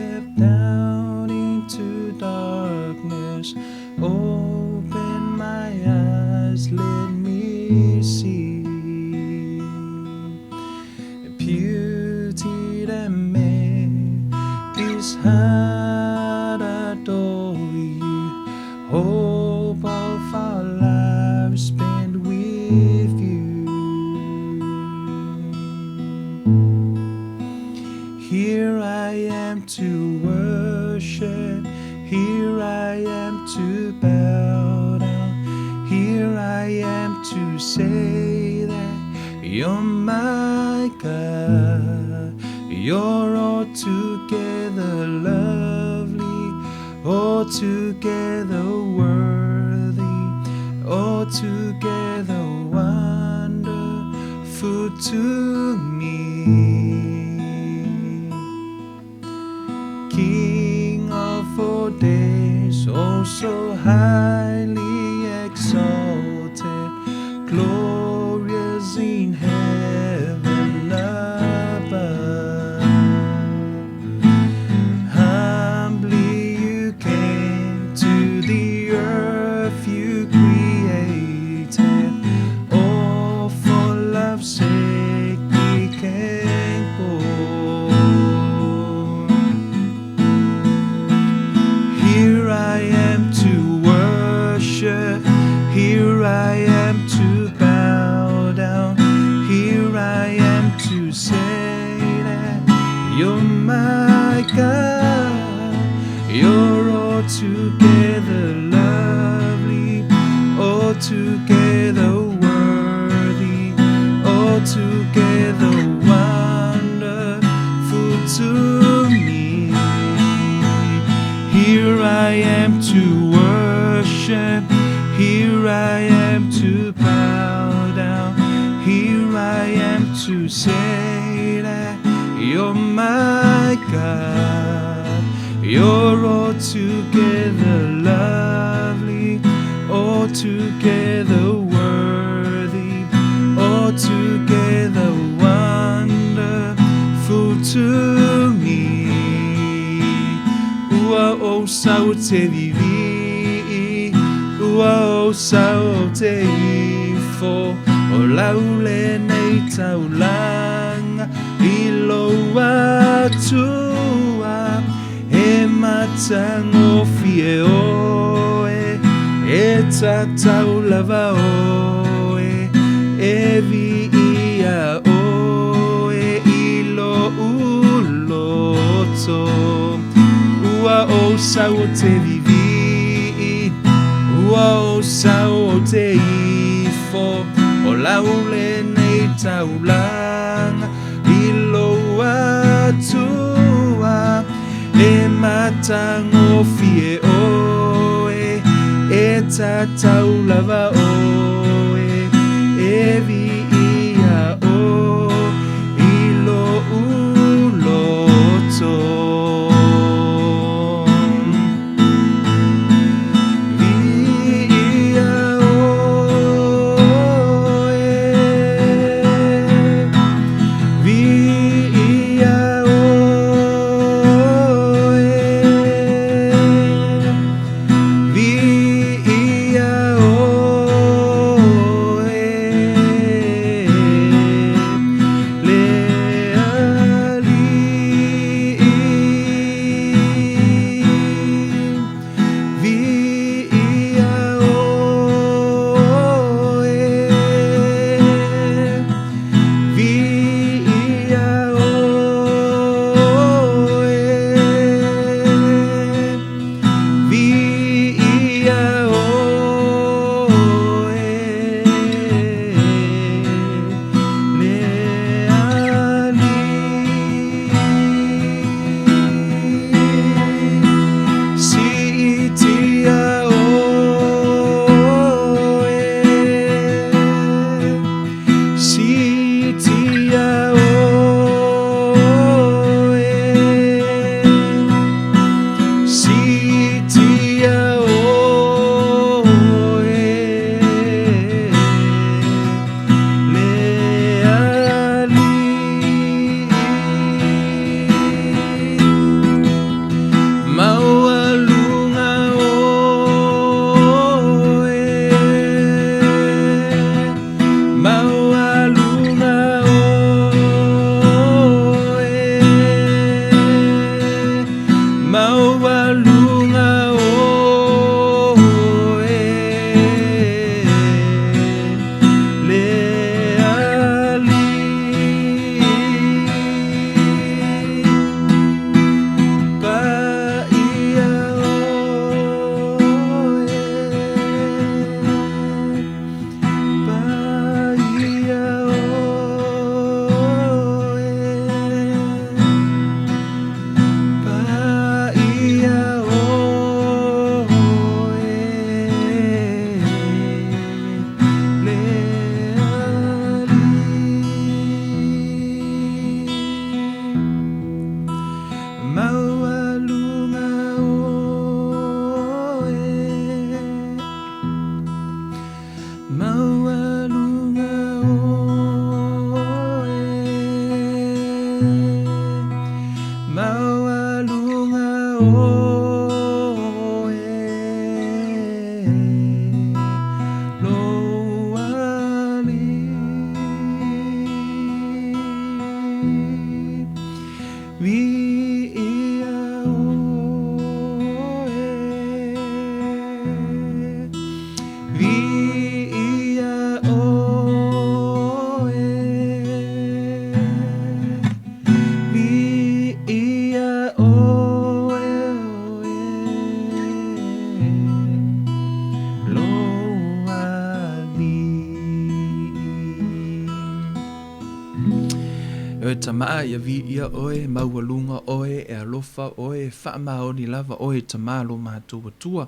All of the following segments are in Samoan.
step down into darkness, open my eyes, let me see beauty that made this heart adore you. Hope of our lives spent with you. Here I am to worship, here I am to bow down, here I am to say that you're my God. You're altogether lovely, altogether worthy, altogether wonderful to me. King of all days, oh so highly exalted, glorious in heaven above. Humbly you came to the earth you created, all for love's sake became poor. Here I am to worship, here I am to bow down, here I am to say that you're my God. You're altogether lovely, altogether worthy, altogether wonderful to me. Here I am to worship, here I am to bow down, here I am to say that you're my God. You're altogether lovely, altogether worthy, altogether wonderful to me. Ua ou sau te vivi, ua ou sau te ifo, o lau lenei taulaga i lou Atua, e matagofie oe, e tatau lava oe, e viia oe i lou loto. Ua ou sau ou te vivi, ua ou sau ou te ifo, o lau lenei taulaga i lou Atua, e matagofie oe, e tatau lava oe, e viia oe i lou loto. Viia oe, viia oe, viia oe. Maualuga oe Le Alii Paia oe Paia oe Paia oe Le Alii Maualuga oe Maualuga oe Maualuga oe Lou Alii Viia oe Viia oe Viia oe oe Lou Alii. E oe Tama, ia viia oe, maualuga oe, e alofa oe, e faamaoni lava oe i Tama lo matou Atua.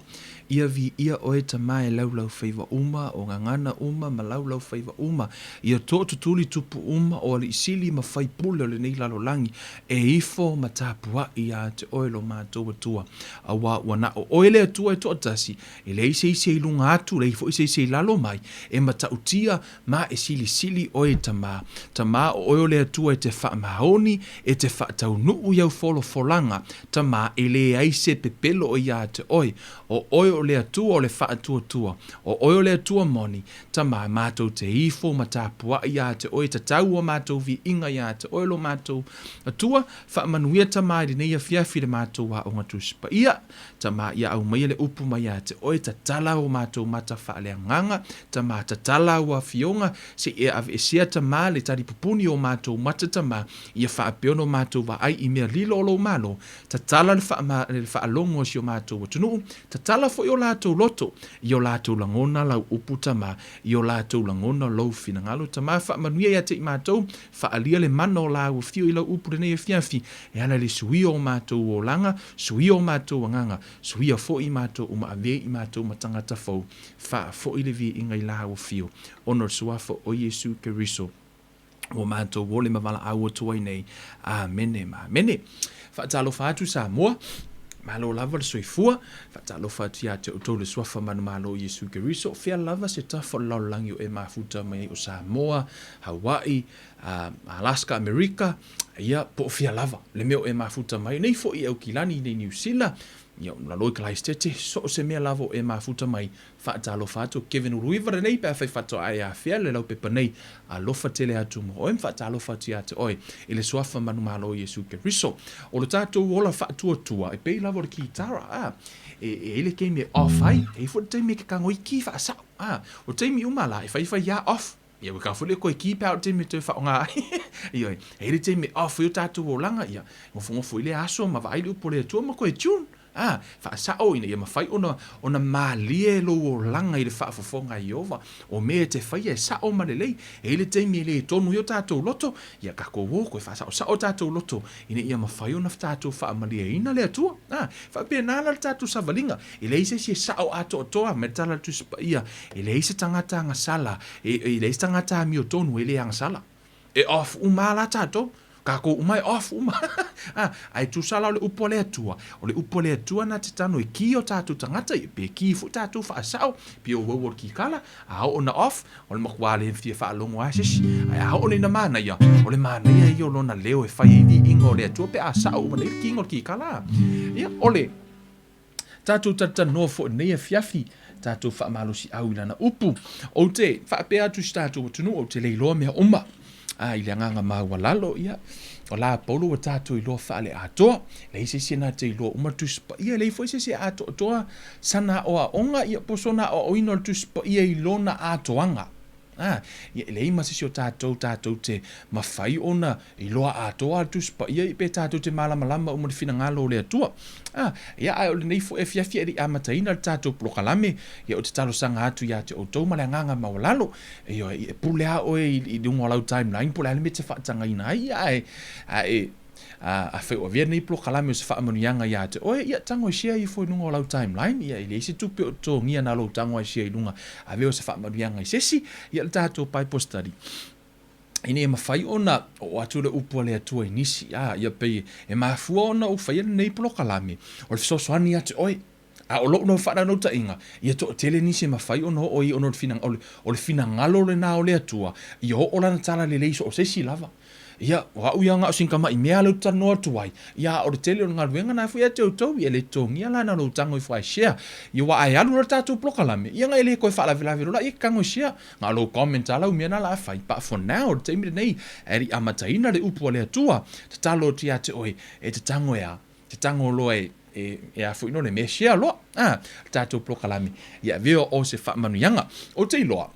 Ia viia oe Tama e laulaufaiva uma, o gagana uma ma laulaufaiva uma, ia tootutuli tupu uma o alii sili ma faipule o lenei lalolagi, e ifo ma tapuai iā te oe lo matou Atua. Auā ua na o oe le Atua e toatasi, e leai se isi e i luga atu, leai foi se isi e i lalo mai, e matautia Ma e silisili oe Tama. Tama o oe o le Atua e te faamaoni, e te faataunuu i au folafolaga. Tama, e leai se pepelo o iā te oe. O oe o le Atua o le faatuatua. O oe o le Atua moni. Tama, matou te ifo ma tapuai iā te oe, tatau o matou viiga iā te oe lo matou Atua. Faamanuia Tama i lenei afiafi le matou aoga Tusi Paia. Tama, ia aumaia le upu mai ia te oe, tatala o matou mata faaleagaga, Tama, tatala au afioga, se i e aveesea Tama le talipupuni o matou mata, Tama, ia faapea ona o matou vaai i mea lilo o lou Malo, tatala le le faalogo a si o matou atunuu, tatala foi o latou loto, i o latou lagona lau upu, Tama, i o latou lagona lou finagalo, Tama, faamanuia ia te i matou, faaalia le mana o lau afio i lau upu lenei afiafi, E ala i le suia o matou olaga, suia o matou agaga, suia foi i matou uma avea i matou ma tagata fou, faafoi le viiga i Lau afio, ona o le Suafa o Iesu Keriso ua matou ole ma valaau atu ai nei. Amene ma amene. Faatalofa atu Samoa. Malo lava le soifua. Faatalofa atu ia te outou le Suafa manumalo o Iesu Keriso. O fea lava se tafa o le lalolagi o e mafuta mai ai o Samoa, Hawaii, Alaska, Amerika, ia, po o fea lava le mea o e mafuta mai nei foi i Aukilani nei Niu Sila, ia, lalo i Kalaesetete, so o se mea lava o e mafuta mai, faatalofa atu. Kevin Uluiva lenei pe afai faatoa e afea le laupepa nei, alofa tele atu mo oe ma faatalofa atu ia te oe i le Suafa manumalo o Iesu Keriso. O lo tatou ola faatuatua e pei lava o le kitara, a, e, e i ai le taimi e off ai, e i ai foi le taimi e ke kagoiki faasao, a, o taimi uma la e faifai a off. Ia, ua ka foi le koe ki pea o le taimi e toe faaaoga ai. Ioe, e i ai le taimi e off ai o tatou olaga, ia, nofonofo i lea aso ma vaai le upu a le Atua ma koe tune. A, faasao ina ia mafai ona, ona malie lou olaga i le faafofoga a Ieova. O mea e te faia e sao ma lelei. E i ai le taimi e le tonu ai o tatou loto, ia tatou o koe faasaosao o tatou loto ina ia mafai ona tatou faamalieina le Atua. A, faapena la le tatou savaliga. E leai se isi e sao atoatoa mai le Tala o le Tusi Paia, e leai se tagata agasala, e, e leai se tagata amiotonu e le agasala. E off uma lava la tatou. Tatou uma e off uma. Ah, ae tusa la o le upu a le Atua, o le upu a le Atua na te tano e ki o tatou tagata, ia pe ki foi tatou faasao, pe o uaua o le kikala, a oo na off, o le makuā le fia faalogo lava se isi. Ae a oo nei na manaia, o le manaia ia o lona leo e fai ai viiga o le Atua pe a sao uma nei le kiga o le kikala. Ia, o le. Tatou talatalanoa foi i lenei afiafi, tatou faamalosiau i lana upu. Ou te faapea atu i si tatou atunuu, ou te le iloa mea uma. A i le agaga maualalo, ia, o la Paulo ua tatou iloa faale-atoa, leai se isi e na te iloa uma le Tusi Paia, leai foi se isi e atoatoa sana aoaoga, ia, po o sona aoaoina o le Tusi Paia i lona atoaga. A, ia, e leai ma se isi o tatou tatou te mafai ona iloa atoa le Tusi Paia pe tatou te malamalama uma i le finagalo o le Atua. A, ia, ae o lenei foi afiafi e le i amataina le tatou polokalame, ia, ou te talosaga atu ia te outou ma le agaga maualalo, Ioe, e pule lava oe i luga o lau timeline po o le a le mea e te faatagaina ai, ae, ae, afai ua avea lenei polokalame o se faamanuiaga ia te oe, ia tago e share ifo i luga o lau timeline, ia e leai se tupe o totogia na lou tago a share i luga, avea o se faamanuiaga i se isi, ia le tatou Bible study ina ia mafai ona oo atu le upu a le Atua i nisi, a, ia pei e mafua ona ou faia lenei polokalame, o le fesoasoani ia te oe. A o lou nō faanaunautaiga, ia toatele nisi e mafai ona oo i ai ona o le finagalo lena o le Atua, ia oo lana talalelei i so o se isi lava. Ia, o au ia na o sina tama'i mea lea ou te talanoa atu ai, ia a o le tele o le galuega lena foi ia te outou, ia e le totogia la na o lou tago ifo ae share. Ia aua a e alu loa le tatou polokalame, ia na e le toe faalavelave loa laia e te tago e share. Na o lou comment lava lau mea lena o le a fai, but for now, i le taimi lenei, ae le i amataina le upu a le Atua, tatalo atu ia te oe, e te tago e a? Te tago loa e, e, e a foi no le mea share loa, a, le tatou polokalame, ia avea o se faamanuiaga. Ou te iloa,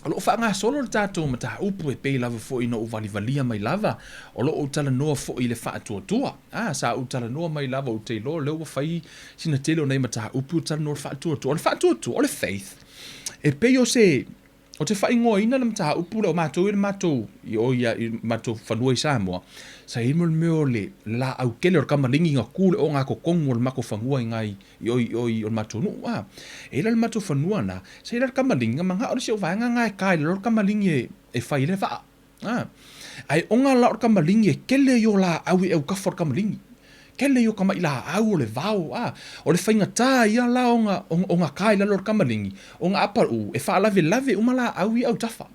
o lo o faagasolo le tatou mataupu e pei lava foi na ou valivalia mai lava, o lo o ou talanoa foi i le faatuatua. A, sa ou talanoa mai lava, ou te iloa o lea ua fai sina tele o nei mataupu, talanoa i le faatuatua. O le faatuatua, o le faith, e pei o se, Ou te faaigoaina le mataupu lea, o matou i le matou, i o ia, i matou fanua i Samoa, sa i ai mo le mea o le laau kele o le kamaligi na ku le ogatotonu o le matou fanua i na i o i o i o le matou nuu, a. E i ai la le matou fanua na, sa i ai la le kamaligi, na manao le isi o vaega na e ka i lalo le kamaligi e fai ai le vaa. A, ae ona la o le kamaligi e kele ia o laau i autafa o le kamaligi. Kele ia o tamaʻi laau o le vao, a, o le faigata ia la ona, ona ka i lalo o le kamaligi, ona a paʻu, e faalavelave uma laau ia i autafa.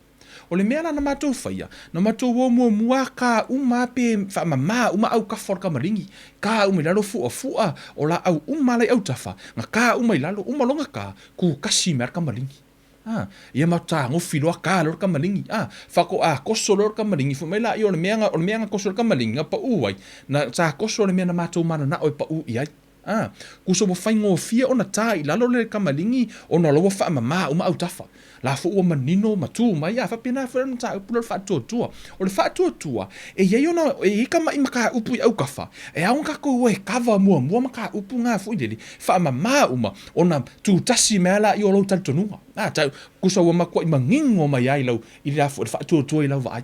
O le mea la na matou faia, na matou o muamua a ka uma a pe faamama uma autafa o le kamaligi, ka uma i lalo fuafua o laau uma la i autafa, na ka uma i lalo, uma loa ona ka, tu kasi mai lava le kamaligi. A, ia ma tagofi loa ka loa le kamaligi. A, faatoa toso loa le kamaligi, fai mai laia o le mea, o le mea na toso le kamaligi, na pau ai, na sa toso le mea na matou mananao e pau i ai. A, tusa ua faigofie ona ta i lalo le kamaligi ona o la ua faamama uma autafa. La foi ua manino ma tu mai, a faapena foi la le mataupu lea o le faatuatua. O le faatuatua, e i ai ona, e i ai tamaʻi mataupu i autafa, e ao ona tatou o e kava muamua mataupu na foi lele, faamama uma, ona tutasi mai lava laia o lou talitonuga. A, tau, tusa ua matuai manino mai lava i lau, i le a foi, le faatuatua i lau vaai.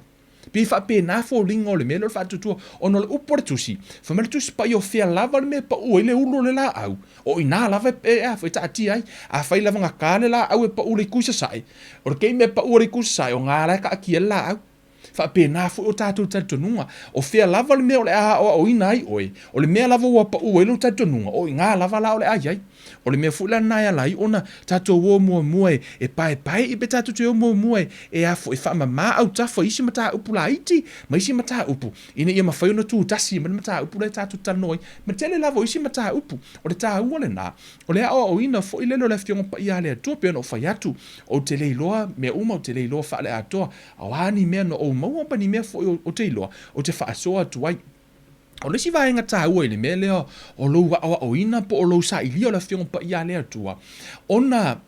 Pei e faapena foliga o le mea lea o le faatuatua, ona o le upu a le Tusi, fai mai le Tusi Paia o fea lava le mea e pau ai le ulu o le laau, o i ina lava e, a foi, e taatia ai. Afai lava na ta le laau e pau i le itu i sasae, o le taimi e pau ai le itu i sasae, o na la e taatia ai le laau. Faapena foi o tatou talitonuga. O fea lava le mea o le a aoaoina ai oe, o le mea lava ua pau ai lou talitonuga, o i ina lava la o le a i ai. O le mea foi la lena e ala ai ona tatou o muamua e paepae pe tatou te o muamua e a foi, e faamama autafa i isi mataupu laiti ma isi mataupu ina ia mafai ona tutasi mai le mataupu lea tatou te talanoa ai, ma le tele lava o isi mataupu. O le taua lena, o le aoaoina foi lele o le Afioga Paia a le Atua, pei ona ou fai atu, ou te le iloa mea uma, ou te le iloa faale-atoa, a o a ni mea na ou maua ma ni mea foi ou te iloa, ou te faasoa atu ai. O le isi vaega taua i le mea lea o lou aoaoina po o lou sailia o le Afioga Paia a le Atua, ona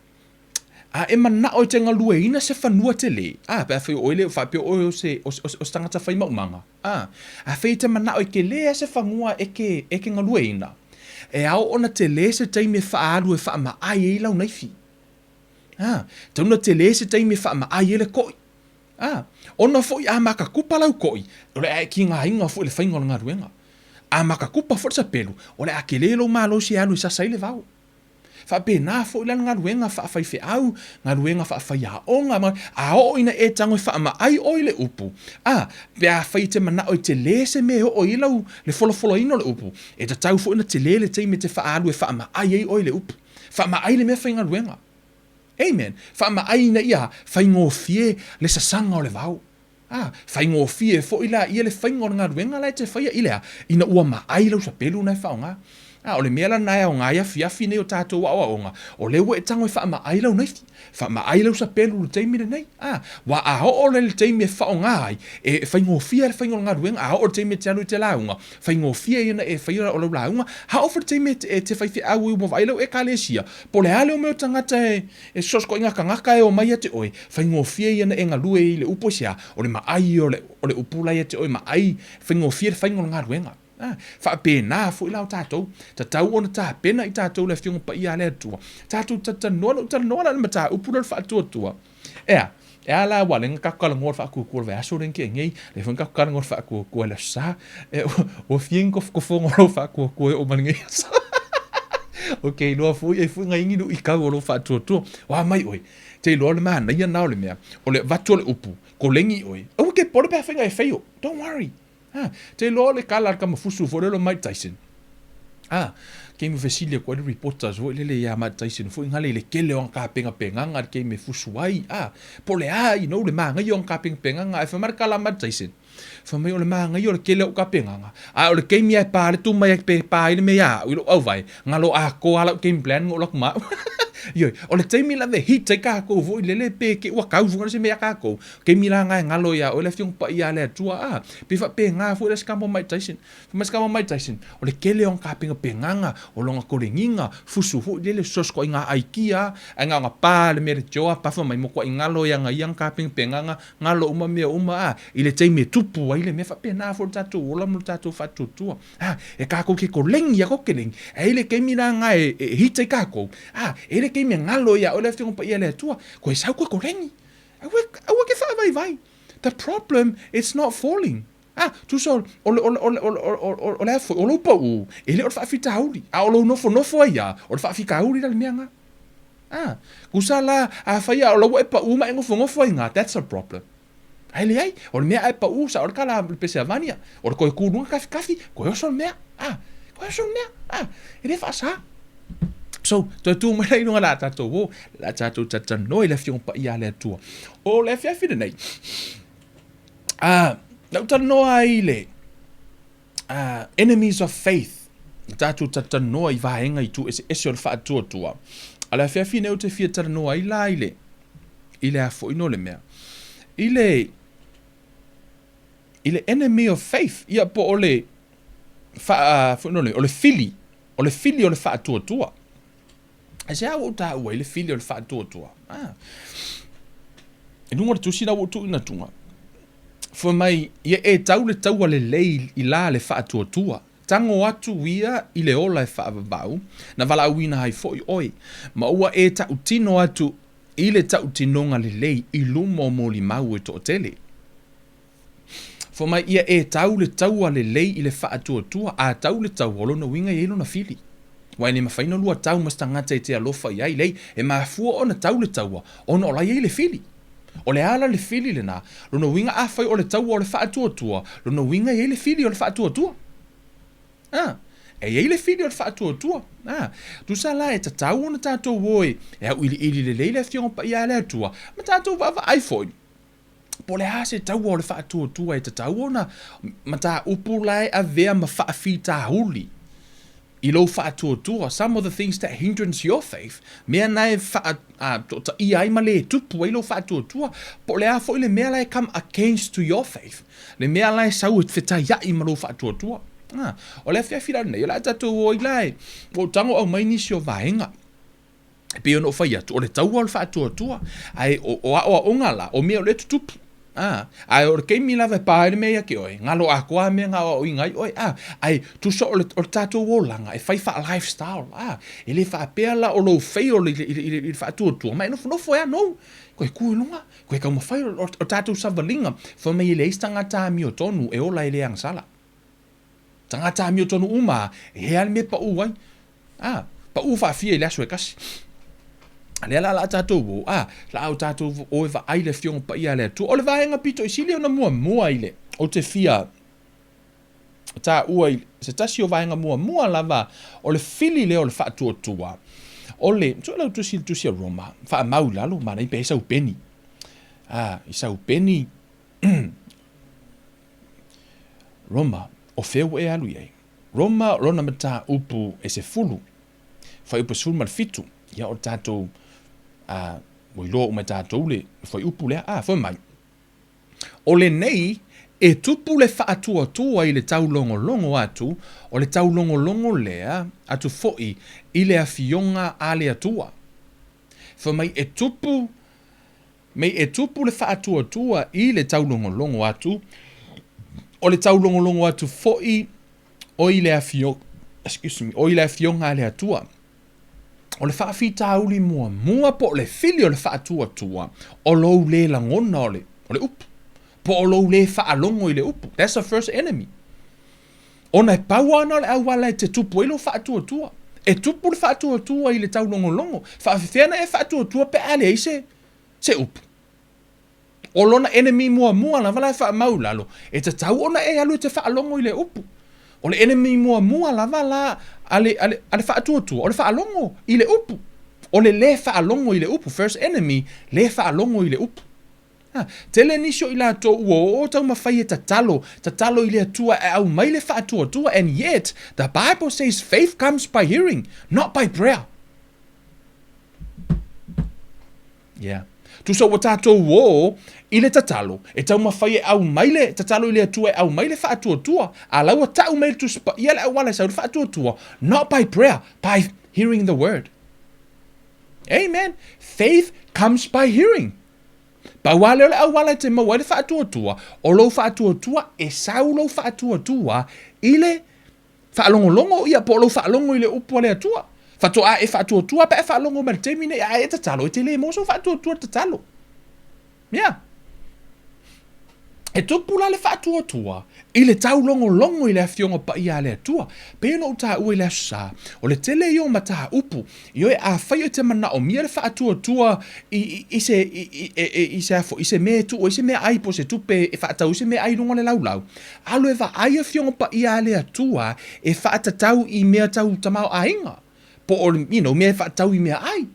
a e manao e te galueina se fanua tele, a, pe afai o oe le, faapea o oe o se, o se, o se tagata fai maumaga, a, afai e te manao e tele lava se fanua e te, e te galueina, e ao ona tele se taimi e faaalu e faamaai ai lau naifi. A, tatau ona tele se taimi e faamaai ai le koʻi. A, ona foi a makatupa lau koʻi, o le a e tigaina foi i le faiga o le galuega. A makatupa foi le sapelu, o le a tele lou malosi e alu e sasa ai le vao. Faapena foi la le galuega faafaifeau, galuega faafaiaoga, ma, a oo ina e tago e faamaai oe i le upu, a, pe afai e te manao e tele se mea e oo i ai lau, le folafolaina o le upu, e tatau foi ona tele le taimi e te faaalu e faamaai ai oe i le upu. Faamaai le meafaigaluega. Amen. Faamaai ina ia faigofie le sasaga o le vao. A, faigofie foi la ia le faiga o le galuega la e te faia i le a? Ina ua maai lau sapelu na e faaaoga. A o le mea la lena e aoga ai afiafi nei o tatou aoaoga, o lea ua e tago e faamaai lau naifi, faamaai lau sapelu i le taimi lenei. A, aua a oo lea i le taimi e faaaoga ai, e faigofie lava le faiga o le galuega. A oo i le taimi e te alu i te lauga, faigofie ia ona e faia o lau lauga. A oo foi i le taimi e te faifeau ai ua vaai lau Ekalesia, po o le a le omai o tagata e fesoasoaina tagata e omai ia te oe, faigofie ia ona e galue i le upu aisea? O le maai ia o le upu la ia te oe, maai, faigofie le faiga o le galuega. A, faapena foi la o tatou, tatau ona tapena i tatou le Afioga Paia a le Atua, tatou talatalanoa, na ou talanoa la i le mataupu lea o le faatuatua. Ea, e a la aua o lea na tatou talanoa i le faatuatua i le vaiaso lea na tea nei, lea foi na tatou talanoa i le faatuatua i le Aso Sa. E, ua fia ni tofotofoga o lou faatuatua e oo mai lenei aso. Ou te iloa foi e i ai foi nai ni luitau o lou faatuatua. O a mai oe, te iloa o le manaia lena o le mea, o le avatu o le upu, koleni oe, aua te popole pe afai na e fail, don't worry. Ha, te iloa o le kala a le tamafusu foi lele o Mike Tyson. Ha, taimi fesili atu ai le reporters foi lele ia Mike Tyson foi ngale i le kele o ana tapenapenaga i le taimi e fusu ai. Ha, po o le a you know le manaia o ana tapenapenaga ae fai mai le kala a Mike Tyson, fai mai o le manaia o le kele o au tapenaga, ae o le taimi lava e pa le tuma ia pe pa ai le mea ia au i lou auvae, Galo atoa lava lau game plan na ou alu atu ma au. Ioe, o le taimi lava e hit ai tatou foi lele pe te i ua tau foi se mea ia tatou, taimi la na e galo ia oe le Afioga Paia a le Atua, a, pei faapena foi la si tama o Mike Tyson. Fai mai si tama o Mike Tyson, o le tele o ana tapenapenaga, o lona koleniga, fusu foi lele, fesoasoaina aikia, ae na ona pa le mea leitioa, pafa mai motuai galo ia na ia ana tapenapenaga, galo uma mea uma, a, i le taimi e tupu ai le mea, faapena foi le tatou ola ma le tatou faatuatua. A, e kākou ke koleni a ko keleni, a i le taimi la na e, e hita i kākou, a, e i le taimi e galo ia oe le Afioga Paia a le Atua, koe sau koe koleni. Aua, aua ke faavaivai. The problem, it's not falling. A, tusa o, o le, o le, o le, o le, o le, o le a foi, o lou paʻū, e le o le faafitauli, a o lou nofonofo ai lava, o le faafitauli la le mea na. A, tusa la, afai a o la ua e paʻū ma e nofonofo ai na, that's a problem. Ae leai, o le mea a e paʻū, sao le tala a le Peseavania, o le toe tu luga kafikafi, toe oso le mea, a, toe oso le mea, a, e le faasa. So, toe tu mai la i luga la tatou o, la tatou talatalanoa i le Afioga Paia a le Atua. O le afiafi lenei, a, na ou talanoa ai i le Enemies of Faith, na tatou talatalanoa i vaega i itu eseese o le faatuatua. A le afiafi nei ou te fia talanoa ai la i le, i le a foi no le mea, i le, i le enemy of faith, ia po o le, faa, foi no le, o le fili, o le fili o le faatuatua. Aisea ua ou taua ai le fili o le faatuatua? Ah. I luga o le tusi la ua ou tuuina atuga, fai mai, ia e tau le taua lelei i la le faatuatua, tago atu ia i le ola e faavavau, na valaauina ai foi oe, ma ua e tautino atu i le tautinoga lelei i luma o molimau e toatele. Fai mai, ia e tau le taua lelei i le faatuatua, a tau le taua, o lona uiga e i ai lona fili. Aua e le mafai ona lua tau ma se tagata e te alofa i ai, leai, e mafua ona tau le taua, ona o la e i ai le fili. O le a la le fili lena? Lona uiga afai o le taua o le faatuatua, lona uiga e i ai le fili o le faatuatua. A, e i ai le fili o le faatuatua. A, tusa la e tatau ona tatou o e auiliili lelei le Afioga Paia a le Atua, ma tatou vaavaai foi, Po o le a se taua o le faatuatua e tatau ona mataupu la e avea ma faafitauli i lou faatuatua, some of the things that hindrance your faith, mea na e faatoataia ai ma le tupu ai lou faatuatua, po o le a foi le mea la e come against to your faith, le mea la e sau e fetaiai ma lou faatuatua. O le afiafi la lenei, o le a tatou o ai la e, ua ou tago aumai nisi o vaega. E pei ona ou fai atu, o le taua o le faatuatua, ae o, o aoaoga la, o mea o lea e tutupu. A, ae o le taimi lava e pa ai le mea ia te oe, galo atoa lava mea na aoaoina ai oe. A, ae tusa o le, o le tatou olaga e fai faa-lifestyle. A, e le faapea la o lou fail i le, i le, i le faatuatua, ma e nofonofo ai lava nou, koe tu i luga, koe taumafai o, o, o tatou savaliga, fai mai e leai se tagata amiotonu e ola e le agasala. Tagata amiotonu uma lava, e hea le mea e paʻū ai. A, paʻū faafia i le aso e tasi. A lea la o le a tatou o, a, la a o tatou o e vaai le Afioga Paia a le Atua. O le vaega pito i sili ona muamua i le, ou te fia taua i se tasi o vaega muamua lava o le fili lea o le faatuatua, o le, sue lau tusi i le tusi a Roma, faamau i lalo, manaia pe ai sau peni. A, i sau peni, Roma, o fea ua e alu i ai? Roma lona mataupu e 10, fuaiupu 17. Ia, o tatou, a, ua iloa uma e tatou le fuaiupu lea. A, fai mai, O lenei e tupu le faatuatua i le taulogologo atu, o le taulogologo lea atu foi i le Afioga a le Atua. Fai mai e tupu mei e tupu le faatuatua i le taulogologo atu, o le taulogologo atu foi o i le afio, excuse me, o i le Afioga a le Atua. O le faafitauli muamua po o le fili o le faatuatua, o lou lē lagona o le, o le upu, po o lou lē faalogo i le upu. That's the first enemy. Ona e pau lava na o le auala e te tupu ai lou faatuatua. E tupu le faatuatua i le taulogologo. Faafefea ona e faatuatua pe a leai se, se upu? O lona enemy muamua lava la e faamau i lalo, e tatau ona e alu e te faalogo i le upu. O le enemy muamua lava la a le, a le, a le faatuatua, o le faalogo i le upu. O le lē faalogo i le upu, first enemy, lē faalogo i le upu. Ha, tele nisi o i latou ua oo taumafai e tatalo, tatalo i le Atua e aumai le faatuatua, and yet the Bible says faith comes by hearing, not by prayer. Yeah. Tusa ua tatou ō i le tatalo, e taumafai e aumai le tatalo i le Atua e aumai le faatuatua, a la ua tau mai le Tusi Paia le auala e sau le faatuatua, not by prayer, by hearing the word. Amen. Faith comes by hearing. Pau lava lea o le auala e te maua ai le faatuatua, o lou faatuatua e sau lou faatuatua i le Faalogologo ia po o lou faalogo i le upu a le Atua. Faatoa e faatuatua pe a e faalogo mai i le taimi nei, a e tatalo, e te le maua sou faatuatua i le tatalo. Yeah. E tupu la le faatuatua i le taulogologo i le Afioga Paia a le Atua. Pei ona ou taua i le Aso Sa, o le tele ia o mataupu, Ioe, afai e te manaomia le faatuatua i, i, i se, i, i, i, i se afo, i se mea e tuu ai se meaai po o se tupe e faatau ai se meaai i luga o le laulau, alu e vaai Afioga Paia a le Atua e faatatau i mea tau tamaoaiga, po o, you know, mea e faatau i meaai.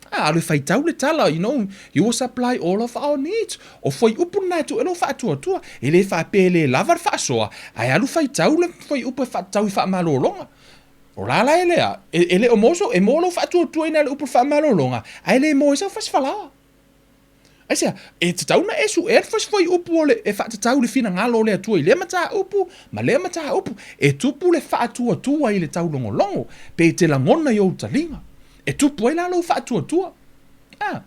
A, alu e faitau le tala, you know, He will supply all of our needs. O fuaiupu lena e tuu ai lou faatuatua. E le faapea e le lava le faasoa, ae alu faitau le fuaiupu e faatatau i faamalologa. O la la e lea, e, e le o maua sou, e maua lou faatuatuaina i le upu faamalologa, ae le maua ai sau fasifalaoa. Aisea, e tatau ona e suea le fasi fuaiupu o le, e faatatau i le finagalo o le Atua i lea mataupu ma lea mataupu. E tupu le faatuatua i le taulogologo, pe te lagona i ou taliga. E tupu ai la lou faatuatua. A,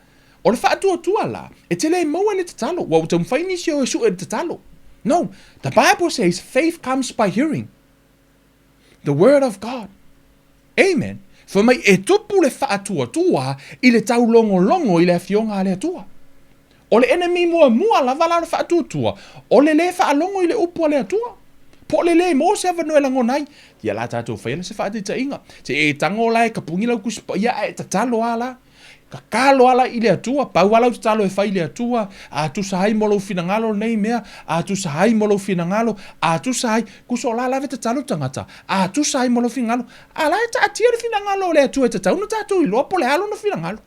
o le faatuatua la, e te le maua i le tatalo. Ua taumafai nisi o e sue i le tatalo. No, the Bible says faith comes by hearing. The word of God. Amen. Fai mai e tupu le faatuatua i le taulogologo i le Afioga a le Atua. O le enemy muamua lava la o le faatuatua, o le lē faalogo i le upu a le Atua. Po o le lē maua se avanoa e lagona ai. Ia la tatou faia la se faataitaiga. Se e tago la e kapuni lau Tusi Paia ae e tatalo a la. Tatalo ala i le Atua, pau lava lau tatalo e fai i le Atua, a tusa ai mo lou finagalo lenei mea, a tusa ai mo lou finagalo, a tusa ai, tusa o la lava e tatalo le tagata, a tusa ai mo lou finagalo, a la e taatia le finagalo o le Atua e tatau ona tatou iloa po o le a lona finagalo.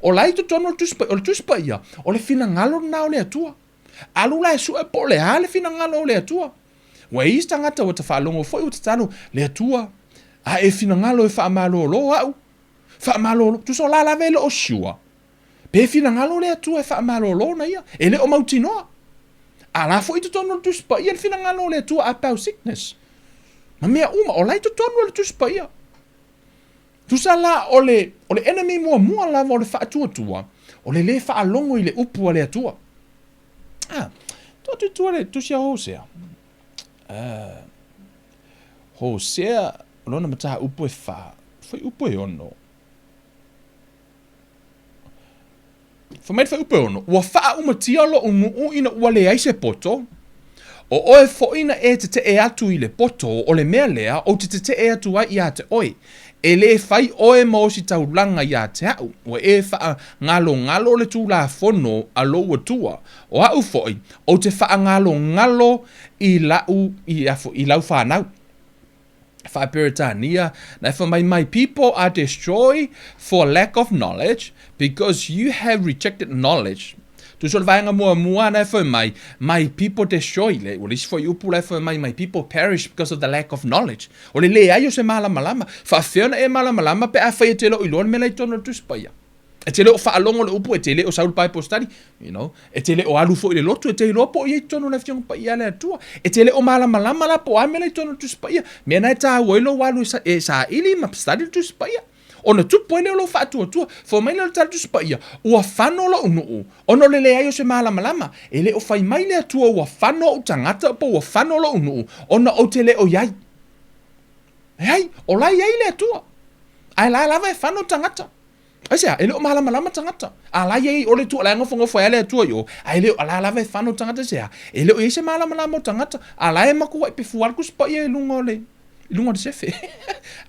O la e i totonu o le Tusi Paia, o le Tusi Paia, o le finagalo lena o le Atua. Alu la e sue po o le a le finagalo o le Atua. Ua i ai isi tagata ua ta faalogo foi ua tatalo, Le Atua, a e finagalo e faamalolo au, faamalolo. Tusa o la lava e le o sure pe finagalo le Atua e faamalolo na ia, e le o mautinoa. A la foi i totonu o le Tusi Paia le finagalo o le Atua about sickness ma mea uma, o la i totonu o le Tusi Paia. Tusa la o le, o le enemy muamua lava o le faatuatua, o le lē faalogo i le upu a le Atua. Ah, tuu atu i tua le tusi a Hosea. Ah, Hosea, o lona mataupu e fā, fuaiupu e ono. Fai mai le fuaiupu e ono, Ua faaaumatia loʻu nuu ina ua leai se poto, o oe foi na e tetee atu i le poto, o le mea lea ou te tetee atu ai iā te oe. E lē fai oe ma ositaulaga iā te aʻu, ua e faagalogalo le Tulafono a lou Atua, o aʻu foi, ou te faagalogalo i laʻu, i, i lau fanau. Faa-Peretania, na e fai mai, My people are destroyed for lack of knowledge, because you have rejected knowledge. Tusa o le vaega muamua na e fai mai, my people destroy, le, o le isi foi upu la e fai mai, my people perish because of the lack of knowledge. O le leai o se malamalama. Faafefea ona e malamalama pe afai e te le o iloa le mea la i totonu o le Tusi Paia? E te le o faalogo le upu, e te le o sau le Bible study, you know, e te le o alu foi i le lotu, e te iloa po o i ai i totonu o le Afioga Paia a le Atua. E te le o malamalama la po o a mea la i totonu o le Tusi Paia. Mea na e tāua ai lou alu e saili ma study le Tusi Paia. Ona tupu ai lea o lou faatuatua. Fai mai lea o le tala Tusi Paia, ua fano lou nuu, ona o le leai o se malamalama. E le o fai mai le Atua ua fano ou tagata po ua fano lou nuu, ona ou te le o i ai. Leai, o la e i ai le Atua. Ae la lava e fano tagata. Aisea, e le o malamalama tagata. A la e i ai o le Atua, la e nofonofo ai le Atua i o, ae le o, la lava e fano tagata aisea, e le o i ai se malamalama o tagata. A la e matuai pefu lava le Tusi Paia i luga o le, i luga o le sefe.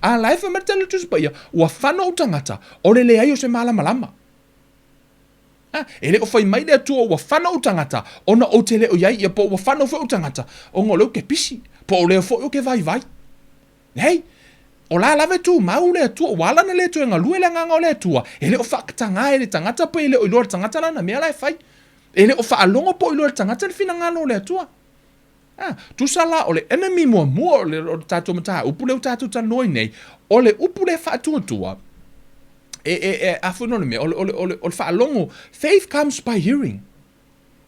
A la e fai mai le tala o le Tusi Paia, ua fano ou tagata, o le leai o se malamalama. A, e le o fai mai le Atua ua fano ou tagata, ona ou te le o i ai ia, po ua fano foi ou tagata, ona o lea ou te pisi, po o lea foi ou te vaivai. Leai, o la lava e tumau le Atua, ua ala ona le toe galue le Agaga o le Atua, e le o faatagā e le tagata pe e le o iloa e le tagata lana mea la e fai. E le o faalogo po o iloa e le tagata le finagalo o le Atua. A, tusa la o le enemy muamua o le, o le tatou mataupu lea ua tatou talanoa ai nei, o le upu lea faatuatua, e, e, e, a foi no le mea, o le, o le, o le, o le faalogo, faith comes by hearing.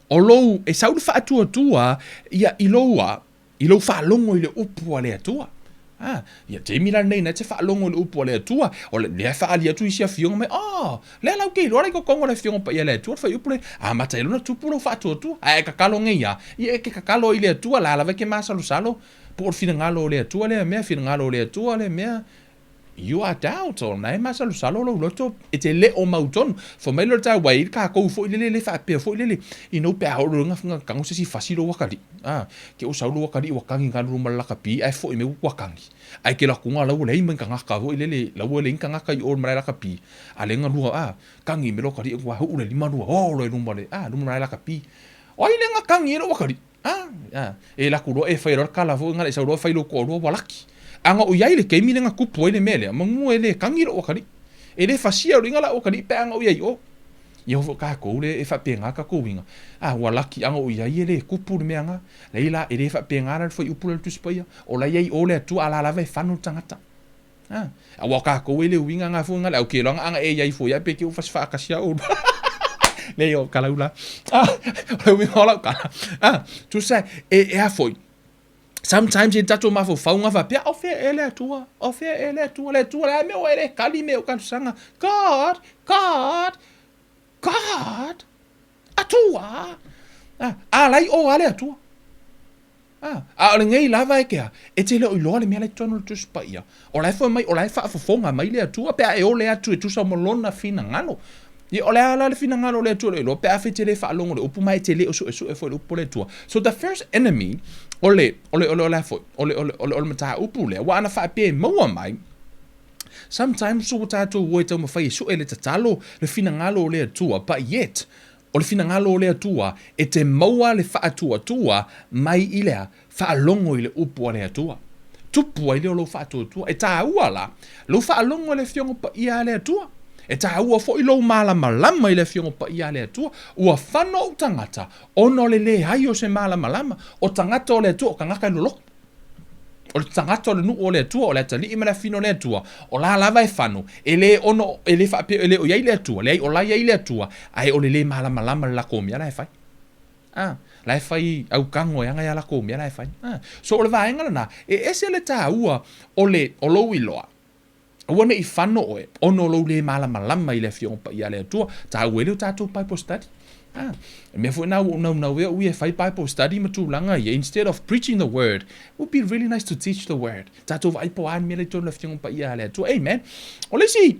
O lou, e sau le faatuatua ia i lou a, i lou faalogo i le upu a le Atua. A, ia taimi la lenei na e te faalogo i le upu a le Atua, o le lea e faaali atu isi afioga mai, oh, lea la ou te iloa la i totonu o le afioga paia a le Atua le fuaiupu lea, amata ai loa ona tupu lou faatuatua. Ae e tatalo nei a, ia e te tatalo i le Atua, la lava e te masalosalo, po o le finagalo o le Atua lea mea, finagalo o le Atua lea mea, You are doubt, o lena e masalosalo lou loto, e te le o mautonu. Fai mai lea o le tau ai kākou foi lele le faapea foi lele, you know, pe a oo loa ina tago se isi fasi lou atalii, a, ke ua sau lou atalii ua tagi galu ma le lakapi ae foi mai ua tagi. Ae ke alu atu la ua leai ma ni tagata foi lele, la ua leai ni tagata i o i le malae lakapi, a lea na lua, a, tagi mai lou atalii ua huu le lima lua, o loa i luma o le, a, luma o le malae lakapi. O ai lea na tagi ai lou atalii? A, a, e alu atu loa e fai loa le kala foi lena, e sau loa fai lou toalua ua laki. A na ou i ai i le taimi lea na tupu ai le mea lea, manu e le tagi lou atalii. E le fasia loa lau atalii pe a na ou i ai i o. Ia oo foi tatou lea e faapena tatou uiga, a ua laki a na ou i ai e le tupu le mea na. Leai la, e le faapena la le fuaiupu lea o le Tusi Paia. O la e i ai i o le Atua a o la lava e fano le tagata. A, aua o tatou e le uiga na foi na le au ke loa ana e iai foi pe ke u fasi faatasi au. Leai o kalau la. A, o le uiga o lau tala. A, tusa e e a foi. Sometimes e tatou mafaufauga faapea, o fea e le Atua, o fea e le Atua, le Atua le a mea ua e le kali me o talosaga. God, God, God, Atua. A, a lai o a le Atua. A, a o lenei lava e ke a, e te le o iloa le mea la i totonu o le Tusi Paia. O la e fai mai, o la e faafofoga mai le Atua pe a e ole atu e tusa ma Lona finagalo. Ia, o le a la le finagalo o le Atua e le o iloa pe afai e te le faalogo i le upu ma e te le o suesue foi i le upu o le Atua. So the first enemy o le, o le, o le, o le a foi, o le, o le, o le, o le mataupu lea, ua ana faapea e maua mai, sometimes ua tatou o e taumafai e sue le tatalo, le finagalo o le Atua, but yet, O le finagalo o le Atua e te maua le faatuatua mai i le a? Faalogo i le upu a le Atua. Tupu ai lea o lou faatuatua. E tāua la lou faalogo i le Afioga Paia a le Atua. E tāua foi lou malamalama i le Afioga Paia a le Atua. Ua fano ou tagata ona o le leai o se malamalama. O tagata o le Atua, o tagata e loloto. O le tagata o le nuu o le Atua, o le atalii ma le afafine o le Atua, o la lava e fano, e le ono, e le faapea e le o i ai le Atua, leai, o la e i ai le Atua, ae o le le malamalama le lakou mea la e fai. A, la e fai aukago e aga ia lakou mea la e fai. A, so o le vaega lena, e ese le taua o le, o lou iloa, Aua ne i fano oe, ona o lou lē malamalama i le Afioga Paia a le Atua. Taua ai lea o tatou Bible study. Ah, e mea foi na ua ou naunau ai au ia e fai Bible study ma tulaga ia, instead of preaching the word, it would be really nice to teach the word. Tatou vaai po o a ni mea la i totonu o le Afioga Paia a le Atua. Amen. O le isi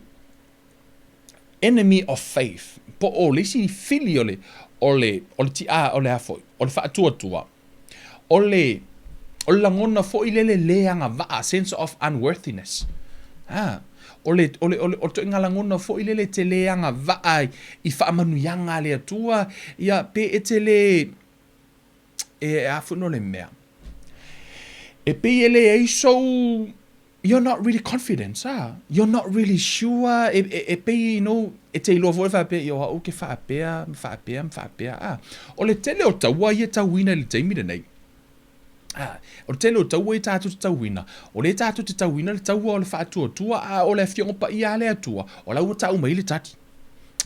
enemy of faith, po o le isi fili o le, o le, o le tiā, o le a foi, o le faatuatua, O le, o le lagona foi lele lē agavaa, sense of unworthiness. Ha. O le, o le, o le, o le toaiga lagona foi lele e te lē agavaa i faamanuiaga a le Atua, ia, pe e te lē, e, a foi no le mea. E pei e leai sou, You're not really confident, ah. You're not really sure, e, e, e pei, you know, e te iloa foi faapea, ia o au ke faapea, ma faapea, ma faapea, ah. O le tele o taua ia e tauina i le taimi lenei, ah, o le tele o taua ia tatou te tauina, o lea tatou te tauina le taua o le faatuatua, a o le Afioga Paia a le Atua, o la ua tau mai le tali.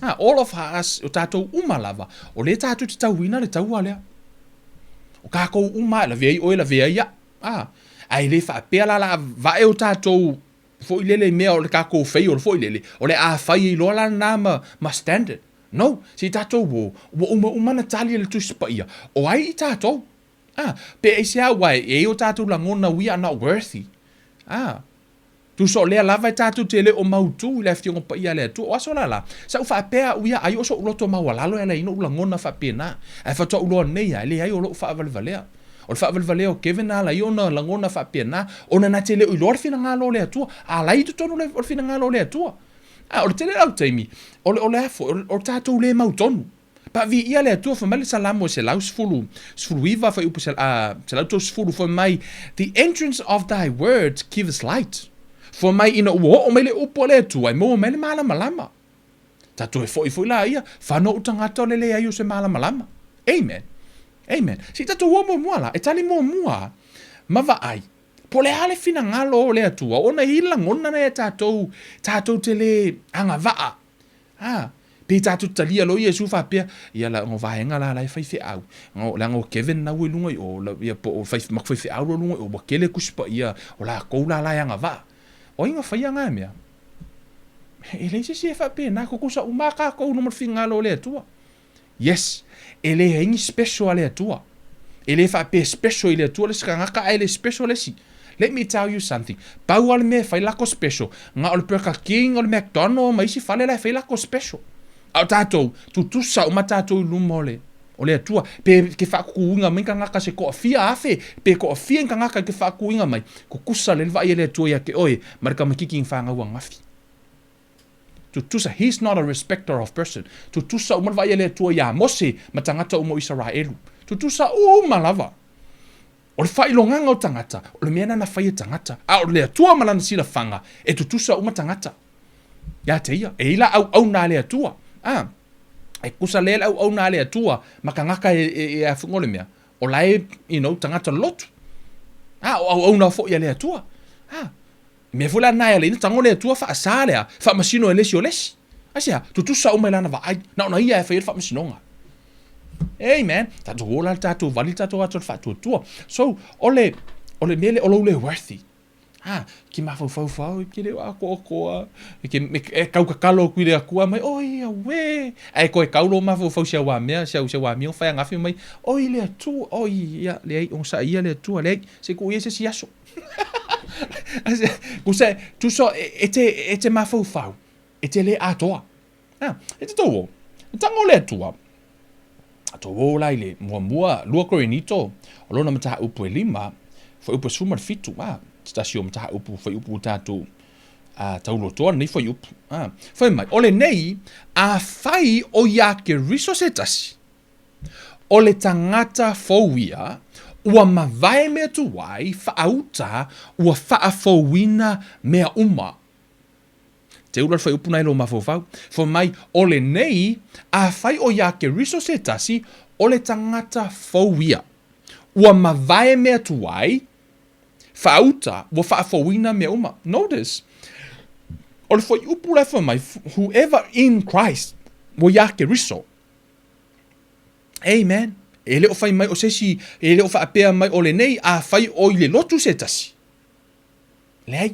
Ah, all of us, o tatou uma lava, o lea tatou te tauina le taua lea. O kakou uma, e lavea ai oe, lavea ai au. A, ae le faapea la la vae o tatou foi lele i mea o le tatou fail foi lele, o le a fai ai loa la lena ma, ma standard. No, se i tatou o, ua uma uma na tali e le Tusi Paia, o ai i tatou? A, pe aisea aua e i ai o tatou lagona we are not worthy. A, Tusa o lea lava e tatou te le o mautū i le Afioga Paia a le Atua. O aso la la, sa ou faapea au ia, ai o soʻu loto maualalo e ala ai ona ou lagona faapena. Ae faatoa ou loa nei a, e leai o loʻu faavalevalea. O le faavalevalea o Kevin na ala ai ona lagona faapena, ona na te le o iloa le finagalo o le Atua. A la e i totonu o le finagalo o le Atua. A o le tele la o taimi, o le, o le a foi, o le tatou le mautonu. Paviia le Atua, fai mai le Salamo e 119, fuaiupu 130, fai mai, The entrance of thy word giveth light. Fai mai, ina ua oo mai le upu a le Atua, e maua mai le malamalama. Ta toe foi foi laia, fana ou tagata o le leai o se malamalama. Amen. Amen. Se i tatou o muamua la, e tali muamua ma vaai, po o le a le finagalo o le Atua, ona e i ai le lagona lea e tatou, tatou te le agavaa. A, pei tatou te talia loa Iesu faapea, ia la o vaega la la e faifeau, leaga o Kevin na ua i luga i o, ia po o fai, ma faifeau loa luga i o, ua tele Tusi Paia o lakou la la e agavaa. O ai na faia na mea? E leai se isi e faapena, tutusa uma lava tatou i luma o le finagalo o le Atua. Yes, e leai ni special a le Atua. E le faapea special i le Atua le isi tagata ae le special le isi. Let me tell you something, pau lava le mea e fai lako special, na o le Burger King, o le McDonald ma isi fale la e fai lako special. A o tatou, tutusa uma tatou i luma o le, o le Atua. Pe ke faakukuina mai tagata se toafia afe, pe toafia ni tagata ke faakukuina mai, tutusa lelei le vaai a le Atua ia te oe ma le tamaititi na fanau ananafi. Tutusa, he is not a respecter of person. Tutusa uma le vaai a le Atua iā Mose ma tagata uma o Isaraelu. Tutusa uma lava. O le faailogaga o tagata, o le mea lena na fai e tagata. A o le Atua ma Lana silafaga, e tutusa uma tagata. Ia te ia, e i ai la auauna a le Atua. A, e tutusa lea le auauna a le Atua ma tagata e, e, e a fuga o le mea. O la e, you know, tagata lotu. A, o auauna foi a le Atua. A, Mea foi la na e ala ai ona tago le Atua faasa lea faamasino e le isi o le isi. Aisea? Tutusa uma i lana vaai, na ona ia e fai ai le faamasinoga. Amen. Tatou o la le tatou vali le tatou ata o le faatuatua. So, o le, o le mea lea, o lou le worthy. Ha, ke mafaufau fao, ke le o atoatoa, ke, e tau tatalo atu i le Atua mai, oi, auē. Ae toe tau lou mafaufau si au amea, si au, si au amio fai angafi mai, oi le Atua, oi, ia, leai, onosai ia le Atua, leai, se i tuu ia se isi aso. Tusa, tusa e te, e te mafaufau, e te le atoa. Ah, e te tou o. Tago o le Atua. Tou o la i le muamua, 2 Korinito, o lona mataupu e 5, fuaiupu e 17, ah, se tasi o mataupu, fuaiupu o tatou ah, taulotoa lenei fuaiupu. Ah, fai mai, o lenei, afai o iā Keriso se tasi, O le tagata fou ia, ua mavae mea tuai, faauta, ua faafouina mea uma. Te ula le fuaiupu na i lou mafaufau. Fai mai, o lenei, afai o iā Keriso se tasi, o le tagata fou ia, ua mavae mea tuai, faauta, ua faafouina mea uma. Notice, o le fuaiupu la e fai mai, whoever in Christ, ua iā Keriso. Amen. E le o fai mai o se isi, e le o faapea mai o lenei, afai o i le lotu se tasi. Leai.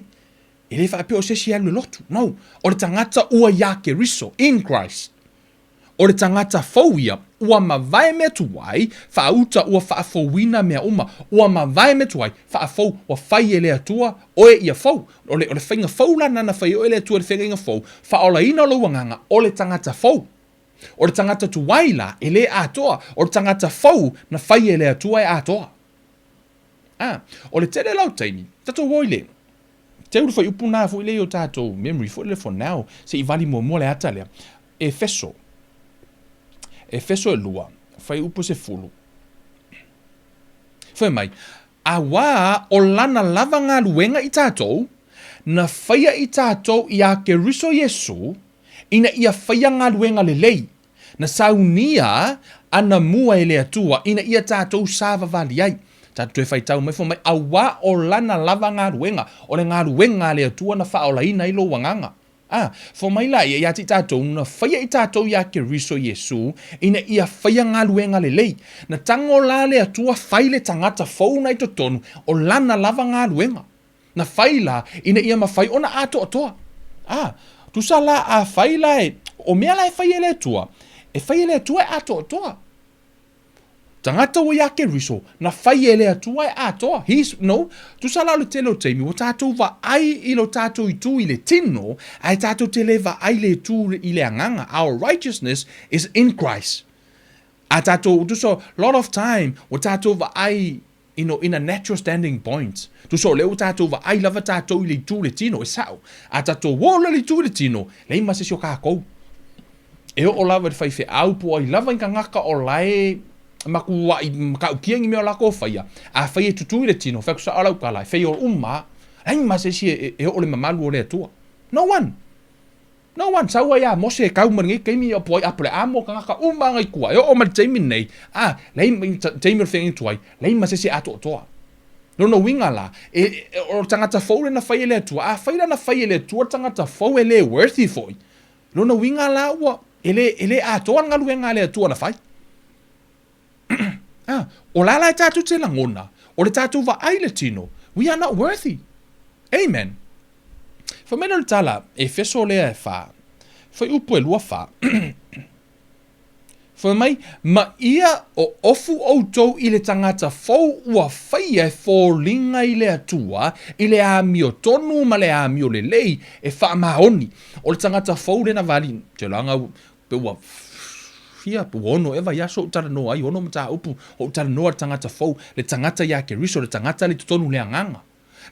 E le faapea o se isi e alu i le lotu. No. O le tagata ua iā Keriso, in Christ. O le tagata fou ia, ua mavae mea tuai, faauta ua faafouina mea uma. Ua mavae mea tuai, faafou, ua fai e le Atua oe ia fou. O le, o le faiga fou la na na fai ai oe e le Atua i le feagaiga fou, faaolaina lou agaga, o le tagata fou. O le tagata tuai la, e le atoa. O le tagata fou, na fai e le Atua e atoa. A, o le tele la o taimi, tatou o i le teu le fuaiupu na foi lea i o tatou memory foi lele for now, se i vali muamua le ata lea. Efeso, Efeso e 2, fuaiupu 10. Fai mai, Auā o lana lava galuega i tatou, Na faia i tatou iā Keriso Iesu, ina ia faia galuega lelei, na saunia anamua e le Atua, ina ia tatou savavali ai. Tatou toe faitau mai fai mai, Auā o Lana lava galuega, o le galuega a le Atua na faaolaina ai lou agaga. A, fai mai la ia ia te i tatou, na faia i tatou iā Keriso Iesu, ina ia faia galuega lelei. Na tago la le Atua fai le tagata fou na i totonu, o Lana lava galuega. Na fai la ina ia mafai ona atoatoa. A, tusa la a fai la e, o mea la e fai e le Atua, e fai e le Atua e atoatoa. Tagata ua iā Keriso, na fai e le Atua e atoa. He's, no, tusa la o le tele o taimi, ua tatou vaai i lo tatou itu i le tino, ae tatou te le vaai i le itu i le agaga. Our righteousness is in Christ. A tatou, tusa, lot of time, ua tatou vaai you know, in a natural standing point. Tusa o lea ua tatou vaai lava tatou i le itu i le tino, e sao. A tatou ola i le itu i le tino, leai ma se isi o kakou. E oo lava i le faifeau po o ai lava i tagata o la e makuaʻi matautia ni mea o lakou faia, afai e tutu i le tino, fai atu sao lau tala, e fail uma a. Leai ma se isi e, e oo i le mamalu o le Atua. No one. No one. Sau ai ia Mose e kau mai lenei taimi ia po ai Aperehama o tagata uma aga i tua. E oo mai le taimi lenei, a, leai, taimi o le feagaiga tuai, leai ma se isi e atoatoa. Lona uiga la, e, e, o le tagata fou lea na fai e le Atua, afai la na fai e le Atua le tagata fou e le worthy foi, lona uiga la ua, e le, e le atoa le galuega a le Atua na fai. A, o la la e tatou te lagona, o le tatou vaai i le tino, we are not worthy. Amen. Fai mai lea o le tala, Efeso lea e fa, fuaiupu e 24. Fai mai, ma ia oofu outou i le tagata fou ua faia e foliga i le Atua, i le amiotonu ma le amio lelei e faamaoni. O le tagata fou lea na vali, telaga pe ua fia, pe ua ono ea vaiaso ou talanoa ai, ono mataupu, ou talanoa le tagata fou, le tagata iā Keriso, le tagata lea i totonu o le agaga.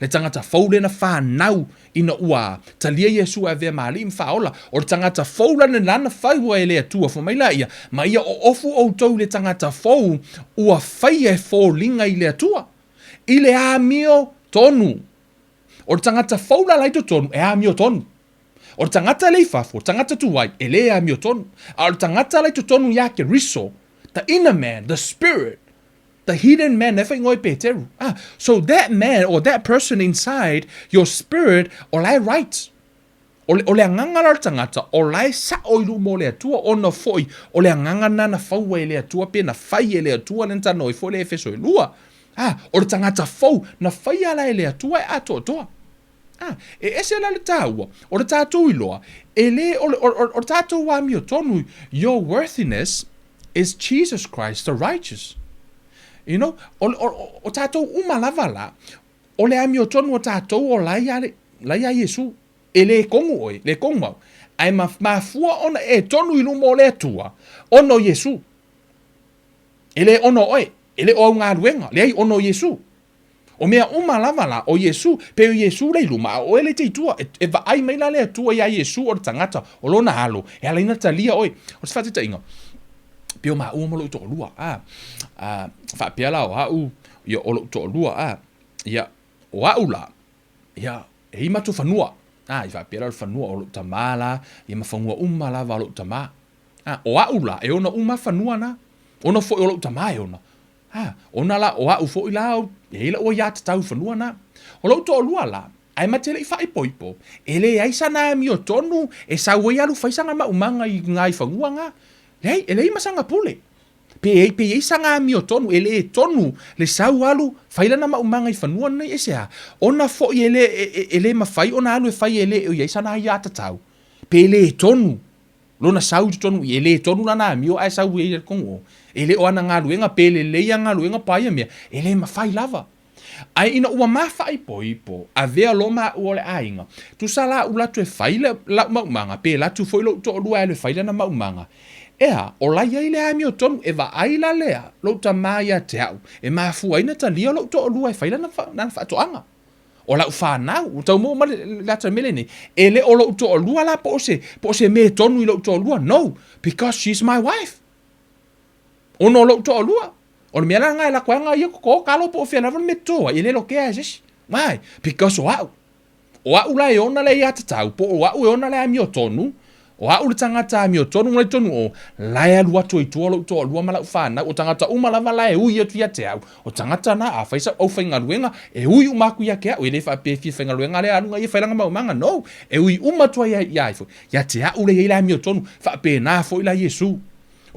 Le tagata fou lea na fanau ina ua talia Iesu e avea ma Alii ma Faaola. O le tagata fou la lena na faua e le Atua, fai mai la ia, ma ia oofu outou i le tagata fou ua faia e foliga i le Atua, i le amio tonu. O le tagata fou la la i totonu, e amio tonu. O le tagata lea i fafo, tagata tuai, e le amiotonu. A o le tagata la i totonu iā Keriso, the inner man, the spirit, the hidden man, lea e faaigoa e Peteru. Ah, so that man or that person inside your spirit, o la e right. O le, o le agaga la o le tagata, o la e sao i luma o le Atua, ona foi o le agaga lena na faua e le Atua pe na fai e le Atua, lea na talanoa ai foi le Efeso e lua. Ah, o le tagata fou, na faia la e le Atua e atoatoa. A, e ese la le taua o le tatou iloa, e le o le, o, o, o le tatou amiotonu, your worthiness is Jesus Christ the righteous. You know, o, o, o, o tatou uma lava la, o le amiotonu o tatou o la ia, la ia Iesu. E le kogu oe, le kogu au. Ae ma, mafua ona e tonu i luma o le Atua, ona o Iesu. E le ona o oe, e le o au galuega, leai ona o Iesu. O mea uma lava la, o Iesu, pe o Iesu lea i luma, a o oe lea e te i tua. E, e vaai mai la le Atua iā Iesu o le tagata, o lona alo, e ala ai ona talia oe. O se faataitaiga, pei o maua ma lou toalua, a, a, faapea la o au, ia, o lou toalua, a, ia, o au la, ia, e i matou fanua, a, i faapea la o le fanua o lou tamā la, ia ma fanua uma lava o lou tamā. A, o au la, e ona uma fanua na, ona foi o lou tamā e ona. A, ona la, o a'u foi la au, e i ai la'u aiatatau i fanua na. O lo'u to'alua la, ae ma te le i faaipoipo, e leai sana amiotonu e sau ai alu fai sana maumaga i nga i fanua nga. Leai, e leai ma sana pule. Pe ai, pe i ai sana amiotonu, e le tonu le sau alu fai lana maumaga i fanua nei, aisea? Ona foi e le, e, e, e le mafai ona alu e fai e le o i ai sana aiatatau, pe le tonu Lona sau i totonu i, e le tonu lana amio ae sau ai i totonu o. E le o ana galuega pe lelei ana galuega po a ia mea, e le mafai lava. Ae ina ua ma faaipoipo, avea loa maua o le aiga, tusa la u latu e fai le, lau maumaga, pe latu foi lou toalua e alu e fai lana maumaga, ea, o la i ai le amio tonu, e vaai la lea, lou tama ia te au, e mafua ai na talia lou toalua e fai lana, lana faatoaga. O lau fanau, ua tau maua mai le ata mea lenei, e le o lou toalua la po o se, po o se mea tonu i lou toalua, no, because she's my wife. Ona o lou toalua. O le mea la lena e lako ai aga ia koko, kalo po o fea lava le mea toto ai, e le lokea e se isi. Why? Because o au. O a'u la e ona le aiatatau, po o a'u e ona le amiotonu, o a'u le tagata amiotonu ma le tonu o la e alu atu ai i tua lou toalua ma lau fanau, o tagata uma lava la e ui atu ia te au, o tagata na, afai sau aufaigaluega, e ui uma aku ia te a'u, e le faapea e fia faigaluega lea alu ia fai lana maumaga, no, e ui uma atu ai ia ifo, ia te a'u lea e i ai le amiotonu, faapena foi la Iesu.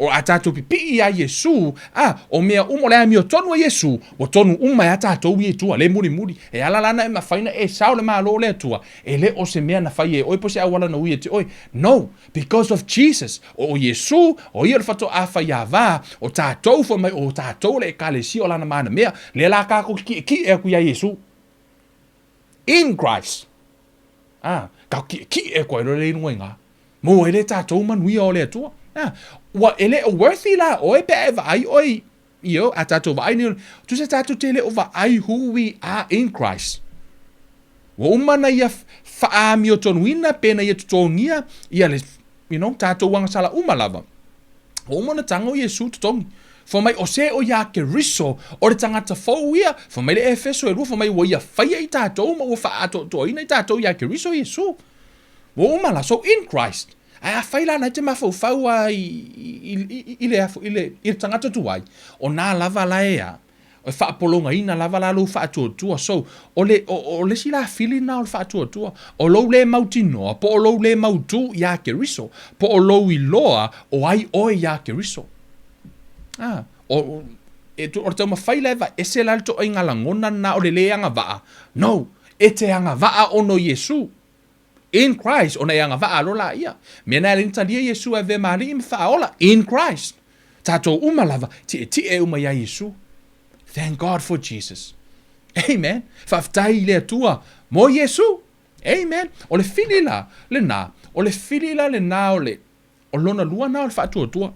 O a tatou pipii iā Iesu, a, o mea uma o le amiotonu a Iesu, ua tonu uma e a tatou ia i tua, le mulimuli. E ala la na e mafai na e sao le Malo o le Atua, e le o se mea na fai e oe po o se auala na ui e te oe. No! Because of Jesus. O Iesu, o ia o le faatoa faiava, o tatou fai mai o tatou le Ekalesia o lana manamea, lea la kakou kiʻekiʻe aku iā Iesu. In Christ. A, ka kiʻekiʻe aku ai loa le i luga i ngā. Maua ai le tatou manuia o le Atua. A, ua e le o worthy la ʻoe pe a e vaai ʻoe i, you know, a tatou vaai nei, tusa tatou te le o vaai who we are in Christ. Ua uma na ia faaamiotonuina pe na ia totogia ia le, you know, tatou agasala uma lava. Ua uma ona taga o Iesu totogi. Fai mai, o se o iā Keriso, o le tagata fou ia. Fai mai le Efeso e lua, fai mai, ua ia faia i tatou ma ua faaatoatoaina i tatou iā Keriso Iesu. Ua uma la, so in Christ. Ae afai la na e te mafaufau a i, i, i, i, le, i, le, i le tagata tuai, o nā lava la e a, e faapologaina lava la lou faatuatua. So, o le, o, o le isi la fili na o le faatuatua, o lou le mautinoa, po o lou le mautū iā Keriso, po o lou iloa o ai oe iā Keriso. Ah, o, e, o le taumafai la e vaese la le toaiga lagona na o le le agavaa. No, e te agavaa ona o Iesu. In Christ, ona e agavaa loa laia. Mea na e ala ai ona talia Iesu e avea ma alii ma faaola. In Christ. Tatou uma lava, tietie uma iā Iesu. Thank God for Jesus. Amen. Faafetai i le Atua mo Iesu. Amen. O le fili la lena, o le fili la lena o le, o lona lua na o le faatuatua.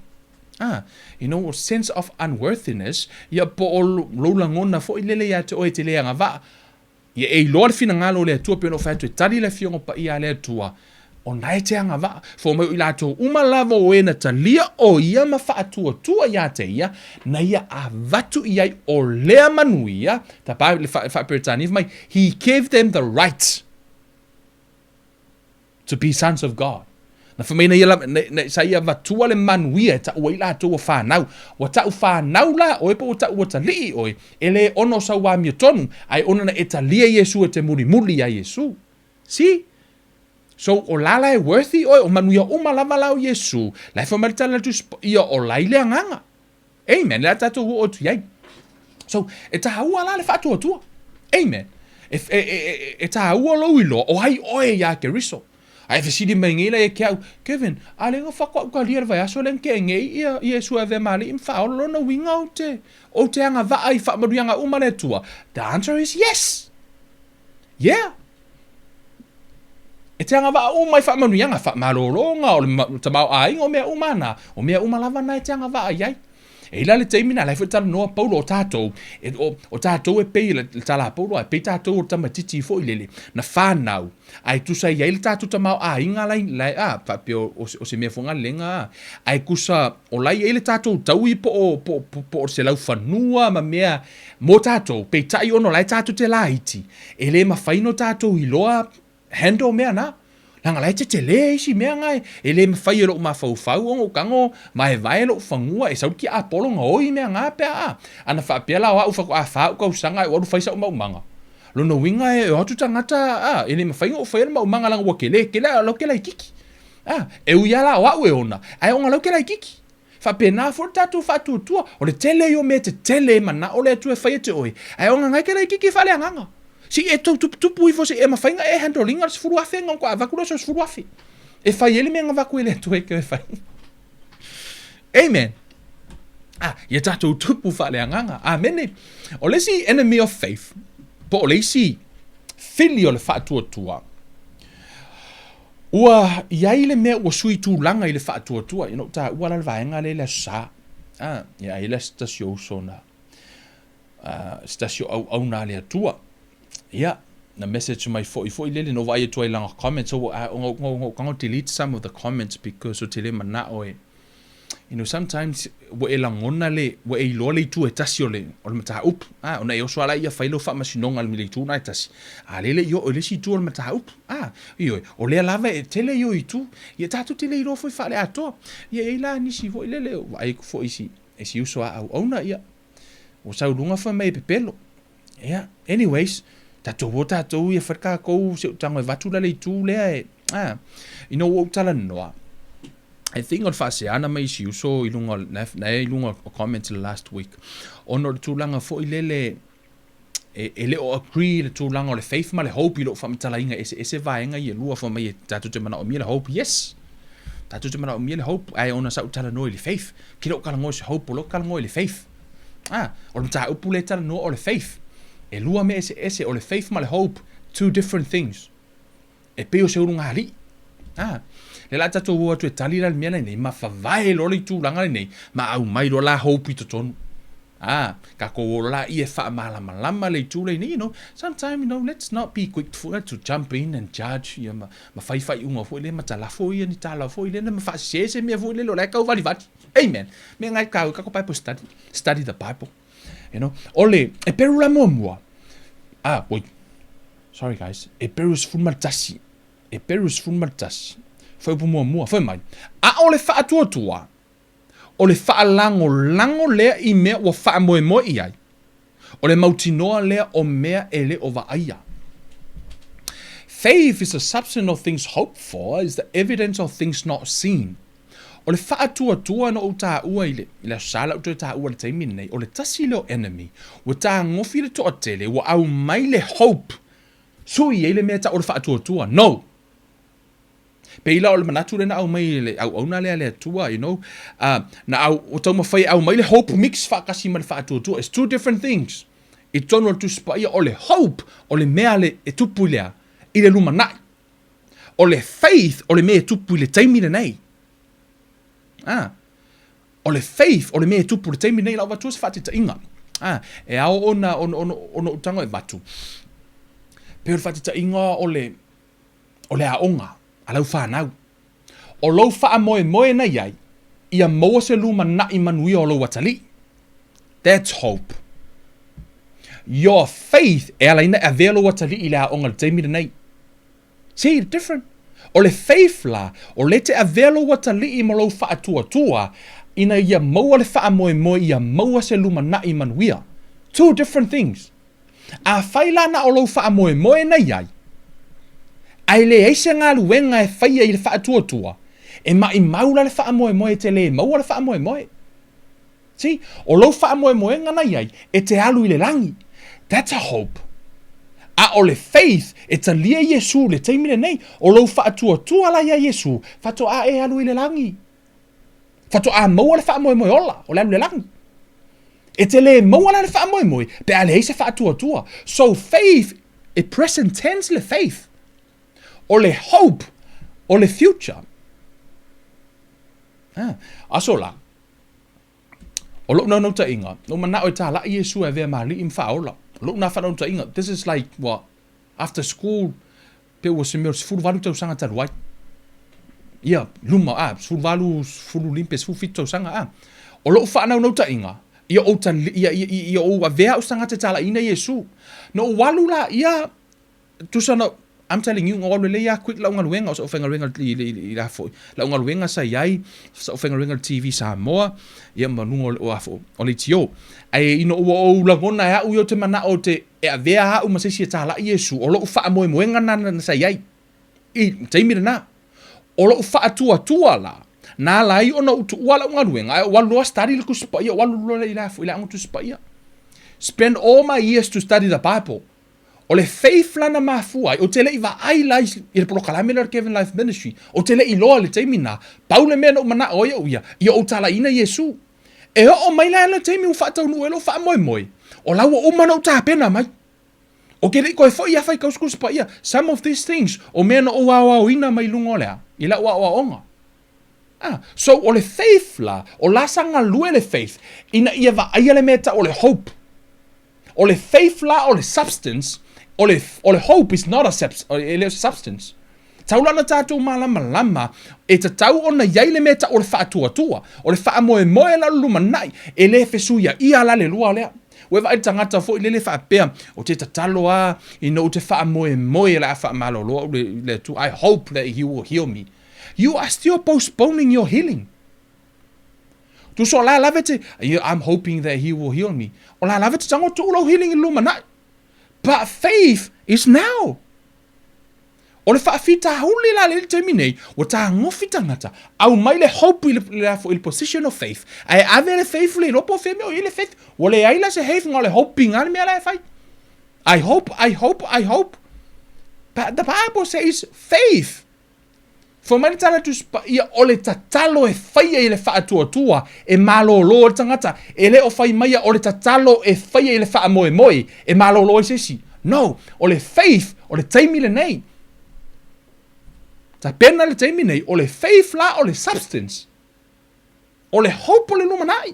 Ah, you know, sense of unworthiness, ia po o lou lagona foi lele ia te oe e te le agavaa. Ia e iloa le finagalo o le Atua pei ona ou fai atu e tali le Afioga Paia a le Atua, o na e te agavaa. Fai mai o i latou uma lava o e na talia o ia ma faatuatua ia te ia, na ia avatu i ai o lea manuia, tapa le faa-Peretania fai mai, He gave them the right to be sons of God. Na fai mai na ia lava, na, na, sa ia avatua le manuia e taʻu ai latou ua fanau. Ua taʻu fanau la ʻoe po ua taʻu atalii ʻoe, e le ono sau amiotonu, ae ona na e talia Iesu e te mulimuli iā Iesu. See? So, o la la e worthy ʻoe, o manuia uma lava la o Iesu, la e fai mai le tala a le Tusi Paia, o la i le agaga. Amen. Le a tatou oo atu i ai. So, e tāua la le faatuatua. Amen. E, e, e, e, e tāua lou iloa, o ai oe iā Keriso. A e fesili mai nei la ia ke au, Kevin, a le nga whakoa uka lia le vaiaso le nke ngei ia Iesu e avea ma alii ma whaola lona uiga o te, o te agavaa i faamanuiaga uma le Atua. The answer is yes. Yeah. E te agavaa uma i faamanuiaga, faamalologa, o le tamaoaiga, o mea uma na, o mea uma lava na e te agavaa i ai. E i la le taimi na, la e foi talanoa Paulo o tatou, e, o, o tatou e pei, le tala a Paulo, e pei tatou o le tamaititi foi lele, na fanau, ae tusa i ai le tatou tamaoaiga la, la, a, faapea o, o, o se mea foi galega, a, ae kusa o la i ai le tatou taui po o, po, po, po o se laufanua ma mea mo tatou, peitai ona o la e tatou te laiti, e le mafai ona tatou iloa handle mea na. Leaga la e tetele isi mea na e le mafai e lou mafaufau ona ou tago vaevae lou fanua e sau le tiapolo gaoi mea na pe a. Ana faapea la o au faatoa fa ou tausaga ae ou alu fai sau maumaga. Lona uiga e o atu tagata a, e le mafai ona ou faia le maumaga leaga ua tele tele a o lau ke laititi. A, e ui lava la o au e ona, ae ona lau ke laititi. Faapena foi le tatou faatuatua, o le tele ia o mea tetele e manao le Atua e fai e te oe, ae o gagae ke laititi e faaleagaga. Se i e tau tuputupu ifo se i e mafai na e handle ina le 10,000 na ona avatu lea o se 10,000. E fai ai le mea na avatu e le Atua e te fai. Amen. Ah, ia tatou tupu faaleagaga. Amene. O le isi enemy of faith, po o le isi fili o le faatuatua, Ua i ai le mea ua sui tulaga i le faatuatua, ina ua taua la le vaega lea i le Aso Sa. A, ia ai le se tasi o uso na, uh, se tasi o auauna a le Atua. Ia, na message mai foi foi lele, na ou vaai atu ai i lana comments, so, uh, na, na, na, na delete some of the comments because o te le manao e. You know, sometimes ua e lagona le, ua e iloa le itu e tasi o le, o le mataupu. A, ona e oso lava lea fai lau faamasinoga i le itu lena e tasi, a lea e le i oo i le isi itu o le mataupu. A, ioe, o lea lava e tele ia o itu. Ia tatou te le iloa foi faale-atoa. Ia e i ai la nisi foi lele, vaai atu foi i si, i si uso a auauna, ia, ua sau i luga fai mai e pepelo. Ia, anyways, tatou o tatou ia fai le tatou seutago e avatu la le itu lea e, a, ina ua ou talanoa, I think o le faaseana mai isi uso i luga, na, na i luga o comments last week, ona o le tulaga foi lele, e, e le o agree le tulaga o le faith ma le hope i lou faamatalaina eseese vaega ia e lua fai mai e tatou te manaomia le hope yes tatou te manaomia le hope ae ona sa ou talanoa i le faith ke le o talanoa i se hope o lea ou te talanoa i le faith ah o le mataupu lea e talanoa o le faith e lua mea eseese o le faith ma le hope two different things e pei o se ulugalii. A, lea la tatou o atu e tali la le mea lenei, ma favae loa le itulaga lenei, ma aumai loa la hope i totonu. A, tatou o loa laia e faamalamalama le itu lenei, you know, sometime, you know, let's not be quick to, to jump in and judge, ia, ma, ma fai faaiuga foi lea, ma talafo ia ni tala foi lea, ma faasese se mea foi lele o la e tauvalivali. Amen. Mea ngai kau, kako Bible study, study the Bible. You know, o le, Eperu la muamua, ah, wait, Sorry guys, Eperu 11, Eperu 11, fuaiupu muamua, fai mai, A o le faatuatua, o le faalagolago lea i mea ua faamoemoe i ai, o le mautinoa lea o mea e le o vaaia. Faith is the substance of things hoped for, is the evidence of things not seen. O le faatuatua na ou taua i le, i le Aso Sa la ou toe taua i le taimi lenei, o le tasi lea o enemy, ua tagofi le toatele, ua aumai le hope, sui ai le mea e tau o le faatuatua. No! Pei la o le manatu lea na aumai e le auauna lea a le Atua, you know, uh, na au, ua taumafai e aumai le hope mix faatasi ma le faatuatua. It's two different things. I totonu o le Tusi Paia, o le hope, o le mea le, e tupu i le a? I le lumanai. O le faith o le mea e tupu i le taimi lenei. Ah. O le faith o le mea e tupu i le taimi lenei, lau avatua se faataitaiga. Ah, e ao ona ona ona ona ou tago e avatu. Pei o le faataitaiga o le o le aoga a lau fanau. O lou faamoemoe na i ai, ia maua se lumanai manuia o lou atalii. That's hope. Your faith e ala ai na e avea lou atalii i le aoga i le taimi lenei. See, different. O le faith la, o lea e te avea lou atalii ma lou faatuatua ina ia maua le faamoemoe ia maua se lumanai manuia. Two different things. Afai la na o lou faamoemoe na i ai, ae leai se galuega e faia i le faatuatua, e maimau la le faamoemoe e te le maua le faamoemoe. See, o lou faamoemoega na i ai, e te alu i le lagi. That's a hope. A o le faith, e talia Iesū i le taimi lenei, o lou faatuatua la iā Iesū, faatoa e alu i le lagi. Faatoa maua le faamoemoe ola, o le alu i le lagi. E te le maua la le faamoemoe, pe a leai se faatuatua. So faith, e present tense le faith. O le hope, o le future. Ah, aso la, O lou naunautaiga, na ou manao e tālaʻi Iesū e avea ma aliʻi ma faaola. O lou nā faanaunautaiga, this is like, what, after school, pe ua se mea o le 18 tausaga talu ai. Ia, luma, a, 18, 15 pe 17 tausaga, a. O lou faanaunautaiga, ia ou tali, ia, ia, ia ou avea au se tagata e tālaʻiina Iesū. Na ou alu la, ia, Tusa na, I'm telling you, ua alu lelei lava quit lau galuega, o sa'u faigaluega i le, i le a foi, lau galuega sa i ai, sa'u faigaluega i le TV Samoa, ia ma luga o le, o a foi, o le ATO. Ae ina ua ou lagona e a'u ia ou te mana'o ou te, e avea a'u ma se isi e tāla'i Iesu, o lo'u faamoemoega lena na sa i ai, i le taimi lena. O lo'u faatuatua la, na ala ai ona ou tuua la'u galuega, ae ou alu loa study le Tusi Paia, ou alu loa i le a foi, i le aoga Tusi Paia. Spend all my years to study the Bible. O le faith la na mafua ai, ou te le i vaai la i le polokalame lea o le Kevin Life Ministry, ou te le i iloa i le taimi na, pau le mea na ou manao ai au ia, ia ou talaiina Iesu. E oo mai la i le taimi ua faataunuu ai lou faamoemoe, o la ua uma ona ou tapena mai. Ou te le i toe foi afa i Tusi Paia. Some of these things, o mea na ou aoaoina mai luga o le a? I lau aoaoga. Ah, so o le faith la, o la sa galue le faith, ina ia vaaia le mea e tau o le hope. O le faith la o le substance, o le, o le hope is not a substance, e le o se substance. Tatau la ona tatou malamalama, e tatau ona i ai le mea e tau o le faatuatua, o le faamoemoe la o le lumanai, e le fesuiaia la le lua lea. Ua e vaai i le tagata foi lele faapea, ou te tatalo lava ina ou te faamoemoe o le a faamalolo au e le Atua, I hope that he will heal me. You are still postponing your healing. Tusa o la lava e te, I'm hoping that he will heal me. O la lava e te tago tuu lou healing i le lumanai. But faith is now. O le faafitauli la lea i le taimi nei, ua tagofi tagata, aumai le hope i le, le, i le position of faith, ae ave le faith le iloa po o fea mea o i ai le faith. Ua leai la se faith, na o le hoping lava le mea la e fai. I hope, I hope, I hope. But the Bible says faith. Fai mai le tala Tusi Paia, o le tatalo e faia i le faatuatua, e malōlō ai le tagata. E le o fai maia o le tatalo e faia i le faamoemoe, e malōlō ai se isi. No, o le faith, o le taimi lenei. Tapena le taimi nei, o le faith la o le substance. O le hope o le lumanai.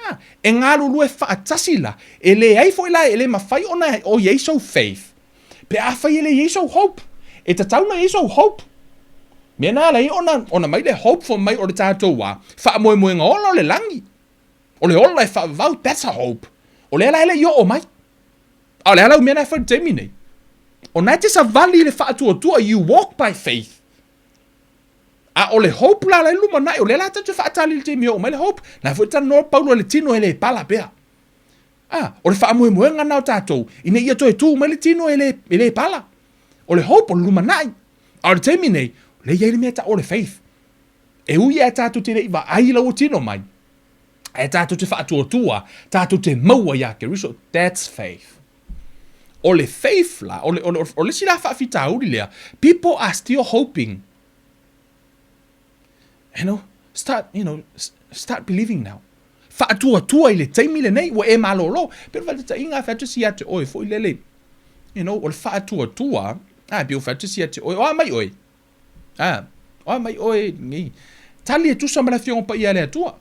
A, e galulue faatasi la, e leai foi la e le mafai ona o i ai sou faith, pe afai e le i ai sou hope. E tatau ona i ai sou hope. Mea na ala ai ona, ona mai le hope fai mai o le tatou a, faamoemoega ola o le lagi. O le ola e faavavau, that's a hope. O lea la e le i oo mai. A o le a lau mea na e fai i le taimi nei? O na e te savali i le faatuatua, you walk by faith. A o le hope la la i lumanai, o lea la tatou te faatali i le taimi e oo mai le hope. Na foi talanoa Paulo i le tino e le pala pea. A, o le faamoemoega na o tatou, ina ia toe tu mai le tino e le, e le pala. O le hope, o le lumanai. A o le taimi nei, o lea e i ai le mea e tau o le faith. E ui lava tatou te le i vaai i lau tino mai, ae tatou te faatuatua, tatou te maua iā Keriso. That's faith. O le faith la, o le, o le, o le isi la faafitauli lea, people are still hoping. You know, start, you know, start believing now. Faatuatua i le taimi lenei, ua e malōlō. Pei o le faataitaiga, a fai atu se isi ia te oe foi lele, you know, o le faatuatua, a, pei ua fai atu se isi ia te oe, o a mai oe? A, o a mai oe nei? Tali e tusa ma le Afioga Paia a le Atua.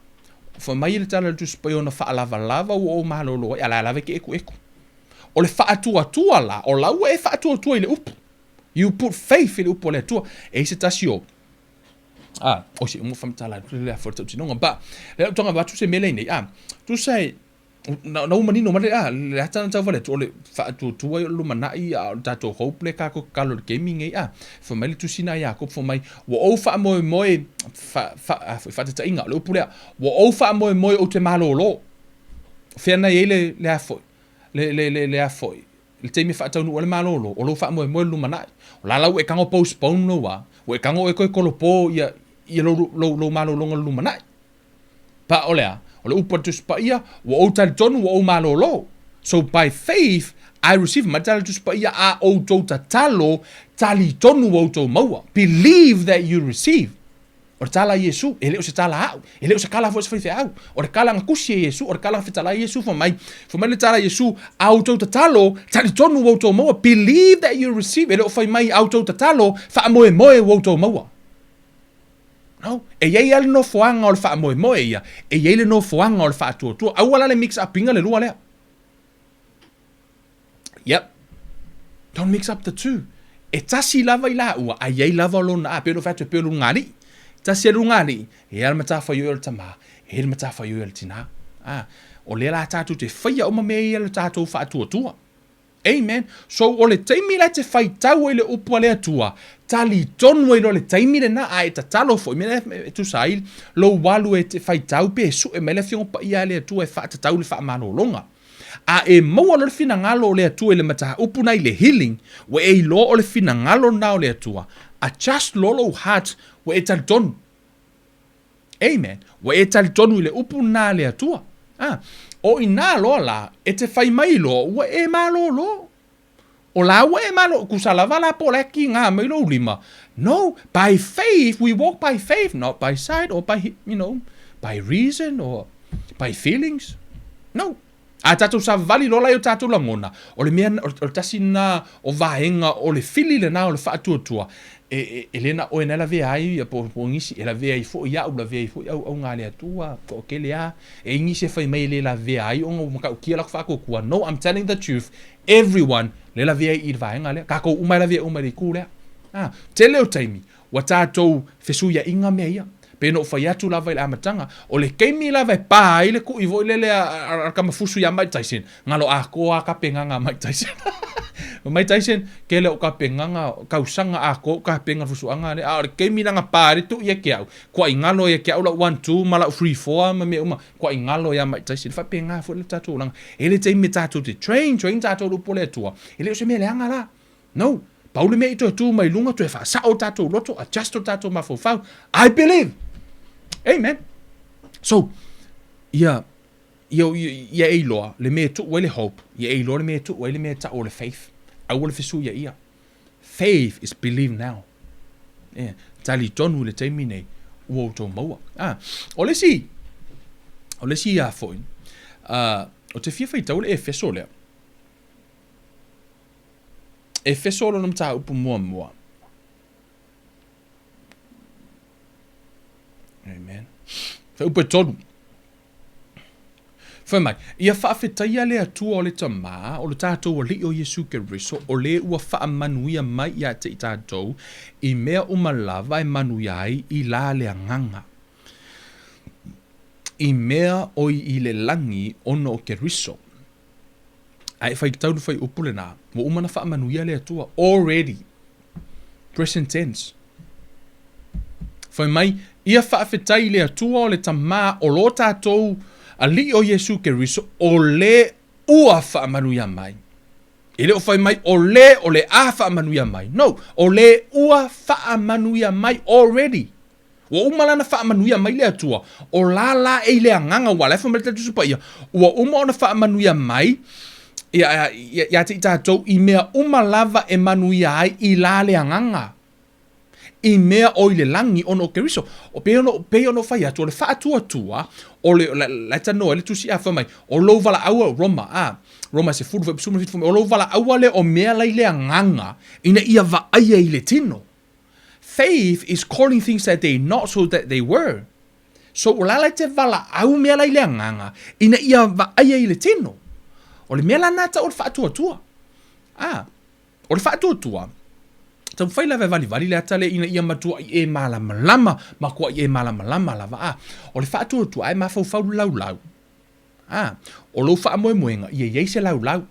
Fai mai le tala a le Tusi Paia ona faalavalava ua ou malōlō ai, a la e lava e ke ekueku. O le faatuatua la, o la ua e faatuatua i le upu. You put faith i le upu a le Atua. E i ai se tasi o, a, o se uma faamatala atu le afa o le tautinoga, but, le au tonga avatu se mea lea i nei, a, tusa e, na, na ua manino mai le, a, le ata na tauvale atu, o le faatuatua ia o le lumanai, a o le tatou hope lea kākou tatalo i le taimi lenei, a, fai mai le tusi na Iakopo, fai mai, ua ou faamoemoe, fa, fa, a, foi, faataitaiga, o le upu lea, ua ou faamoemoe ou te malōlō. Fea na i ai le, le a foi, le, le, le, le a foi, I le taimi e faataunuu ai le malōlō, o lou faamoemoe le lumanai. O la la ua e tago postpone lou a, ua e tago oe toe kolopo ia, ia lou, lou, lou malōlōga le lumanai. Pa o le a? O le upu a le Tusi Paia, ua ou talitonu, ua ou malōlō. So by faith, I receive, mai le tala a le Tusi Paia, a outou tatalo, talitonu ua outou maua. Believe that you receive. O le tala a Iesu, e le o se tala a au, e le o se kala foi a se faifeau. O le kala na tusi e Iesu, o le kala na fetalai e Iesu, fai mai, fai mai le tala a Iesu, a outou tatalo, talitonu ua outou maua, believe that you receive, e le o fai mai, a outou tatalo, faamoemoe ua outou maua. No, e i ai lava le nofoaga o le faamoemoe ia, e i ai le nofoaga o le faatuatua. Aua la le mix up ina le lua lea. Yep. Don't mix up the two. E tasi lava i laua, a i ai lava lona, a, pei ona fai atu e pei o le ulugalii. Tasi a le ulugalii, e i ai le matafaioi o le tamā, e i ai le matafaioi a le tinā. A, o lea la tatou te faia uma mea ia i le tatou faatuatua. Amen. So, o le taimi la e te faitau ai le upu a le Atua, talitonu ai loa le taimi lena, a e tatalo foi, mea e tusa ai lou alu e te faitau pe e sue mai le Afioga Paia a le Atua e faatatau le faamalologa. A e maua loa le finagalo o le Atua i le mataupu na i le healing, ua e iloa o le finagalo na o le Atua, adjust loa lou heart, ua e talitonu. Amen. Ua e talitonu i le upu na a le Atua. A, o inā loa la, e te fai mai loa, ua e malōlō. O la ua e malo, kusa lava la po o la e kīgā mai lou lima. No, by faith, we walk by faith, not by sight or by, you know, by reason or by feelings. No. A tatou savali loa la i o tatou lagona, o le mea, o le tasi lena o vaega o le fili lena o le faatuatua, e, e, e le na o e na lavea ai ia po, po nisi, e lavea ai foi au, lavea ai foi auauga a le Atua, toatele lava. E i ai nisi e fai mai e le lavea ai ona ua matautia latou faatuatua. No, I'm telling the truth. Everyone, lea lavea i i le vaega lea. Tatou uma e lavea uma i le itu lea. A, tele o taimi, ua tatou fesuiaiga mea ia. Pei ona ou fai atu lava i le amataga, o le taimi lava e pa ai le kuʻi foi lele a, a, a Kamafusu iā Mike Tyson, galo atoa lava tapenaga a Mike Tyson. O Mike Tyson, tele o tapenaga, tausaga atoa o tapena le fusuaga lea, a o le taimi la na pa ai le tui ia te au, tuai galo ia te au lau one two ma lau three four ma mea uma, tuai galo ia Mike Tyson. E faapena foi le tatou olaga. E i ai le taimi e tatou te train, train tatou i le upu a le Atua, e le o se mea leaga la. No. Pau le mea i toe tu mai luga, toe faasao o tatou loto, adjust o tatou mafaufau. I believe. Amen. So, ia, ia, ia e iloa le mea e tuu ai le hope, ia e iloa le mea e tuu ai le mea e tau o le faith. Aua le fesuiaia. Faith is believe now. Yeah. Talitonu i le taimi nei, ua outou maua. Ah, o le isi, o le isi ia foi, ou te fia faitau le Efeso lea. Efeso lona mataupu muamua. Amen. Fuaiupu e tolu. Fai mai, ia faafetaia le Atua o le Tamā, o le tatou Alii o Iesu Keriso, o le ua faamanuia mai ia te i tatou i mea uma lava e manuia ai i la le agaga, i mea o i le lagi ona o Keriso. A e faitau le fuaiupu lenā, ua uma ona faamanuia le Atua, already, present tense. Fai mai, ia faafetai i le Atua o le Tamā o lo tatou Alii o Iesu Keriso, o le ua faamanuia mai. E le o fai mai o le o le a faamanuia mai. No, o le ua faamanuia mai already. Ua uma la ona faamanuia mai le Atua, o la la e i le agaga, ua la e fai mai le Tusi Paia, ua uma ona faamanuia mai ia, ia, ia te i tatou i mea uma lava e manuia ai i la le agaga, i mea o i le lagi ona o Keriso. O pei ona, pei ona ou fai atu, o le faatuatua, o le, la, la e tanoa ai le Tusi a fai mai, o lou valaau, Roma, a, Roma 10, 17, fai mai, o lou valaau lea o mea la i le agaga, ina ia vaaia i le tino. Faith is calling things that they not so that they were. So o la la e te valaau mea la i le agaga ina ia vaaia i le tino. O le mea la na tau o le faatuatua. Ah, o le faatuatua, taumafai lava e valivali le ata lea ina ia matuai e malamalama, matuai e malamalama lava. Ah, o le faatuatua, a e mafaufau le laulau. A, o lou faamoemoega, ia i ai se laulau.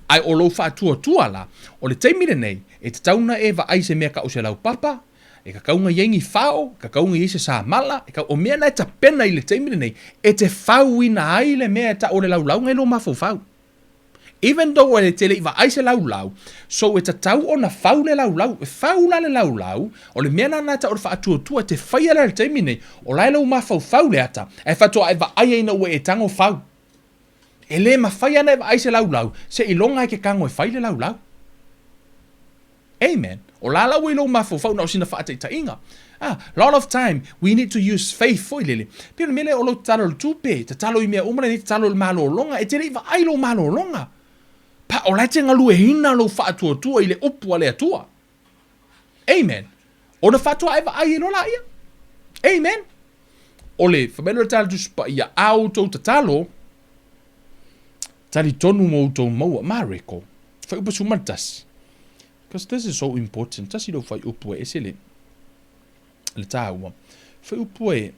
Ae o lou faatuatua la, o le taimi lenei, e tatau ona e vaai i se mea tau o se laupapa, e tatau ona i ai ni fao, e tatau ona i ai se samala, e tatau, o mea na e tapena i le taimi lenei, e te fauina ai le mea e tau o le laulau na i lou mafaufau. Even though e te le i vaai se laulau, so e tatau ona fau le laulau. E fau la le laulau, o le mea lena e tau o le faatuatua, e te faia la i le taimi nei, o la e lou mafaufau le ata, ae faatoa e vaai ai ina ua e tago fau. E le mafai ana e vaai se laulau, seiloga e te tago e fai le laulau. Amen. O la la ua i lou mafaufau na o sina faataitaiga. Ah, lot of time we need to use faith foi lele. Pei o le mea lea o lou tatalo i le tupe, tatalo i mea uma lenei, tatalo i le malologa, e te le i vaai i lou malologa. Pa, o la e te galueina lou faatuatua i le upu a le Atua. Amen. Ona faatoa e vaai ai loa laia. Amen. O le, fai mai lea o le tala Tusi Paia, a outou tatalo, Talitonu mo outou maua. Mareko, fuaiupu 11. Because this is so important. Tasi lou fuaiupu e ese le, le tāua. Fuaiupu e,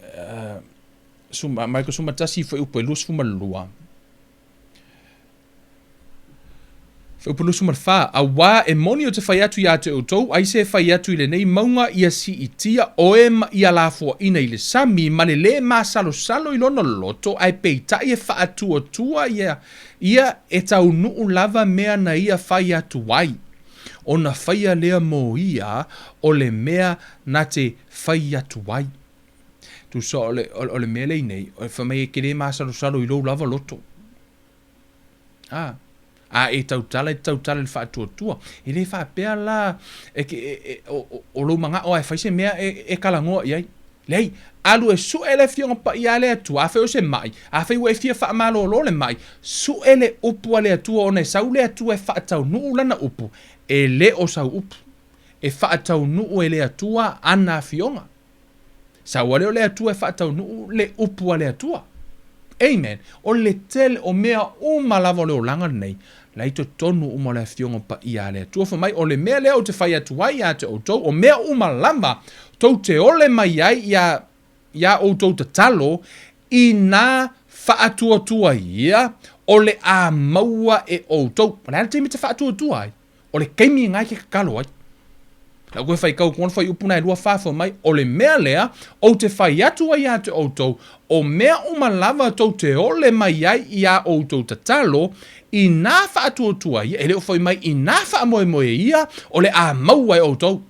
uh, suma, Mareko 11, fuaiupu e 22. Fuaiupu 24, Auā e moni ou te fai atu iā te outou, aise e fai atu i lenei mauga ia siitia oe ma ia lafoaina i le sami, ma le lē masalosalo i lona loto, ae peitai e faatuatua ia ia e taunuu lava mea na ia fai atu ai, ona faia lea mo ia o le mea na te fai atu ai. Tusa o le, o le mea lea i nei, fai mai e te lē masalosalo i lou lava loto. A, a e tautala, e te tautala i le faatuatua. E le faapea la e ke, e, e, o, o, o lou manao lava e fai se mea e, e talanoa i ai. Leai, alu e sue le Afioga Paia a le Atua, afai o se mai, afai ua e fia faamalolo le mai, sue le upu a le Atua ona e sau le Atua e faataunuu lana upu, e le o sau upu. E faataunuu e le Atua ana Afioga. Sau lea o le Atua e faataunuu le upu a le Atua. Amen. O le tele o mea uma lava o le olaga lenei, la i totonu uma o le Afioga Paia a le Atua. Fai mai, o le mea lea ou te fai atu ai ia te outou, o mea uma lava tou te ole mai ai iā, iā outou tatalo, inā faatuatua ia, o le a maua e outou. O le a le taimi e te faatuatua ai? O le taimi lena e te tatalo ai. Lau toe faitau atu le fuaiupu lena e 24 fai mai, o le mea lea ou te fai atu ai ia te outou, o mea uma lava tou te ole mai ai iā outou tatalo, inā faatuatua ia, e le o fai mai inā faamoemoe ia, o le a maua e outou.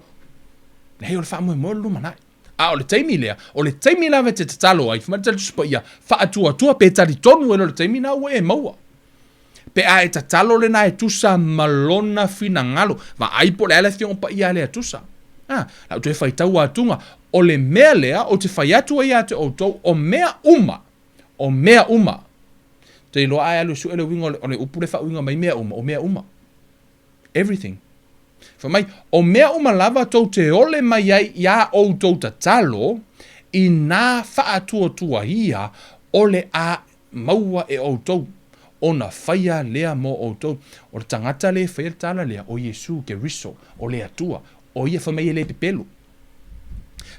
Leai, o le faamoemoe o le lumanai. A o le taimi lea, o le taimi lava e te tatalo ai, fai mai le Tusi Paia, faatuatua pe talitonu e le o le taimi lena ua e maua. Pe a e tatalo lena e tusa ma lona finagalo. Vaai po o le a le Afioga Paia a le Atusa. A, lau toe faitau atuga, o le mea lea ou te fai atu ai ia te outou, o mea uma, o mea uma. Te iloa a e alu e sue le uiga o le, o le upu lea e faauiga mai mea uma, o mea uma. Everything. Fai mai, o mea uma lava tou te ole mai ai iā outou tatalo, inā faatuatua ia, o le a maua e outou, ona faia lea mo outou. O le tagata lea e faia le tala lea, o Iesu Keriso, o le Atua, o ia fai mai e le pepelo.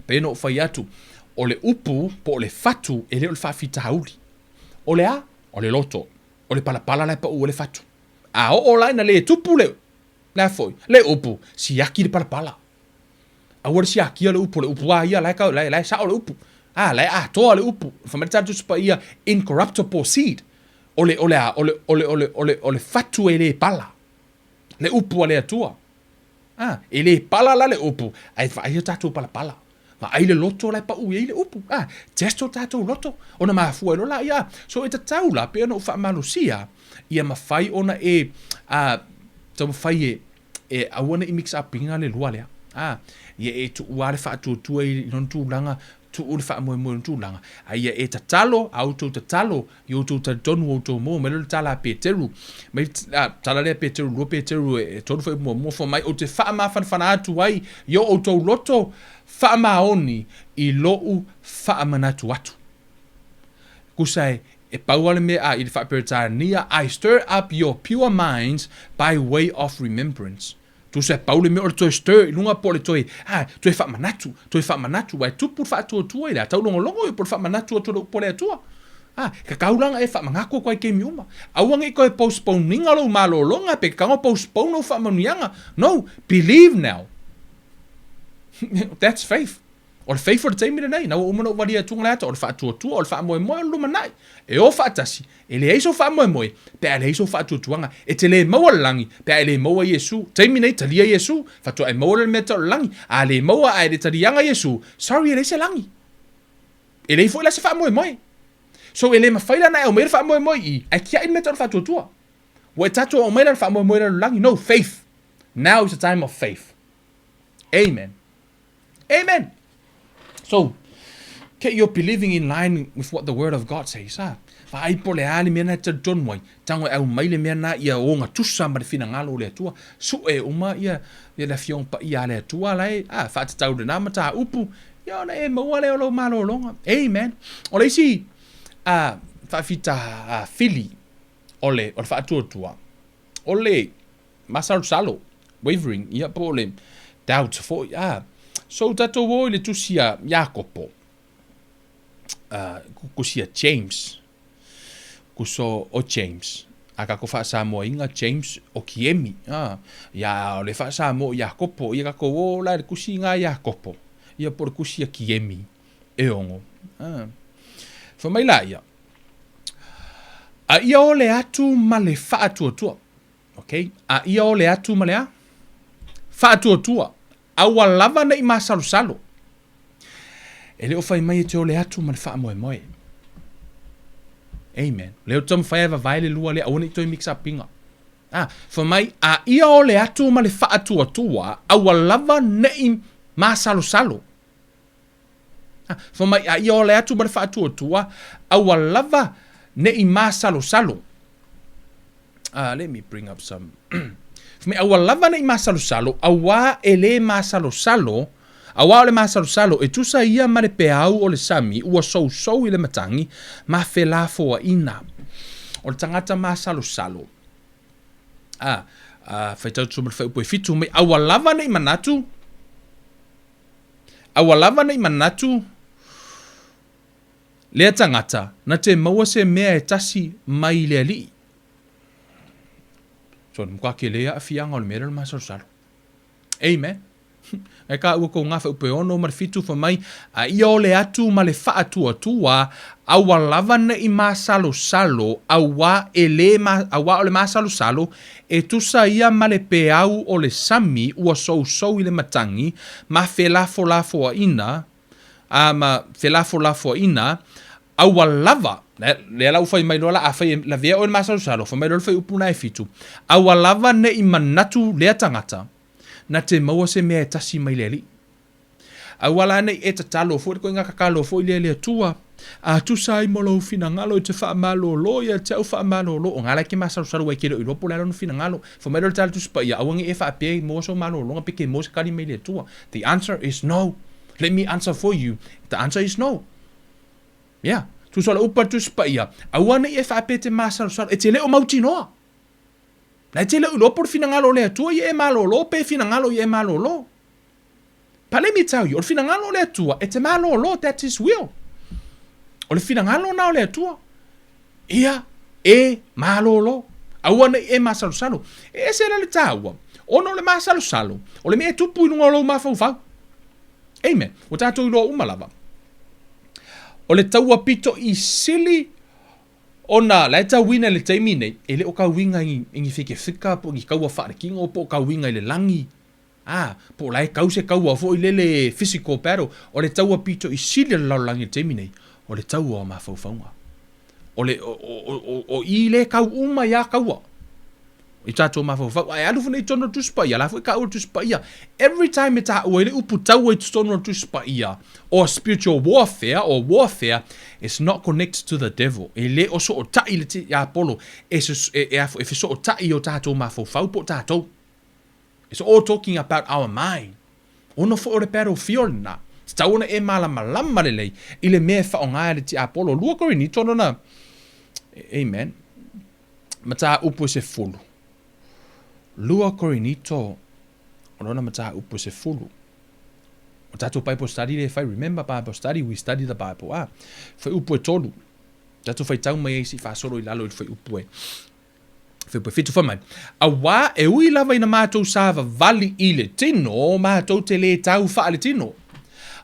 Pei ona ou fai atu, o le upu po o le fatu e le o le faafitauli. O le a? O le loto. O le palapala la e pau ai le fatu. A oo la ina le tupu le, le a foi? Le upu, siaki le palapala. Aua le siakia le upu, o le upu lava ia, la e, la e sao le upu. A, la e atoa le upu. Fai mai le Tala Tusi Paia, incorruptible seed. O le, o le a, o le, o le, o le, o le, o le fatu e le pala. Le upu a le Atua. A, e le pala la le upu, ae vaai o tatou palapala. Vaai le loto la e pau i ai le upu. A, test o tatou loto. Ona mafua ai loa laia. So e tatau la, pei ona ou faamalosia, ia mafai ona e, a, taumafai e, e aua ne i mix up ina le lua lea. A, ia e tuua le faatuatua i lona tulaga, tuu le faamoemoe i lona tulaga, a ia e tatalo, a outou tatalo, ia outou talitonu outou maua mai lea o le tala a Peteru, mai a, tala lea a Peteru, 2 Peteru e 3 fuaiupu muamua, fai mai, ou te faamafanafana atu ai i o outou loto faamaoni i lou faamanatu atu. Tusa e, e pau lava le mea a i le faa-Peretania, I stir up your pure minds by way of remembrance. Tusa e pau le mea o le toe stir i luga po o le toe, a, toe faamanatu, toe faamanatu, aua e tupu le faatuatua i le a taulogologo ia po o le faamanatu atu o le upu a le Atua. A, e tatau la ona e faamanatu atu ai i taimi uma. Aua ne i toe postpone ina lou malologa pe tatau ona postpone lou faamanuiaga. No, believe now. That's faith. O le faith o le taimi lenei, na ua uma ona ou valia atu le ata, o le faatuatua, o le faamoemoe, o le lumanai. E o faatasi, e leai sou faamoemoe, pe a leai sou faatuatuaga. E te le maua le lagi, pe a e le maua Iesu. Taimi nei, talia Iesu, faatoa e maua lea le mea tau o le lagi. A le maua a e le taliaga Iesu, sorry e leai se lagi. E leai foi la se faamoemoe. So e le mafai la ona e aumaia le faamoemoe i i, ae tiai le mea tau o le faatuatua. Ua e tatou aumai la le faamoemoe i le lagi. No, faith. Now is the time of faith. Amen. Amen. So, get your believing in line with what the word of God says. Ha? Vaai po le a le mea na e talitonu ai, tago e aumai le mea na ia ogatusa ma le finagalo o le Atua. Sue uma ia, ia le Afioga Paia a le Atua la e, a, faatatau lena mataupu, ia ona e maua lea o lou malologa. Amen. O le isi a, faafita a, fili o le, o le faatuatua, o le masalosalo, wavering, ia po o le doubt foi. Ah, so tatou o i le tusi a Iakopo, uh, tusi a James, kuso o James, a kako faasamoaina James o Kiemi, ah, ia o le faasamo o Iakopo, ia kako o la le tusi ngā Iakopo, ia po o le tusi a Kiemi, e ono. Ah. Fai mai la ia, a ia ole atu ma le faatuatua. Ok, a ia ole atu ma le a? Faatuatua, aua lava ne i masalosalo. E le o fai mai e te ole atu ma le faamoemoe. Amen. Lea ou te taumafai e vavae le lua lea, aua ne i toe mix up ina. Ah, fai mai, a ia ole atu ma le faatuatua, aua lava ne i masalosalo. Ah, fai mai, a ia ole atu ma le faatuatua, aua lava ne i masalosalo. Uh, let me bring up some. Fai mai, aua lava ne i masalosalo, auā e le masalosalo, Auā o le masalosalo, e tusa ia ma le peau o le sami ua sousou i le matagi ma felafoaina. O le tagata masalosalo, a, a faitau atu ma le fuaiupu e fitu mai, aua lava ne i manatu, aua lava ne i manatu lea tagata na te maua se mea e tasi mai le Alii. So, le matua tele aafiaga o le mea lea o le masalosalo. Amen. E ka ua kou ngafa upe ono ma le fitu fa mai, a ia ole atu ma le faatuatua, aua lava ne i masalosalo, auā e lē ma, auā o le masalosalo, e tusa ia ma le peau o le sami ua sousou i le matagi, ma felafolafoaina, a ma felafolafoaina, aua lava, lea la ua fai mai loa la, afai e lavea oe i le masalosalo, fai mai loa le fuaiupu lena e fitu, aua lava ne i manatu lea tagata, na te maua se mea e tasi mai le Alii. Aua la ne i e tatalo foi le koiga tatalo foi lea i le Atua, A tusa ai mo lou finagalo e te faamalolo ia te au faamalolo. O nga la e ke masalosalo ai ke le o iloa po o le a lona finagalo. Fai mai loa le tala Tusi Paia, aua ne i e faapea e maua sou malologa pe ke maua se kali mai le Atua. The answer is no. Let me answer for you. The answer is no. Yeah. Tusa o le upu a le Tusi Paia, aua ne i e faapea e te masalosalo, e te le o mautinoa. Na e te le o iloa po o le finagalo o le Atua ia e malolo pe finagalo ia e malolo. But let me tell you, o le finagalo o le Atua e te malolo, that's his will. O le finagalo na o le Atua, ia e malolo. Aua nei e masalosalo. E ese la le tāua, ona o le masalosalo, o le mea e tupu i luga o lou mafaufau. Amen. Ua tātou iloa uma lava. O le taua pito i sili ona la e tauina i le taimi nei, e le o kauiga i, i ni fikefika po o ni kaua faalekino po o kauiga i le lagi, a, po o la e kau se kaua foi lele physical battle, o le taua pito i sili a le lalolagi i le taimi nei, o le taua o mafaufauga. O le, o, o, o, o i le kau uma iā kaua i tātou mafaufau. A e alu foi nei i totonu o le Tusi Paia, la foi e taua le Tusi Paia. Every time e taua ai le upu taua i totonu o le Tusi Paia, or spiritual warfare, or warfare, it's not connected to the devil. E le o sootai le tiapolo, e, e, e, e fesootai i o tātou mafaufau po o tātou. It's all talking about our mind. Ono foi o le battlefield lena. Tatau ona e malamalama lelei i le mea e faaaoga ai le tiapolo. Lua Korinito lona, amen, mataupu e sefulu. Lua Korinito lona mataupu e sefulu. O tātou Bible study le fai, remember Bible study, we study the Bible. Ah, fuaiupu e tolu. Tātou faitau mai ai si faasolo i lalo i le fuaiupu e. Fuaiupu e fitu fai mai. Auā e ui lava ina mātou savavali i le tino, mātou te lē tau faaletino.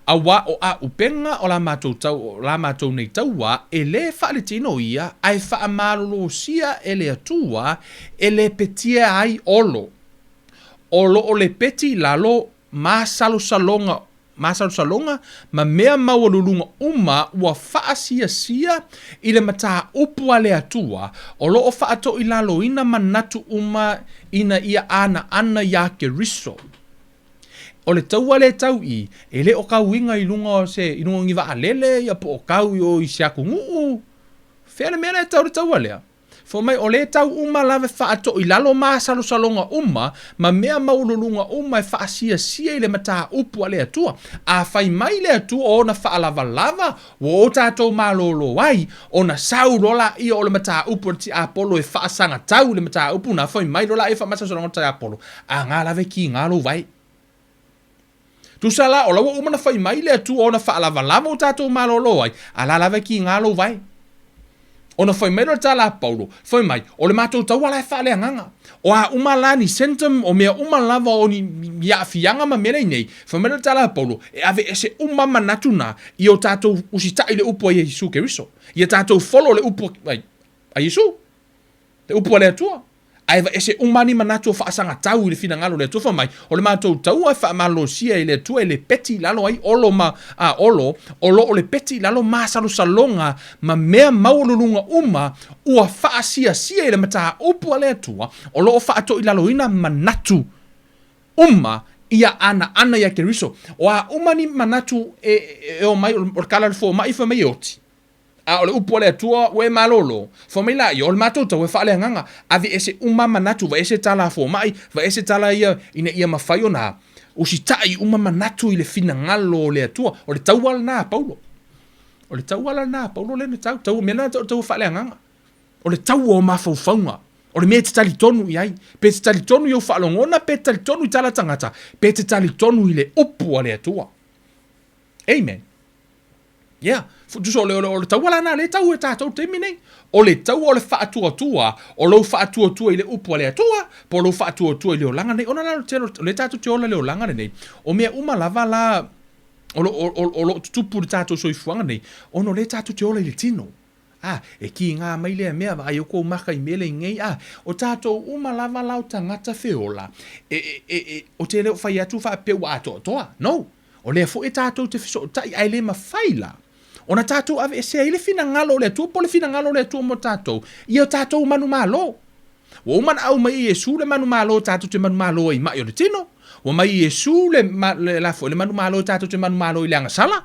Auā o āupenga o la mātou tau, o la mātou nei tauā, e lē faaletino ia, ae faamalolosia e le Atua, e lepetia ai olo. O lo o lepeti i lalo masalosaloga masalosaloga ma mea maualuluga uma ua faasiasia i le mataupu a le Atua, o lo o faatoilaloina manatu uma ina ia anaana iā Keriso. O le taua lea tau i, e le o kauiga i luga o se, i luga o ni vaalele ia po o kau i o i se atunuu. Fea le mea lea e tau le taua lea? Fai mai, o lea tau uma lava e faatoilalo masalosaloga uma ma mea maualuluga uma e faasiasia i le mataupu a le Atua. A fai mai le Atua o ona faalavalava ua o tatou malolo ai, ona sau loa laia o le mataupu a le tiapolo e faasagatau i le mataupu na, fai mai loa laia faamasalosaloga o le tiapolo, a gā lava e kīgā lou vae. Tusa la, o la ua uma ona fai mai le Atua ona faalavalava o tatou malolo ai, a la lava e kīgā lou vae. Ona fai mai lea o le tala a Paulo, fai mai, o le matou taua la e faaleagaga. O a uma la ni symptom, o mea uma lava o ni, ni aafiaga ma mea nei, fai mai lea o le tala a Paulo, e aveese uma manatu na i o tatou usitai i le upu a Iesu Keriso. Ia tatou follow le upu a Iesu. Le upu a le Atua. Ae vaese uma ni manatu o faasagatau i le finagalo o le Atua, fai mai, o le matou taua e faamalosia e le Atua e lepeti i lalo ai olo ma a olo, o lo o lepeti i lalo masalosaloga ma mea maualuluga uma ua faasiasia i le mataupu a le Atua, o lo o faatoilaloina manatu uma ia anaana iā Keriso. O a uma ni manatu e, e, e o mai, o le kala o le fomai fai mai e oti. A o le upu a le Atua, ua e malōlō. Fai mai laia, o le matou taua e faaleagaga, aveese uma manatu, vaese tala a fomai, vaese tala ia ina ia mafai ona usitai uma manatu i le finagalo o le Atua. O le taua lena a Paulo. O le taua la lena a Paulo lea na tau. Taua, mea lena na tau o le taua faaleagaga. O le taua o mafaufauga, o le mea e te talitonu i ai. Pe te talitonu i ou faalogona, pe te talitonu i tala tagata, pe te talitonu i le upu a le Atua. Amen. Yeah. Tusa o le, o le, o le taua la na le tau e tātou taimi nei. O le taua o le faatuatua, o lou faatuatua i le upu a le Atua, po o lou faatuatua i le olaga nei. Ona la o le, o le tātou te ola le olaga lenei, o mea uma lava la o lo, o, o, o lo o tutupu i le tātou soifuaga nei, ona o lea tātou te ola i le tino. A, e kīngā mai lea mea, vaai au kou maka i mele nei, a, o tātou uma lava la o tagata feola, e, e, e, e, o te leo fai atu faapea ua atoatoa, no. O lea foi e tātou te fesootai, ae le mafai la ona tātou aveesea ai le finagalo o le Atua po o le finagalo o le Atua mo tātou, ia o tātou manumalo. Ua uma ona aumai e Iesu le manumalo tātou te manumalo ai i maʻi o le tino. Ua mai e Iesu le, le, la foi le manumalo tātou te manumalo i le agasala.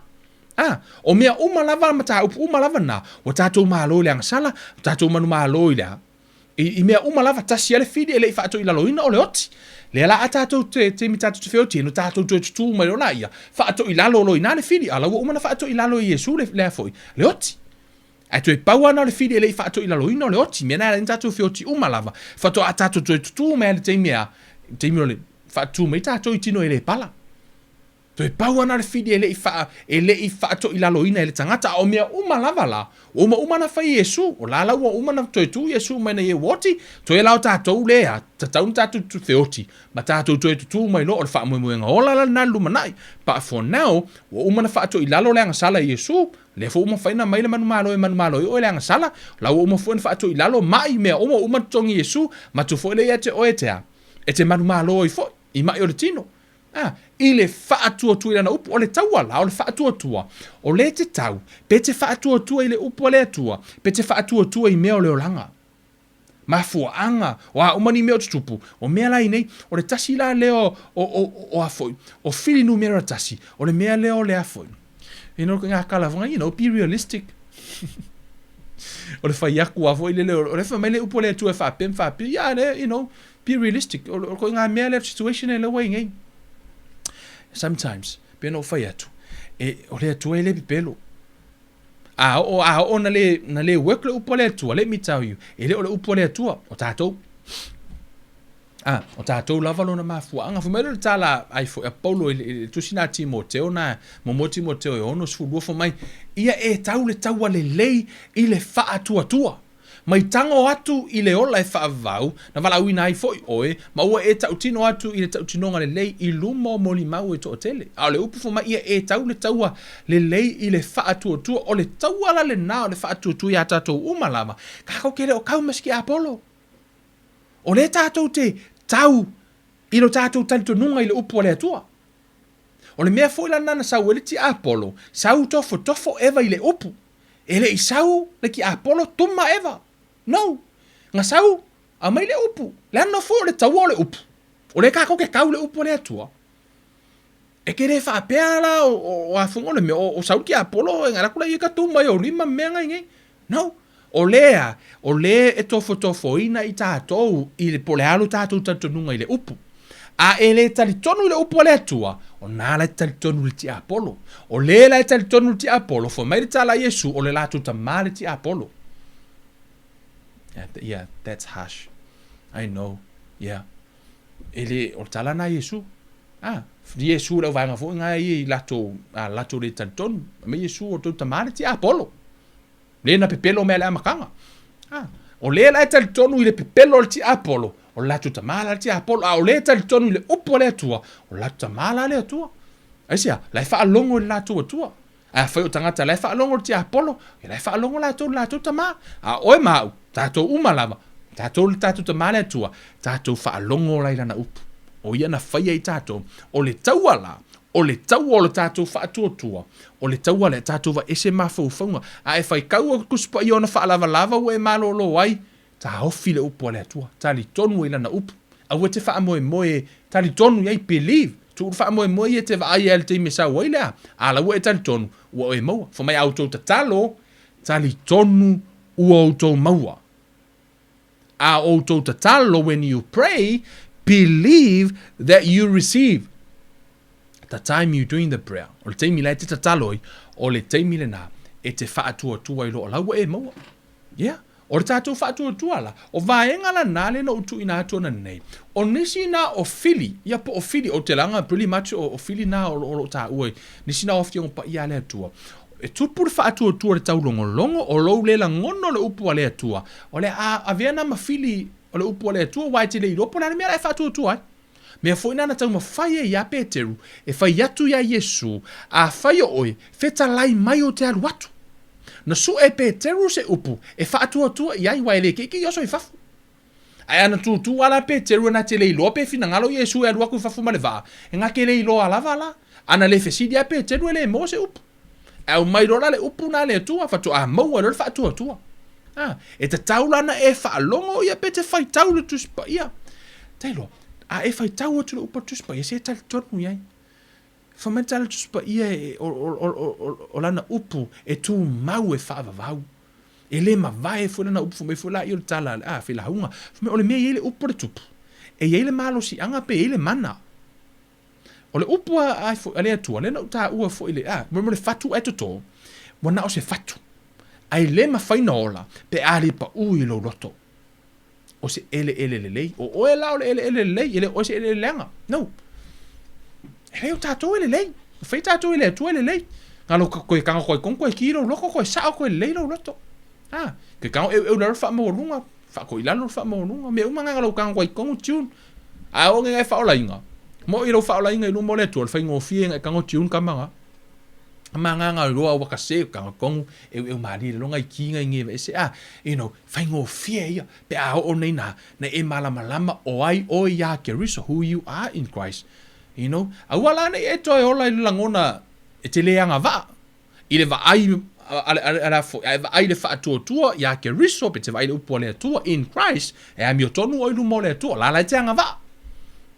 A, o mea uma lava, mataupu uma lava na, ua tatou malo i le agasala, ua tatou manumalo i le a? I, i mea uma lava, tasi a le fili e le i faatoilaloina o le oti. Lea la a tatou te, taimi tatou te feoti ai, no tatou toe tutū mai loa laia, faatoilalo loa i ina le fili, a la ua uma ona faatoilalo e Iesu le, le a foi, le oti. Ae toe pau lava na o le fili e le i faatoilaloina o le oti, mea na e ala ai ona tatou feoti uma lava, faatoa tatou toe tutū mai lava i le taimi a, taimi o le faatutū mai tatou i tino e le pala. Toe pau ana le fili e le i faa, e le i faatoilaloina e le tagata, a o mea uma lava la, ua uma uma ona fai e Iesu, o la la ua uma ona toe tu Iesu mai nei e ua oti, toe la o tatou lea, tatau ona tatou feoti, ma tatou toe tutū mai loa, o le faamoemoega ola la lena i le lumanai. But for now, ua uma ona faatoilalo le agasala e Iesu, lea foi ua mafai ona aumai le manumalo e manumalo ai oe i le agasala, o la ua uma foi ona faatoilalo mai mea uma, ua uma ona totogi e Iesu, matou foi lea ia te oe e te a? E te manumalo ai foi, i mai o le tino. A, i le faatuatua i lana upu, o le taua la, o le faatuatua, o le te tau, pe te faatuatua i le upu a le Atua, pe te faatuatua i mea o le olaga. Mafuaaga, o a uma ni mea o tutupu, o mea la i nei, o le tasi la lea o, o, o, o a foi, o fili numera tasi, o le mea lea o le a foi. You know, ngā kala whanga, you know, be realistic. o le whai aku a foi lele, o le whai mai le upu o le Atua e whaapea, whaapea, yeah, le, you know, Be realistic, o ko ngā mea lea situation e lau ai nei. Sometimes, pei ona ou fai atu, e, o le Atua e le pepelo. A o, a o na le, na le work le upu a le Atua, let me tell you, e le o le upu a le Atua, o tātou. A, o tātou lava lona mafuaaga. Fai mai lea o le tala ai foi a Paulo i le tusi na Timoteo na, muamua Timoteo e 62, fai mai, ia e tau le taua lelei i le faatuatua. Mai tago atu i le ola e faavavau, na valaauina ai foi oe, ma ua e tautino atu i le tautinoga lelei i luma o molimau e toatele. A o le upu fai mai ia e tau le taua lelei i le faatuatua, o le taua la lena o le faatuatua iā tatou uma lava, kākou ke le o kau ma se tiapolo. O lea tatou te tau i lo tatou talitonuga i le upu a le Atua. O le mea foi la lena na sau ai le tiapolo, sau tofotofo Eva i le upu. E le i sau le tiapolo tuma Eva. No. Na sau, aumai le upu. Leaga foi o le taua o le upu. O lea tatou te tau le upu a le Atua. E te le faapea la o a foi o le mea o sau le tiapolo e alu atu la ia ka tuma i ou lima ma mea na i nei. No. O lea, o lea e tofotofoina i tatou i le, po o le a lo tatou talitonuga i le upu. A e le talitonu i le upu a le Atua, o na la e talitonu i le tiapolo. O le la e talitonu i le tiapolo, fai mai le tala a Iesu, o le latou tamā le tiapolo. Yeah, yeah, that's harsh. I know. Yeah. E le, o le tala na a Iesu. Ah, Iesu le auvaega foi nga ia i latou, a latou le talitonu. Fai mai Iesu, o tou tamā le tiapolo. Le na pepelo mea le amataga. A, o le la e talitonu i le pepelo o le tiapolo, o le latou tamā la le tiapolo, a o le e talitonu i le upu a le Atua, o le latou tamā la le Atua. Aisea? La e faalogo i le latou Atua. Ae afai o tagata la e faalogo i le tiapolo, ia la e faalogo latou i le latou tamā. A o oe ma au, tatou uma lava, tatou le tatou tamā le Atua, tatou faalogo la i lana upu. O ia na faia i tatou, o le taua la, O le taua o le tatou faatuatua, o le taua lea, tatou vaese mafaufauga. A e faitau atu Tusi Paia ona faalavalava ua e malolo ai, taofi le upu a le Atua, talitonu ai Lana upu. Aua e te faamoemoe, talitonu i ai, believe. Tuu le faamoemoe ia e te vaai ai i le taimi e sau ai le a, a la ua e talitonu, ua e maua. Fai mai a outou tatalo, Talitonu ua outou maua. A outou tatalo, when you pray, believe that you receive. The time you doing the prayer, o le taimi la e te tatalo ai, o le taimi lena e te faatuatua ai loa la ua e maua. Yeah. O le tatou faatuatua la, o vaega la na lea na ou tuuina atu ona nei, o nisi na o fili, ia po o fili, ou te laga pretty much o, o fili na o, o lo o taua i nisi na o afioga paia a le Atua. E tupu le faatuatua i le taulogologo, o lou le lagona o le upu a le Atua, o le a avea na ma fili o le upu a le Atua, aua e te le iloa po o le a le mea la e faatuatua ai. Mea foi na na taumafai ai ia Peteru e fai atu iā Iesu, Afai o oe, fetalai mai ou te alu atu. Na suʻe e Peteru se upu e faatuatua i ai, aua e le keikei oso i fafo. Ae ana tūtū a la Peteru e na te le iloa pe finagalo Iesu e alu aku i fafo ma le vaa, e nga ke le iloa lava la. Ana le fesili a Peteru e le maua se upu. Ae aumai loa la le upu na a le Atua, faatoa maua loa le faatuatua. A, e tatau la ona e faalogo ia pe te faitau le Tusi Paia. Tailo, a e faitau atu le upu a le Tusi Paia, se e talitonu i ai. Fai mai le tala a le Tusi Paia e, o, o, o, o, o lana upu e tumau e faavavau. E le mavae foi lana upu, fai mai foi laia o le tala a le failauga. Fai mai, o le mea e i ai le upu a le tupu, e i ai le malosiaga pe i ai le mana. O le upu a, a le Atua, lea na ou taua foi le, a, mo le fatu ae toto, ua na o se fatu. Ae le mafai na ola pe a le paʻū i lou loto. O se eleele lelei. O oe la o le eleele lelei, e le o oe se eleele leaga. No. E le o tatou e lelei. Na fai tatou e le Atua e lelei. Na lo koe kanga koe kong koe ki lou loko koe sao koe lelei lou loto. A, koe kanga eu eu lalo whaamaualunga, whaakoi lalo whaamaualunga. Mea uma nganga lou kanga koe kongu tune. A o nge ngai whaolainga. Mo i lou whaolainga i luma o le Atua, le whaingofie ngai kango tune kamanga. Ma nganga roa waka se kanga kongu eu eu malie le longa i ki ngai nge ese a you know faigofie ia pe a oo nei na na e malamalama o ai oe iā Keriso, who you are in Christ, you know aua la nei e toe ola i le lagona e te le agavaa i le vaai a le, a le, a foi, a e vaai i le faatuatua iā Keriso pe te vaai i le upu a le Atua in Christ e amiotonu oe i luma o le Atua la la e te agavaa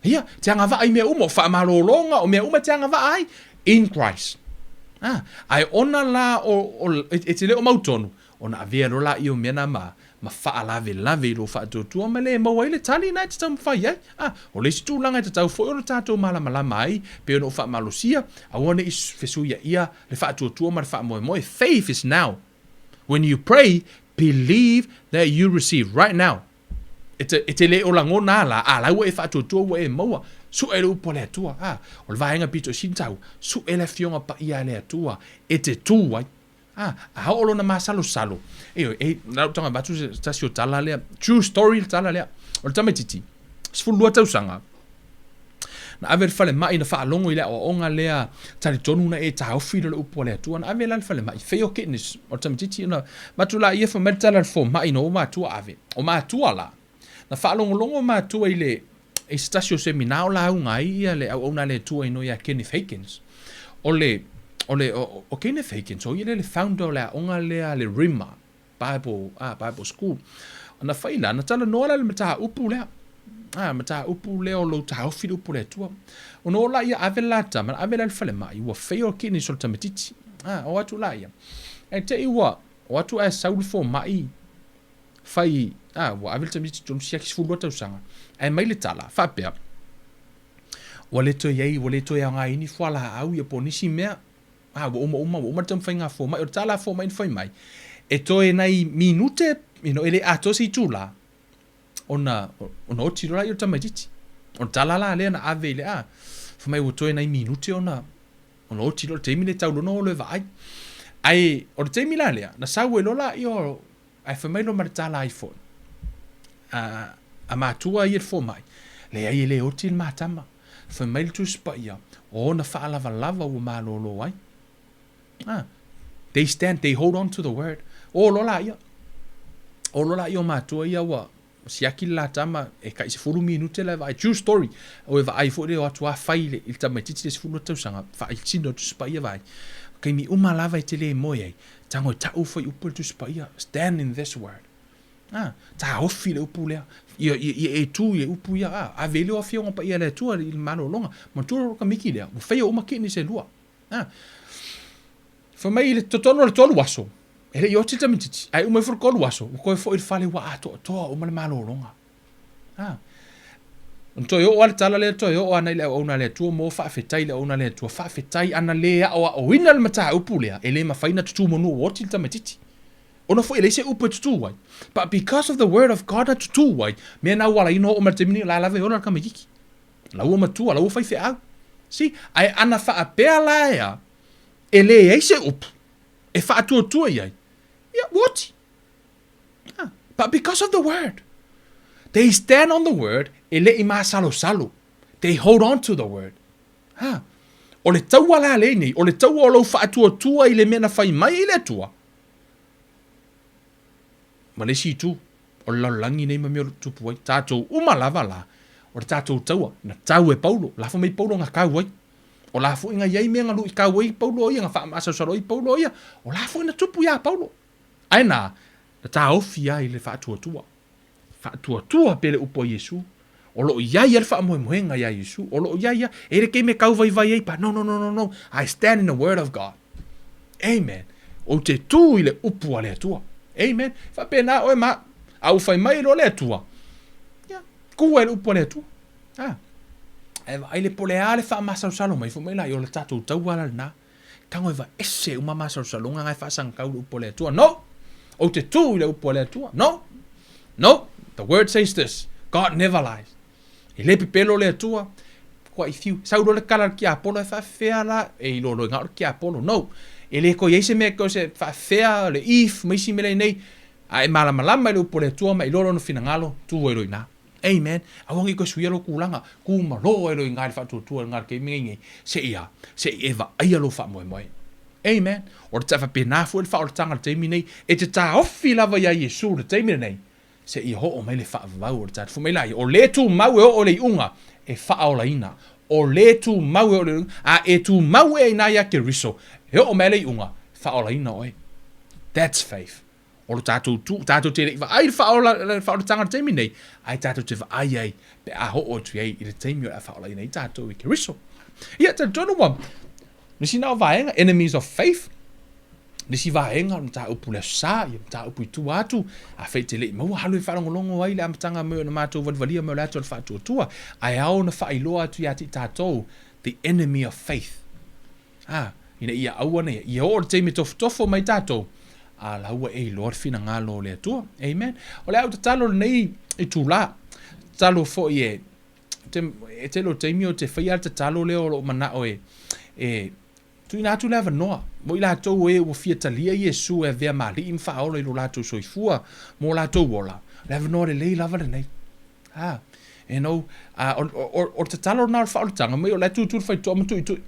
ia te agavaa i mea uma o faamalologa o mea uma e te agavaa ai In Christ. A, ae ona la o, o, e te le o mautonu, ona avea loa laia o mea na ma, ma faalavelave i lou faatuatua ma le maua ai le tali na e te taumafai ai. A, o le isi tulaga e tatau foi ona tatou malamalama ai, pei ona ou faamalosia, aua ne i fesuiaia le faatuatua ma le faamoemoe. Faith is now. When you pray, believe that you receive right now. E te, e te le o lagona a la, a la ua e faatuatua ua e maua. Suʻe le upu a le Atua. A, o le vaega pito i sili taua, suʻe le afioga paia a le Atua e te tū ai. A, a oo lona masalosalo. E, e, na lou taga avatu se tasi o tala lea. True story le tala lea. O le tamaititi, 12 tausaga, Na ave i le falemai, na faalogo i le aoaoga lea talitonu na e taofi loa le upu a le Atua. Na ave la i le falemai, fail kidneys o le tamaitiiti. Na avatu laia fai mai le tala a le fomai ina ua matua ave. O matua la, na faalogologo matua i le i se tasi o semina o lauga ai ia le auauna a le Atua ino ia Kenneth Hagins. O le o le o, o Kenneth Hagins, o ia lea le founder o le aoga lea le Rhema. Bible, ah, Bible School. Ona fai la, na talanoa la le mataupu lea. Ah, mataupu lea o lou taofi le upu le Atua. Ona o la ia ave la tama, ave la le falemai, ua fail kidneys o le tamaitiiti. Ah, o atu la ia. E te i ua, o atu ae sau le fomai, fai, ah, ua ave le tamaitiiti tonu siaki 12 tausaga. Ae mai le tala, faapea, ua le toe iai, ua le toe aoga ai ni fualaau ia po o nisi mea. A, ua uma uma, ua uma le taumafaiga a fomai. O le tala a fomai na fai mai, e toe nai minute, you know, e le atoa se itula, ona, ona oti loa lea o le tamaitiiti. O le tala la lea na ave i le, a, fai mai ua toe nai minute ona, ona oti loa le taimi lea tau loa ona o loa e vaai. Ae, o le taimi la lea, na sau ai loa laia o, ae fai mai loa ma le tala ai foi, a, a matua ia le fomai, leai e le oti le matama. Fai mai le Tusi Paia, o ona faalavalava ua malolo ai. Ah, they stand, they hold on to the word. O loa laia. O loa laia o matua ia ua siaki le la tama e kai 10 minute la e vaai. True story. O e vaai foi le o atu a fai le, i le tamaitiiti le 12 tausaga, faaitino le Tusi Paia vaai. Kaimi uma lava e te le moe ai. Tago e tau foi upu le Tusi Paia. Stand in this word. Ā, taofi le upu lea. Ia, ia, ia e tū i le upu ia, ā, ave i le afioga paia a le Atua i le malologa. Manatua le kamiki lea, ua faia uma kidneys e lua. Ā, fai mai i le totonu o le tolu aso, E le i oti le tamaitiiti, ae uma ifo le 3 aso, ua toe foi i le fale ua atoatoa uma le malologa. A. Ona toe oo lava le tala lea, toe oo ana i le auauna a le Atua mo faafetai i le auauna a le Atua, faafetai ana le aoaoina le mataupu lea, e le mafai ona tutu manu ua oti le tamaitiiti. Ona foi e leai se upu e tutu ai. But because of the word of God na tutu ai, mea na ua ala ai ona oo mai i le taimi nei, o la lava e ola le tamaitiiti. La ua matua, la ua faifeau. See? Ae ana faapea la ea, e leai se upu e faatuatua i ai, ia, ua oti. Ah, but because of the word, they stand on the word, e le i masalosalo. They hold on to the word. Ha. O le taua la lenei, o le taua o lou faatuatua i le mea na fai mai ai le Atua, ma le isi itu, o le lalolagi nei ma mea o lo o tutupu ai. Tatou uma lava la, o le tatou taua, na tau e Paulo, lafo mai Paulo na tau ai. O la foi na i ai mea na luitau ai Paulo ia, na faamasalosalo ai Paulo ia, o la foi na tupu iā Paulo. Ae na, na taofi ai le faatuatua. Faatuatua pea le upu a Iesu. O lo o i ai lava le faamoemoega iā Iesu. O lo o i ai lava. E i ai le taimi e tau vaivai ai, but no, no, no, no, no, I stand in the word of God. Amen. Ou te tū i le upu a le Atua. Amen. Faapena oe ma au. A ua fai mai loa le Atua, ia, kū ai le upu a le Atua. A, e vaai le po o le a le faamasalosalo mai foi mai la i o le tatou taua la lena. Tago e vaese uma masalosaloga na e faasagatau i le upu a le Atua. No! Ou te tū i le upu a le Atua. No! No! The word says this. God never lies. E le pepelo le Atua. Kua i fiu. Sau loa le kala a le tiapolo e faafefea la. E iloa loa i ina o le tiapolo. No! E le toe i ai se mea e toe se faafefea le if ma isi mea lenei. A e malamalama i le upu a le Atua ma iloa lona finagalo, tū ai loa i ina. Amen. Aua ne i toe suia lou tulaga, kumalo ai loa i ina i le faatuatua i lena taimi nei nei, seia, se i e vaaia lou faamoemoe. Amen. O le faapena foi le faaolataga i le taimi nei, e te taofi lava iā Iesu i le taimi lenei, seia oo mai le faavavau o le tatou. Fai mai la ia, o le tumau e oo i le iuga, e faaolaina. O le tumau e oo i le iuga, a e tumau ea ina iā Keriso, e oo mai le iuga, e faaolaina oe. That's faith. O lo tatou tu, tatou te le i vaai i le faaola, le faaolataga i le taimi nei, ae tatou te vaai ai pe a oo atu i ai i le taimi o le a faaolaina ai tatou e Keriso. Ia, talitonu ua, nisi na o vaega, enemies of faith, nisi vaega o le mataupu i le Aso Sa, ia mataupu i tua atu, afai e te le i maua alu e faalogologo ai le amataga mai o na matou valivalia mai o le ata o le faatuatua, ae ao ona faailoa atu ia te i tatou the enemy of faith. Ā, ina ia aua nei, ia oo le taimi e tofotofo mai tatou, a la ua e iloa le finagalo o le Atua. Amen. O le au tatalo lenei itulā, tatalo foi e, te, e tele o taimi o te faia le tatalo lea o lou manao e, e tuuina atu le avanoa mo i latou e ua fia talia Iesu e avea ma Alii ma Faaola i lo latou soifua mo latou ola. O le avanoa lelei lava lenei. A, you know, a, o, o, o le tatalo lena o le faaolataga mai o la e tutu le faitotoa ma tuitui.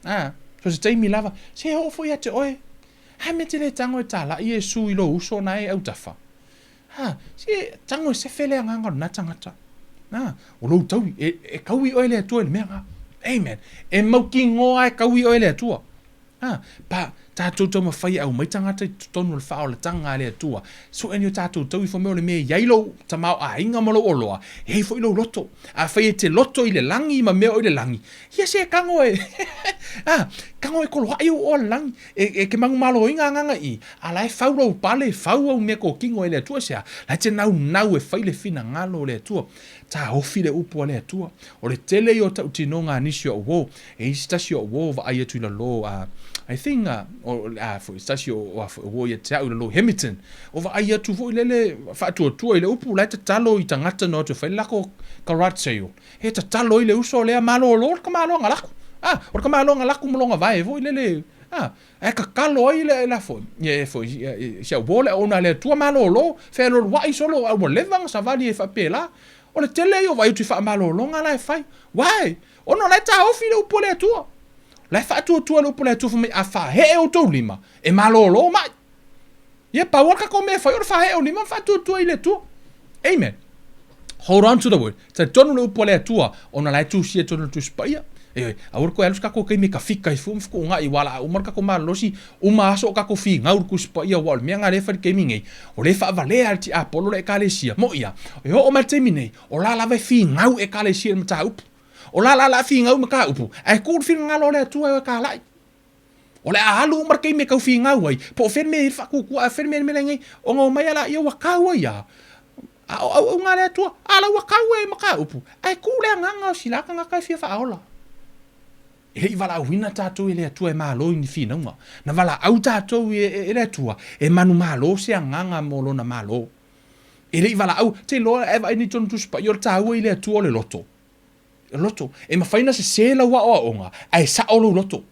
A, so se taimi lava, se oo foi ia te oe. Ha me te le tago e talai Iesu i lou uso na e autafa. Ha, se tago e sefe le agaga o lena tagata. A, o lou taui, e, e kaui oe le Atua i le mea nga. Amen. E mautinoa e kaui oe le Atua. Ā, pa, tātou taumawhai e aumai tagata i totonu o le faaolataga a le Atua. Sue ni o tātou tauifa mea o le mea e i ai lou tamaoaiga ma lou oloa, e i ai foi lou loto. Afai e te loto i le lagi ma mea o i le lagi, ia se tago e, ā, tago e koloaʻi ou oa le lagi, e, e ke manumaloina agaga i, a la e fau lou pale, fau au mea tokino e le Atua, se a, la e te naunau e fai le finagalo o le Atua. Taofi le upu a le Atua. O le tele ia o tautinoga a nisi o au uo, E i se tasi o uo vaai atu i lalo a I think a o a foi se tasi o a foi uo ia te au i lalo Hamilton o vaai atu foi lele faatuatua i le upu la e tatalo i tagata na o atu e fai le lako garage sale e tatalo ai le uso lea malolo le tamaloa na lako a o le tamaloa na lako ma lona vae foi lele a ae tatalo ai le la foi ia e foi si au uo le auauna a le Atua malolo fealualuai solo a ua leva ona savali ai faapela o le tele ia o vaai atu i faamalologa la e fai why Ona o la e taofi le upu a le Atua. O la e faatuatua le upu a le Atua fai mai, a fahee outou lima, e malōlō mai. Ia, pau lava le tatou mea e fai o le fahee o lima ma faatuatua i le Atua. Amen. Hold on to the word. Talitonu le upu a le Atua, ona la e tusia tonu le Tusi Paia. Ioe, aua le toe alu se tatou taimi e kafika ai fua ma fetuunai aua o le a uma le tatou malolosi, uma aso o tatou finau i le Tusi Paia aua o le mea lena lea e fai i le taimi nei, o lea e faavalea e le tiapolo le Ekalesia. Moʻi a, e oo mai le taimi nei, O la lava e finau Ekalesia i le mataupu. O la la la finau mataupu, ae tuu le finagalo o le Atua e o e kalai. O le a alu uma le taimi e tau finau ai, po o fea le mea e i ai le faatuatua, a o fea le mea e leai nei, ona omai lava laia ua tau ai lava, a o auauna a le Atua, a la ua tau ai i mataupu, ae tu le agaga o si la tagata e fia faaola. E le i valaauina tatou e le Atua e malo i ni finauga. Na valaau tatou e le Atua e manumalo se agaga mo Lona Malo. E le i valaau, te iloa a e vaai nei tonu Tusi Paia o le taua i le Atua o le loto. Loto. E mafai ona sese lau aoaoga ae sao lou loto.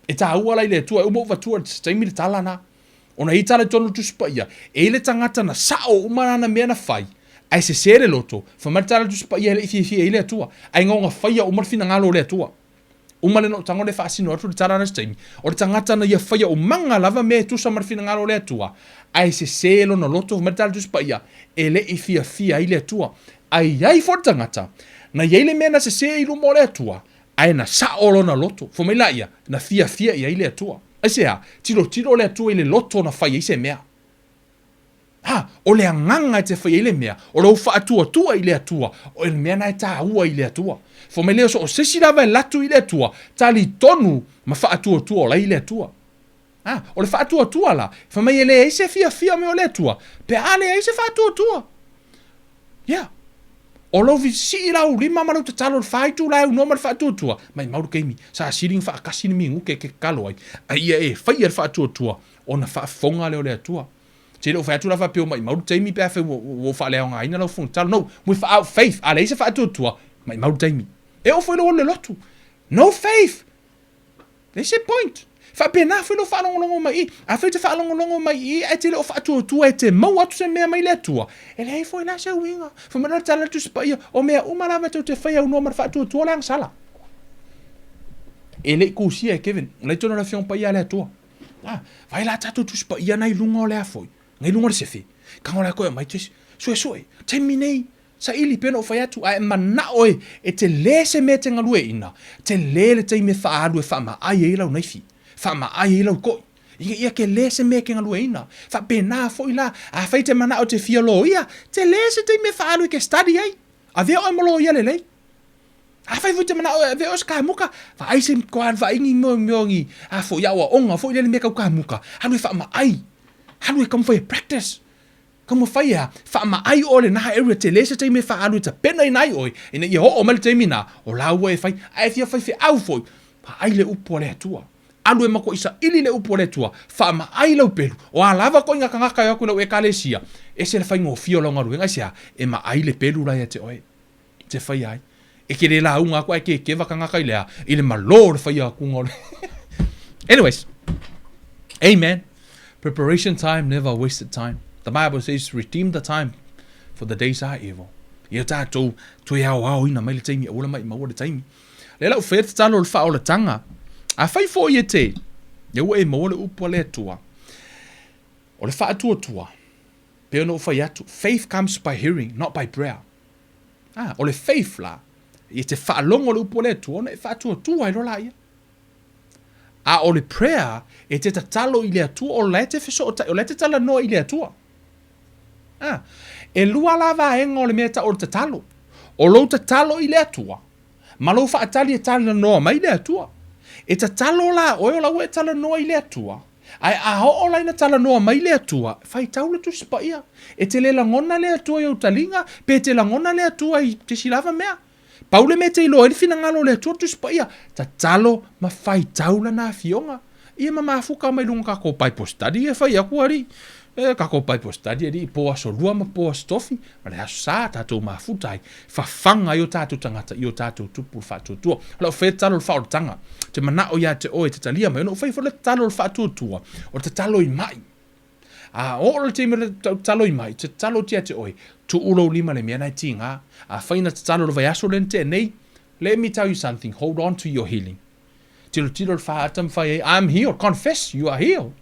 E taua la i le Atua e uma ou avatua i se taimi le tala na. Ona e i ai tala i totonu o le Tusi Paia, e i ai le tagata na sao uma lana mea na fai, ae sese le loto, fai mai le tala a le Tusi Paia e le i fiafia i ai le Atua, ae na ona faia uma le finagalo o le Atua. Uma lena ou tago lea faasino atu le tala na i se taimi, o le tagata na ia faia umaga lava mea e tusa ma le finagalo o le Atua, ae sese lona loto, fai mai le tala a le Tusi Paia, e le i fiafia ai le Atua. Ae i ai foi le tagata na i ai le mea na sese i luma o le Atua, ae na sao lona loto, fai mai laia, na fiafia i ai le Atua. Aisea? Tilotilo le Atua i le loto na fai ai se mea. Ha! O le agaga e te fai ai le mea, o lou faatuatua i le Atua, o le mea na e taua i le Atua. Fai mai lea, so o se isi lava e latu i le Atua, talitonu ma faatuatua o la i le Atua. Ha! O le faatuatua la, fai mai e leai se fiafia mai o le Atua, pe a leai se faatuatua. Ia. O lou sii lau lima ma lou tatalo i le fa itula e aunoa ma le faatuatua, maimau le taimi, sa sili ona faatasi le minute e te tatalo ai, a ia e faia le faatuatua ona faafofoga lea o le Atua. Te le o fai atu la faapea ua maimau le taimi pe afai ua ou faaleaogaina lau fofoga tatalo. No, without faith, a leai se faatuatua, maimau le taimi. E oo foi lou alu i le lotu. No faith! Leai se point. Faapena foi lou faalogologo mai i i. Afai e te faalogologo mai i i ae te le o faatuatua e te maua atu se mea mai le Atua, e leai foi la se uiga. Fai mai loa le tala a le Tusi Paia, o mea uma lava tou te faia aunoa ma le faatuatua o le agasala. E le i kusia e Kevin, o la e i totonu o le Afioga Paia a le Atua. A, vaai la tatou Tusi Paia na i luga o le a foi, na i luga o le sefe. Tago la koe aumai te suesue. Taimi nei, Saili, pei ona ou fai atu, a e manao e, e tele se mea e te galueaiina, tele le taimi e faaalu e faamaai ai lau naifi, faamaai ai lau toi, ina ia tele se mea e te galueaiina. Faapena foi la, afai e te manao e te fia loia, tele se taimi e faaalu e te study ai, avea oe ma loia lelei. Afai foi e te manao e avea oe se kamuka, vaai se vaai ni mea ni a foi aoaoga foi lele mea tau kamuka, alu e faamaai, alu e taumafai e practice. Taumafai e a, faamaai oe lena area tele se taimi e faaalu e tapenaina ai oe, ina ia oo mai le taimi na, o la ua e fai, a e fia faifeau foi, vaai le upu a le Atua. Alu e matuai saili le upu a le Atua, faamaai lau pelu, o a lava koiga tagata e o atu i lau Ekalesia, ese le faigofie o lau galuega, aisea? E maai le pelu la ia te oe. Te faia ai. E te le lauga aku ae kekeva tagata i le a, i le malo o le faia akuga o le Anyways, amen. Preparation time, never wasted time. The Bible says, redeem the time, for the days are evil. Ia tātou toe aoaoina mai le taimi, aua le maʻimau le taimi. Lea la ua faia le tatalo o le faaolataga. Afai foi e te, ia ua e maua le upu a le Atua, o le faatuatua, pei ona ou fai atu, faith comes by hearing, not by prayer. A, o le faith la, e te faalogo le upu a le Atua ona e faatuatua ai loa laia. A o le prayer, e te tatalo i le Atua, o la e te fesootai, o la e te talanoa i le Atua. A, e lua la vaega o le mea e tau o le tatalo. O lou tatalo i le Atua, ma lou faatali e talanoa mai le Atua. E tatalo la oe o la ua e talanoa i le Atua, Ae a oo la ina talanoa mai le Atua, faitau le Tusi Paia. E te le lagona le Atua i ou taliga, pe te lagona le Atua i te isi lava mea. Pau le mea e te iloa ai le finagalo o le Atua le Tusi Paia, tatalo ma faitau lana afioga. Ia ma mafuka mai luga o tatou Bible study e fai atu alii. E, tatou Bible study alii, po aso lua ma po aso tofi, ma le aso sa tatou mafuta ai, fafaga ai o tatou tagata i o tatou tupu le faatuatua. O lau faia tatalo o le faaolataga, te manao ia te oe e te talia mai, ona ou faia foi le tatalo o le faatuatua, o le tatalo i mai. A oo le taimi o le tatalo i mai, te tatalo atu ia te oe, tuu lou lima le mea na e tiga. Afai na tatalo i le vaiaso lea na tea nei, let me tell you something, hold on to your healing. Tilotilo le faata ma fai ai, I'm healed, confess you are healed.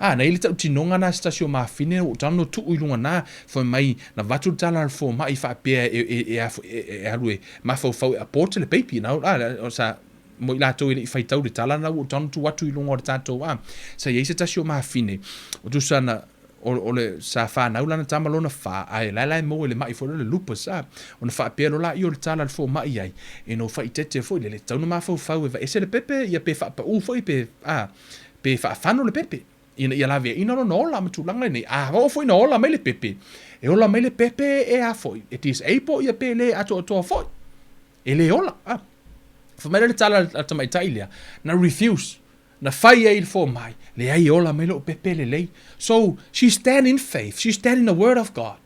A, na i ai le tautinoga na se tasi o mafine, ua tau no tuu i luga na, fai mai, na vatu le tala a le fomai faapea e, e, e, e, e, e alu e mafaufau e abort le baby. Na, a, o sa, mo i latou e le i faitau le tala na ua tau no tuu atu i luga o le tatou, a, sa i ai se tasi o mafine, o tusa na, o, o le, sa fanau lana tama lona fa, ae la e la e maua i le maʻi foi lea o le lupus, a, ona faapea loa laia o le tala a le fomai ai, e no faaitete foi lele, tatau ona mafaufau e vaese le pepe, ia pe faapaʻu foi pe, a, pe faafano le pepe ina ia laveaiina lona ola ma tulaga lenei. A oo foi ina ola mai le pepe, e ola mai le pepe e a foi, e disable ia pe le atoatoa foi. E le ola. A. Fai mai lea le tala a le tamaitai lea, na refuse, na fai ai i le fomai, leai e ola mai lou pepe lelei. So, she stand in faith, she stand in the word of God.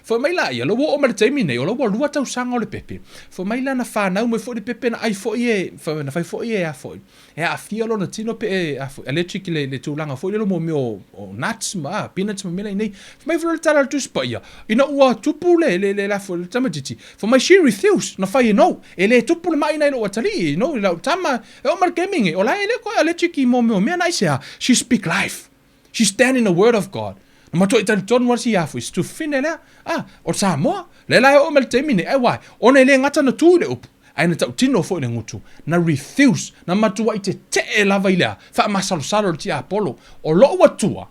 Fai mai la ia, la ua oo mai le taimi nei, o la ua lua tausaga o le pepe. Fai mai la na fanau mai foi le pepe na ai foi e, na fai foi e a foi, e aafia lona tino pe e a foi, allergic i le, le tulaga foi lele mo mea o, o nuts ma a, peanuts ma mea lainei. Fai mai foi le tala a le Tusi Paia, ina ua tupu le, le, le, la foi, le tamaitiiti, fai mai she refused, na fai e no, e le tupu le mai na i lou atalii, no, i lau tama, e oo mai le taimi nei, o la e le koe allergic i mo mea o mea na aisea, she speak life. She stand in the word of God. Na matuai talitonu lava si afu i se tufine lea. Ah, o Samoa. Lea la e oo mai le taimi nei. Ai wai, ona e le gata na tu i le upu, ae na tautino foi le gutu. Na refuse, na matuai tetee lava i le a, faamasalosalo le tiapolo. O lou atua,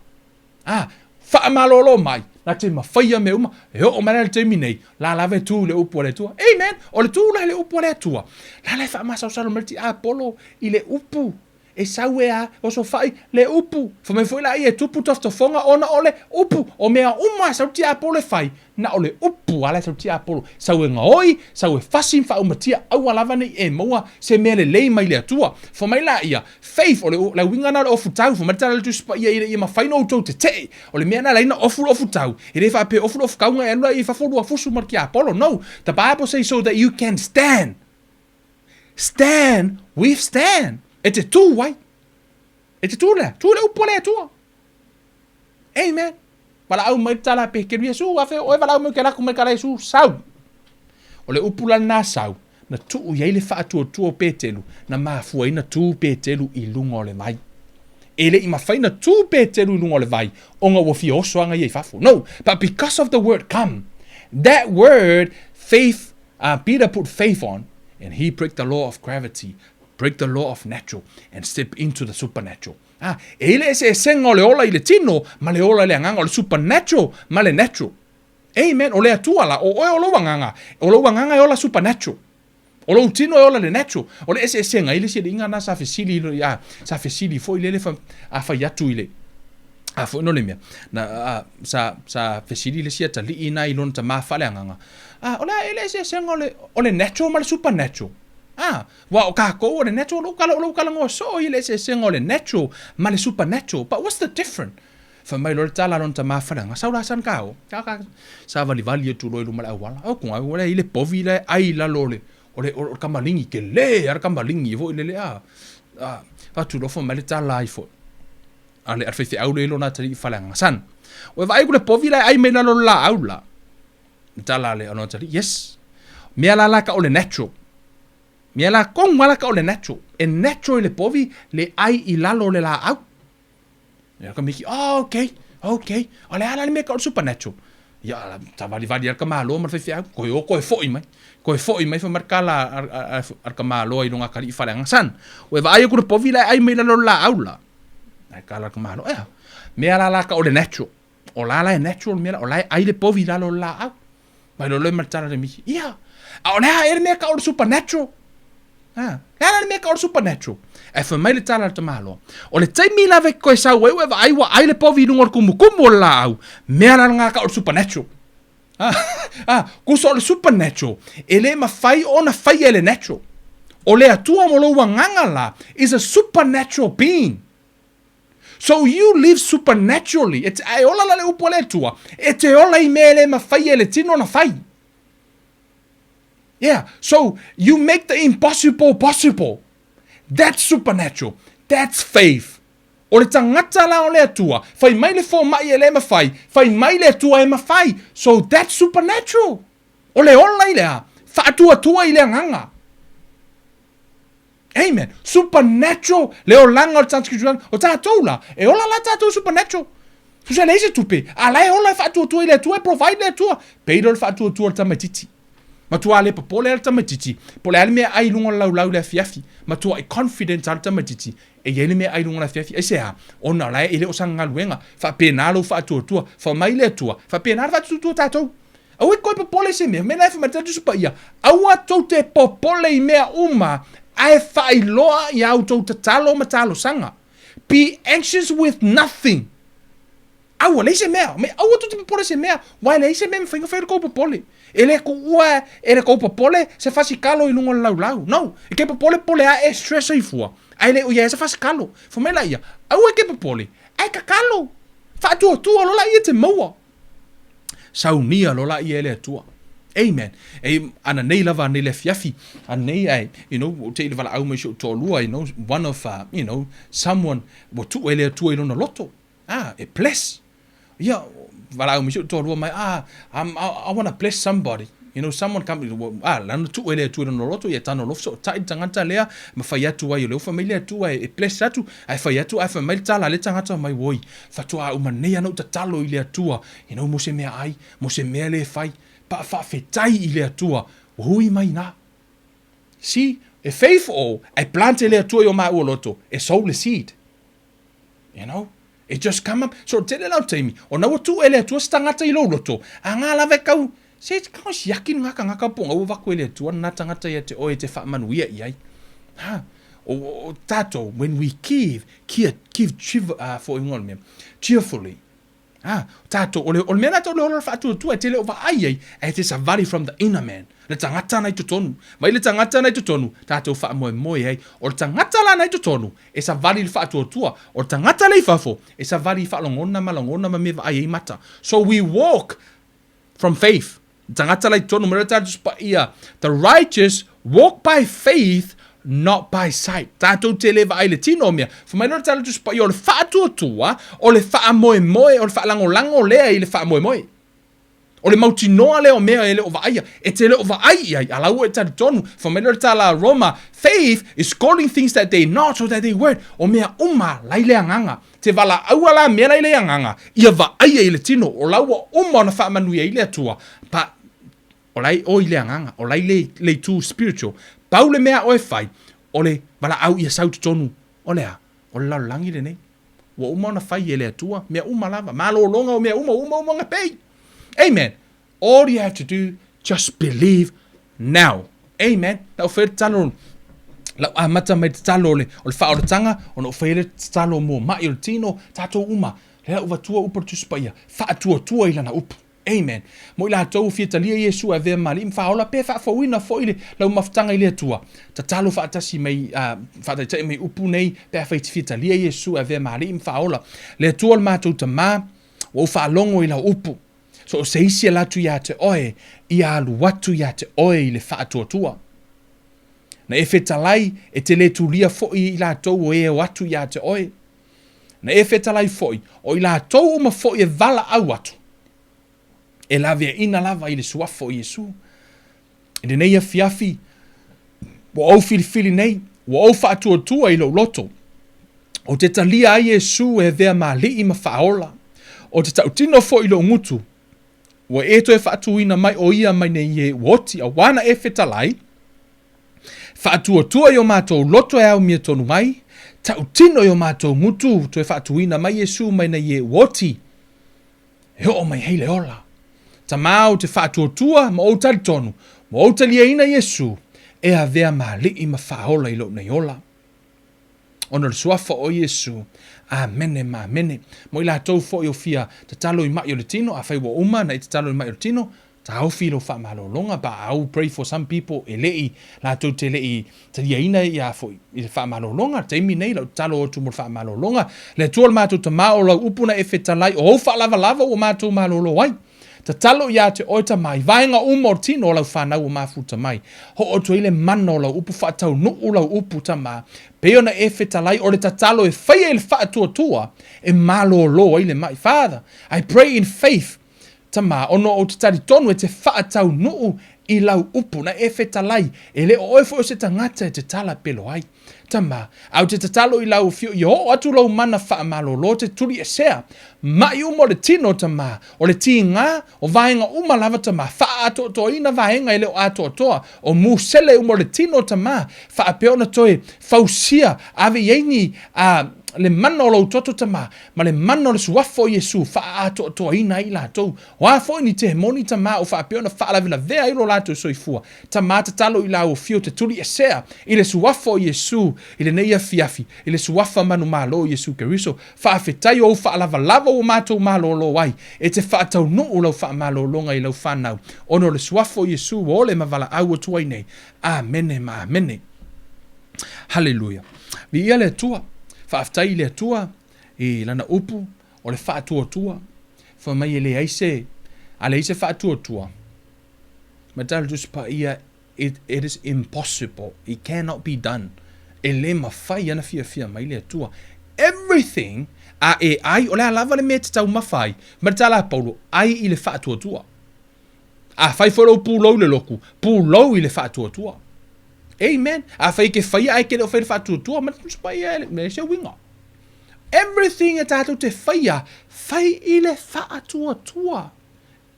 ah, faamalolo mai, na te mafaia mea uma, e oo mai la le taimi nei, la lava e tu i le upu a le Atua. Amen! O le tu la i le upu a le Atua, la la e faamasalosalo mai le tiapolo i le upu. E sau e a osofai le upu. Fai mai foi laia e tupu tofotofoga ona o le upu. O mea uma a sau tiapolo e fai, na o le upu a la e sau tiapolo. Sau e gaoi, sau e fasi ma faaumatia, aua lava ne i e maua se mea lelei mai le Atua. Fai mai laia, faith, o le, le uiga na o le ofutau. Fai mai le tala a le Tusi Paia ina ia mafai ona outou tetee. O le mea na ala ai ona ofu le ofutau, e le faapea ofu le ofutauga e alu laia i fafo lua fusu ma le tiapolo. No, the Bible says so that you can stand. Stand, with stand. E te tū ai. E te tū lea. Tū le upu a le Atua. Amen. Valaau mai le tala pe kelu Iesu, a fe oe valaau mai ke laku mai kala Iesu, sau. O le upu la lena sau, na tuu i ai le faatuatua o Petelu, na mafua ai na tū Petelu i luga o le vai. E le i mafai na tū Petelu i luga o le vai, ona ua fia oso aga ia i fafo. No, but because of the word come, that word, faith Uh, Peter put faith on and he break the law of gravity, break the law of natural and step into the supernatural. Ah, e i le eseesega o le ola i le tino ma le ola i le agaga, o le supernatural ma le natural. Amen. O le Atua la, o oe o lou agaga, o lou agaga e ola supernatural. O lou tino e ola le natural. O le eseesega i le isi alii na sa fesili, a, sa fesili foi lele fa, a fai atu i le, a foi no le mea, na, a, sa, sa fesili le isi atalii na i lona tamā faaleagaga, A, o le a ea le eseesega o le, o le natural ma le supernatural? A, ua o kākou o le natural, o lou kala, o lou talanoa soo ia le eseesega o le natural ma le supernatural. But what's the different? Fai mai loa le tala a lona tamā faleaga, sau la san ka o. Ka, ka, savalivali atu loa i luma o le auala. O kuga, ua leai le povi la e ai i lalo o le, o le, o le kamaligi, tele a le kamaligi foi lele, a. A, atu loa fai mai le tala ai foi. A le, a le faifeau lea i lona atalii faleaga, Son, ua e vaai ku le povi la e ai mai lalo o le laau la. Le tala a le atalii, yes. Mea la la ka o le natural. Mea la kong la ka o le natural. E natural i le povi le ai i lalo o le laau. Ia ka miki, oh, okay, okay. O le ala le mea ka o le supernatural. Ia, savalivali a le tamaloa ma le faifeau. Koe o koe foi mai. Koe foi mai fai mai le tala a le tamaloa i lona atalii faleaga. Son, ua e vaai atu le povi la e ai mai lalo o le laau la. Ai tala a le tamaloa, ea. Mea la la ka o le natural. O la la e natural le mea la, o la e ai le povi i lalo o le laau. Mai loa loa ma le tala le miki, ia, a o le a ea le mea ka o le supernatural? Ha, le a la le mea ka o le supernatural? Ae fai mai le tala a le tamaloa, o le taimi lava e koe sau ai ua e vaai ua ai le povi i luga o le kumukumu o le laau, mea la lena ka o le supernatural. Ha, ha, kusa o le supernatural, e le mafai ona faia e le natural. O le Atua mo lou agaga la is a supernatural being. So you live supernaturally. E te, e ola la le upu a le Atua, e te ola i mea e le mafai e le tino ona fai. Yeah, so you make the impossible possible. That's supernatural. That's faith. O le tagata la o le Atua, fai mai le fomai e le mafai, fai mai le Atua e mafai. So that's supernatural. O le ola i le a, faatuatua i le agaga. Amen. Supernatural le olaga o le tagata Kerisioana. O tatou la, e ola la tatou supernatural. Tusa e leai se tupe, a la e ola e faatuatua i le Atua, e provide le Atua. Pei lea o le faatuatua o le tamaitiiti. Matua le popole lava le tamaitiiti, po o le a le mea e ai i luga o le laulau i le afiafi. Matuai confident lava le tamaitiiti e i ai le mea e ai i luga o le afiafi. Aisea? Ona o la e le o sana galuega. Faapena lou faatuatua. Fai mai le Atua, faapena le faatuatua o tatou. Aua e toe popole i se mea. Mea la e fai mai le Tusi Paia, aua tou te popole i mea uma, ae faailoa i a outou tatalo ma talosaga. Be anxious with nothing. Aua, leai se mea. Me aua tou te popole se mea, aua e leai se mea e mafai ona fai ai lo tou popole. E le tuua e le tou popole se fasikalo i luga o le laulau. No. E ke popole popole ae e stress ai fua, ae le o i ai se fasikalo. Fai mai laia, aua e ke popole, ae tatalo. Faatuatua loa laia te maua. Saunia loa laia e le Atua. Amen. E, ana nei lava anei le afiafi, anei ae, you know, ua tei le valaau mai si ou toalua, you know, one of, uh, you know, someone, ua tuu e le Atua i lona loto. Ah, e bless. Ia, valaau mai si ou toalua mai, ah, I'm, I, I wanna bless somebody. You know, someone come, ah, lana tuu e le Atua i lona loto, ia tano lofi sootai le tagata lea, ma fai atu ai, o lea ua fai mai le Atua e, e bless atu, ae fai atu, ae fai mai le tala a le tagata mai, oi, faatoa uma nei ana ou tatalo i le Atua, you know, mo se mea ai, mo se mea le fai, pa faafetai i le Atua, ua hui mai ina. See, e faith o, ae plant e le Atua i o maua loto, e sow le seed. You know? It just come up. So, tele lau taimi, ona ua tuu e le Atua se tagata i lou loto, a ngā lava e kau, se kau siaki ngā kangaka po ngau vaku e le Atua nā tagata ia te oe te whaamanuia i ai. Ha? O, o, o tātou, when we give, give, give chiv, uh, for ingoa le mea, cheerfully, Ha, tātou, o le, o le mea lā o le ola faatuatua e te le o vaai ai, ae te savali from the inner man. Le tagata na i totonu. Mai le tagata na i totonu, tātou faamoemoe ai. O le tagata la na i totonu, e savali i le faatuatua. O le tagata le i fafo, e savali i faalogona ma lagona ma mea vaai ai mata. So we walk from faith. Tagata la i totonu, mai le tātou paia. The righteous walk by faith, not by sight. Tātou te le vaai le tino o mea. Fa mai le tātou paia o le faatuatua, o le faamoemoe, o le faalagolago lea i le faamoemoe. O le mautinoa lea o mea e le o vaaia. E te le o vaai i ai, a la ua e talitonu. Fa mai le tala Roma, faith is calling things that they not so that they weren't. O mea uma la i le agaga. Te valaau la mea la i le agaga, ia vaaia i le tino, o la ua uma ona faamanuia ai le Atua, pa, o la e o i le agaga, o la i le, le itu spiritual. Pau le mea oe fai, o le valaau ia sau totonu, o le a? O le lalolagi lenei. Ua uma ona fai e le Atua, mea uma lava, malologa o mea uma, uma uma ona pei. Amen. All you have to do, just believe now. Amen. Lau fai le tatalo, lau amata mai tatalo o le, o le faaolataga, ona ou fai le tatalo mo mai o le tino, tātou uma, le lau vatua upu o le Tusi Paia, faatuatua i lana upu. Amen. Mo i latou fia talia Iesu e avea ma alii ma faaola, pe faafouina foi le lau mafutaga i le Atua. Tatalo faatasi mai, uh, faataitai mai upu nei, pe afai te fia talia Iesu e avea ma alii ma faaola. Le Atua o le matou Tamā, ua ou faalogo i lau upu. So o se isi e alu atu iā te oe, ia alu atu iā te oe i le faatuatua. Na e fetalai, e te le tulia foi i latou o e o atu iā te oe. Na e fetalai foi, o i latou uma foi e valaau atu, e laveaina lava i le suafa o Iesu. I lenei afiafi, ua ou filifili nei, ua ou faatuatua i lou loto, ou te talia ai Iesu e avea ma alii ma faaola, o te tautino foi i lou gutu, ua e toe faatuina mai o ia mai nei e ua oti, auā na e fetalai, faatuatua i o matou loto e aumia tonu ai, tautino i o matou gutu, toe faatuina mai Iesu mai nei e ua oti, e oo mai ai le ola. Tamā ou te faatuatua ma ou talitonu, ma ou taliaina Iesu, e avea ma alii ma faaola i lou nei ola. Ona o le suafa o Iesu. Amene ma amene. Mo i latou foi o fia tatalo i mai o le tino, afai ua uma na i tatalo i mai o le tino, taofi i lou faamalologa, but I will pray for some people e le i latou te le i taliaina ia foi i le faamalologa, taimi nei lau tatalo atu mo le faamalologa, le Atua o le matou Tamā o lau upu na e fetalai o ou faalavalava ua matou malolo ai. Tatalo ia te oe Tamā i vaega uma o le tino o lau whanau o mafuta mai. Hoʻotu ai le mana o lau upu faataunuu lau upu Tamā, pei ona e fetalai o le tatalo e faia i le faatuatua e malōlō ai le maʻi. Father, I pray in faith Tamā, ona ou te talitonu e te faataunuu i lau upu, na e fetalai, e le o oe foi o se tagata e te tala pelo ai. Tamā, a ou te tatalo i lau whio ia oo atu lou mana faamalōlō te tuliesea, maʻi uma o le tino, Tamā, o le tīgā, o vaega uma lava, Tamā, faaatoatoaina vaega e le o atoatoa, o musele uma o le tino, Tamā, faapea ona toe fausia, ave i ai ni, a, le mana o lou toto Tama, ma le mana o le Suafa o Iesu, faaatoatoaina ai i latou. O a foi ni temoni Tama ua faapea ona faalavelavea ai lo latou soifua, Tama tatalo i lau afio te tuliesea i le Suafa o Iesu i lenei afiafi, i le Suafa manumalo o Iesu Keriso. Faafetai o ou faalavalava ua matou malolo ai, e te faataunuu lau faamalologa i lau fanau, ona o le Suafa o Iesu ua ole ma valaau atu ai nei. Amene ma amene. Haleluia. Viia le Atua. Faafetai i le Atua i lana upu o le faatuatua. Fai mai e leai se, a leai se faatuatua, ma tala le Tusi Paia, it, it is impossible, it cannot be done. E le mafai ana fiafia mai le Atua. Everything a e ai, o le a lava le mea e te taumafa ai, ma le tala a Paulo, ai i le faatuatua. Afai foi lou pulou i le loku, pulou i le faatuatua. Amen. Afai e ke whaia ai ke leo whai le faatuatua, ma le tusi ia e se uiga. Everything e tātou te whaia, whai i le faatuatua.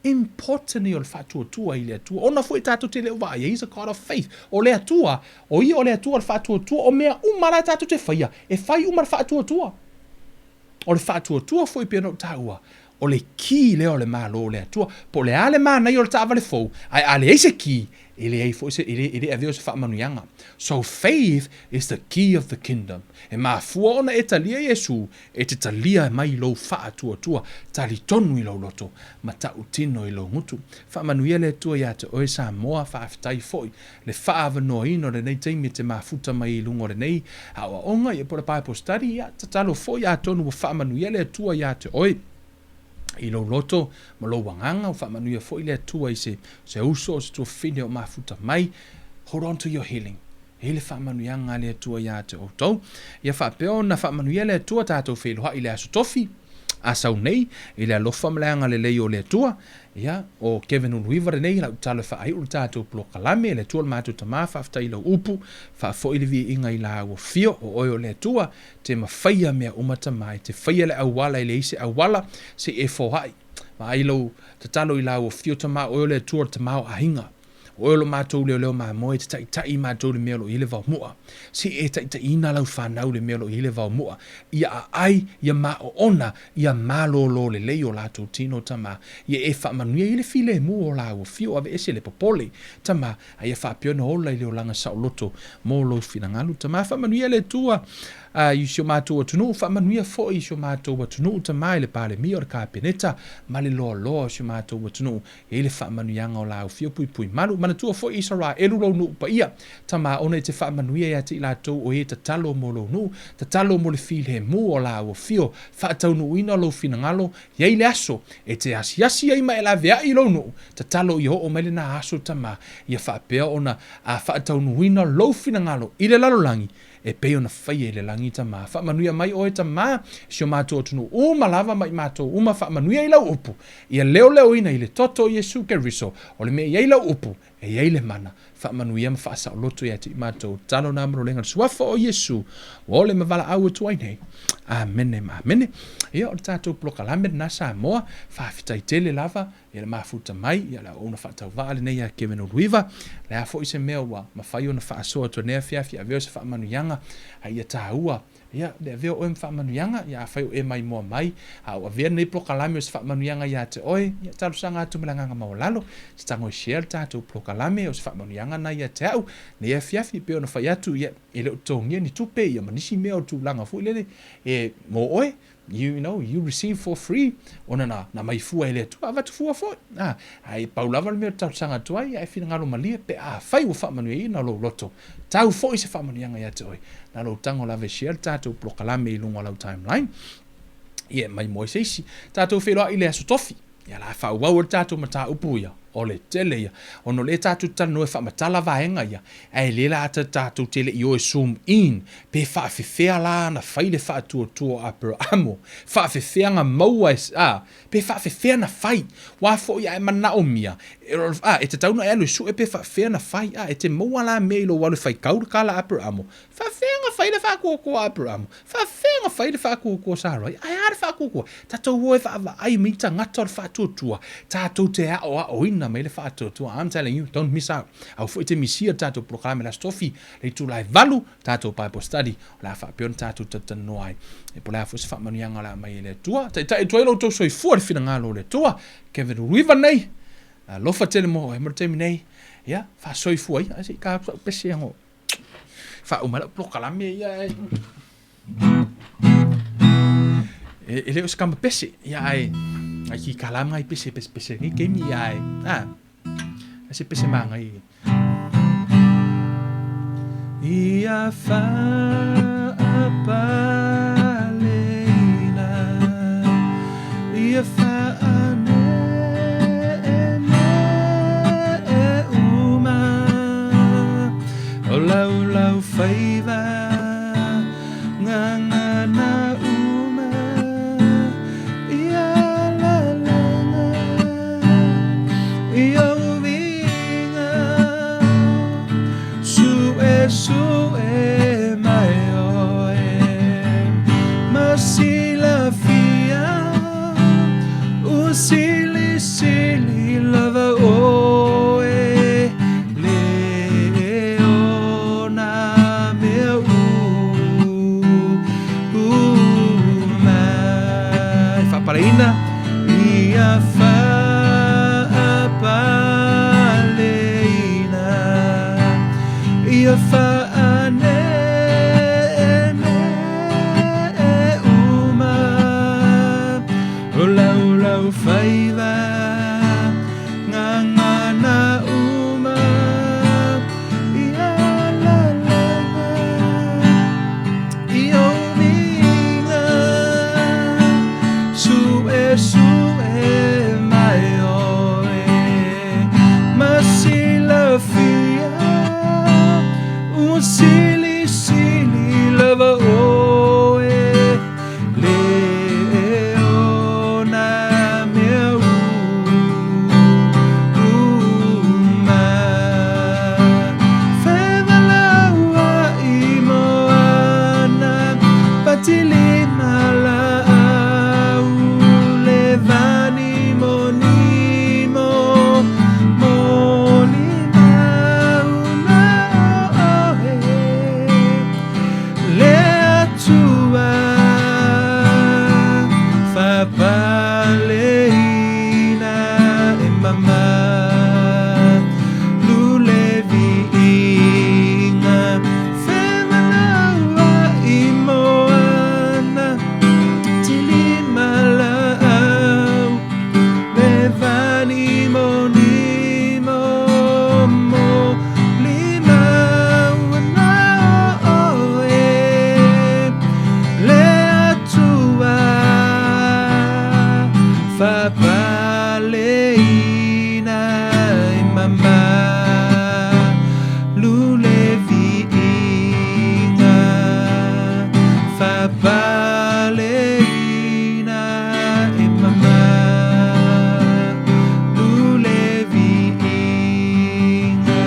Important ia o le faatuatua i le Atua. Ona foi tātou te leo vaai, he's a God of faith. O le Atua, o ia o le Atua o le faatuatua, o mea uma la e tātou te whaia, e whai uma le faatuatua. O le faatuatua foi pei ona ou taua, o le kī lea o le Malo o le Atua. Po o le a le manaia o le taavale fou, ae a leai se kī, e leai foi se, e le, e le avea o se faamanuiaga. So faith is the key of the kingdom. E mafua ona e talia Iesu, e te talia mai lou faatuatua, talitonu i lou loto, ma tautino i lou gutu. Faamanuia le Atua ia te oe Samoa, faafetai foi le faaavanoaina o lenei taimi e te mafuta mai i luga o lenei aoaoga, ia po o le Bible study, ia tatalo foi atonu ua faamanuia le Atua ia te oe i lou loto ma lou agaga, ua faamanuia foi le Atua i se, se uso o se tuafafine o mafuta mai. Hold on to your healing. E i le faamanuiaga a le Atua ia te outou. Ia faapea ona faamanuia le Atua tatou feiloai i le Aso Tofi a sau nei, i le alofa ma le agalelei o le Atua. Ia, o Kevin Uluiva lenei, lau tatalo e faaiu le tatou polokalame, le Atua o le matou Tama, faafetai i lau upu, faafoi le viiga i la ua fio, o oe o le Atua, te mafaia mea uma Tama, e te faia le auala e leai se auala, se i e foai. Vaai lou tatalo i la ua fio Tama, o oe o le Atua o le Tama o aiga. O oe o lo matou leoleo mamoe, e te taitai i matou i le mea o lo o i ai le vaomu'a. Se i e taitaiina lau fanau i le mea o lo o i ai le vaomu'a, ia aai, ia maoona, ia malōlō lelei o latou tino, Tama, ia e faamanuia i le filemu o lāua fio, aveese le popole, Tama, a ia faapea ona ola i le olaga saoloto mo lou finagalo, Tama. Faamanuia le Atua i si o matou atunuu, faamanuia foi i si o matou atunuu, Tama, i le Palemia o le Kapeneta ma le loaloa o si o matou atunuu, E i ai le faamanuiaga o la aufio puipui malu. Manatua foi Isaraelu lou nuu paia, Tama, ona e te faamanuia ia te i latou o e tatalo mo lou nuu, tatalo mo le filemu o la aufio, faataunuuina lou finagalo, i ai le aso e te asiasi ai ma e laveai i lou nuu, tatalo ia oo mai lena aso, Tama, ia faapea ona a faataunuuina lou finagalo i le lalolagi, E pei ona faia i le lagi, Tama. Faamanuia mai oe, Tama, i si o matou atunuu uma lava ma i matou uma, faamanuia i lau upu, ia leoleoina i le toto o Iesu Keriso, o le mea e i ai lau upu, e i ai le mana. Faamanuia ma faasaoloto ia te i matou. Tatalo na ma rolega le Suafa o Iesu, ua ole ma valaau atu ai nei. Amene ma amene. Ia, o le tatou polokalame lena Samoa, faafetai tele lava Ia le mafuta mai, ia le auauna faatauvaa lenei ia Kevin Uluiva. Le a foi se mea ua mafai ona faasoa atu nei afiafi, avea o se faamanuiaga, a ia taua, ia le avea o oe ma faamanuiaga, ia afai o e maimoa mai, a o avea lenei polokalame o se faamanuiaga ia te oe, ia talosaga atu ma le agaga maualalo, se tago e share le tatou polokalame o se faamanuiaga na ia te au, nei afiafi, e pei ona fai atu, ia, e le o totogia ni tupe, ia ma nisi mea o tulaga foi lele, e mo oe, You know, you receive for free, ona na, na mai fua e le Atua, avatu fua foi. Ah, ai pau lava le mea o talosaga atu ai, ai finagalo malie pe afai ua faamanuiaina lou loto. Tau foi se faamanuiaga ia te oe. Na lou tago lava e share le tatou polokalame i luga o lau timeline. Ia, mai moe se isi. Tatou feiloai i le Aso Tofi. Ia la faaauau ai le tatou mataupu ia, o le tele ia. Ona o lea tatou te talanoa e faamatala vaega ia, ae le la ta tatou te le i o e zoom in, pe faafefea la ona fai le faatuatua o Aperahamo, faafefea na maua e, a, pe faafefea na fai. Aua foi a e manaomia, a, e tatau ona e alu e sue pe faafefea na fai, a, e te maua la mea i lou alu e faitau le tala a Aperahamo, faafefea na fai. fai le faatuatua a Aperamo? Faafefea ona fai le faatuatua a Sarai? Ae a le faatuatua? Tatou o e vaavaai mai tagata o le faatuatua, tatou te aoaoina mai le faatuatua. I'm telling you, don't miss out. Aua foi e te misia le tatou polokalame i le Aso Tofi, le itula e 8, tatou Bible study, o le a faapea ona tatou talatalanoa ai. E po o le a foi se faamanuiaga o le a aumai e le Atua. Taitai atu ai lo outou soifua i le finagalo o le Atua. Kevin Ruiva nei, alofa tele mo oe mo le taimi nei. Ia, faasoifua ia. Ai se i ta atu sau pese ano. Faauma ai lau polokalame ia e. E, e le o se kama pese, ia ai. Ai ki kala ngai pese pese pese ni kemi ia ai. Ah. Ai se pese mangai. Ia faapaleina, ia faane'e uma, o laulaufaiva gagana uma, ia lalaga i ou viiga, Suesue mai oe ma silafia, ua silisili lava oe le o nā mea uma. E faapaleina ia faapaleina, ia faane'e uma, o laulaufaiva gagana uma, ia lalaga i ou viiga, suesue mai oe ma silafia, ua silisili lava oe le o nā mea uma. Fevalauai moana, patilima laau, le vanimonimo, molimau na oe, le Atua faapaleina e mamalu le viiga, fevalauai moana, tilima laau, le vanimonimo, molimau na oe, le Atua faapaleina e mamalu le viiga, faapaleina e mamalu le viiga.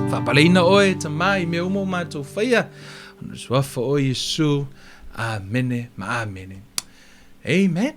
Faapaleina oe, Tama, i mea uma o matou faia, ona o le suafa o Iesu. Amene ma amene. Amen.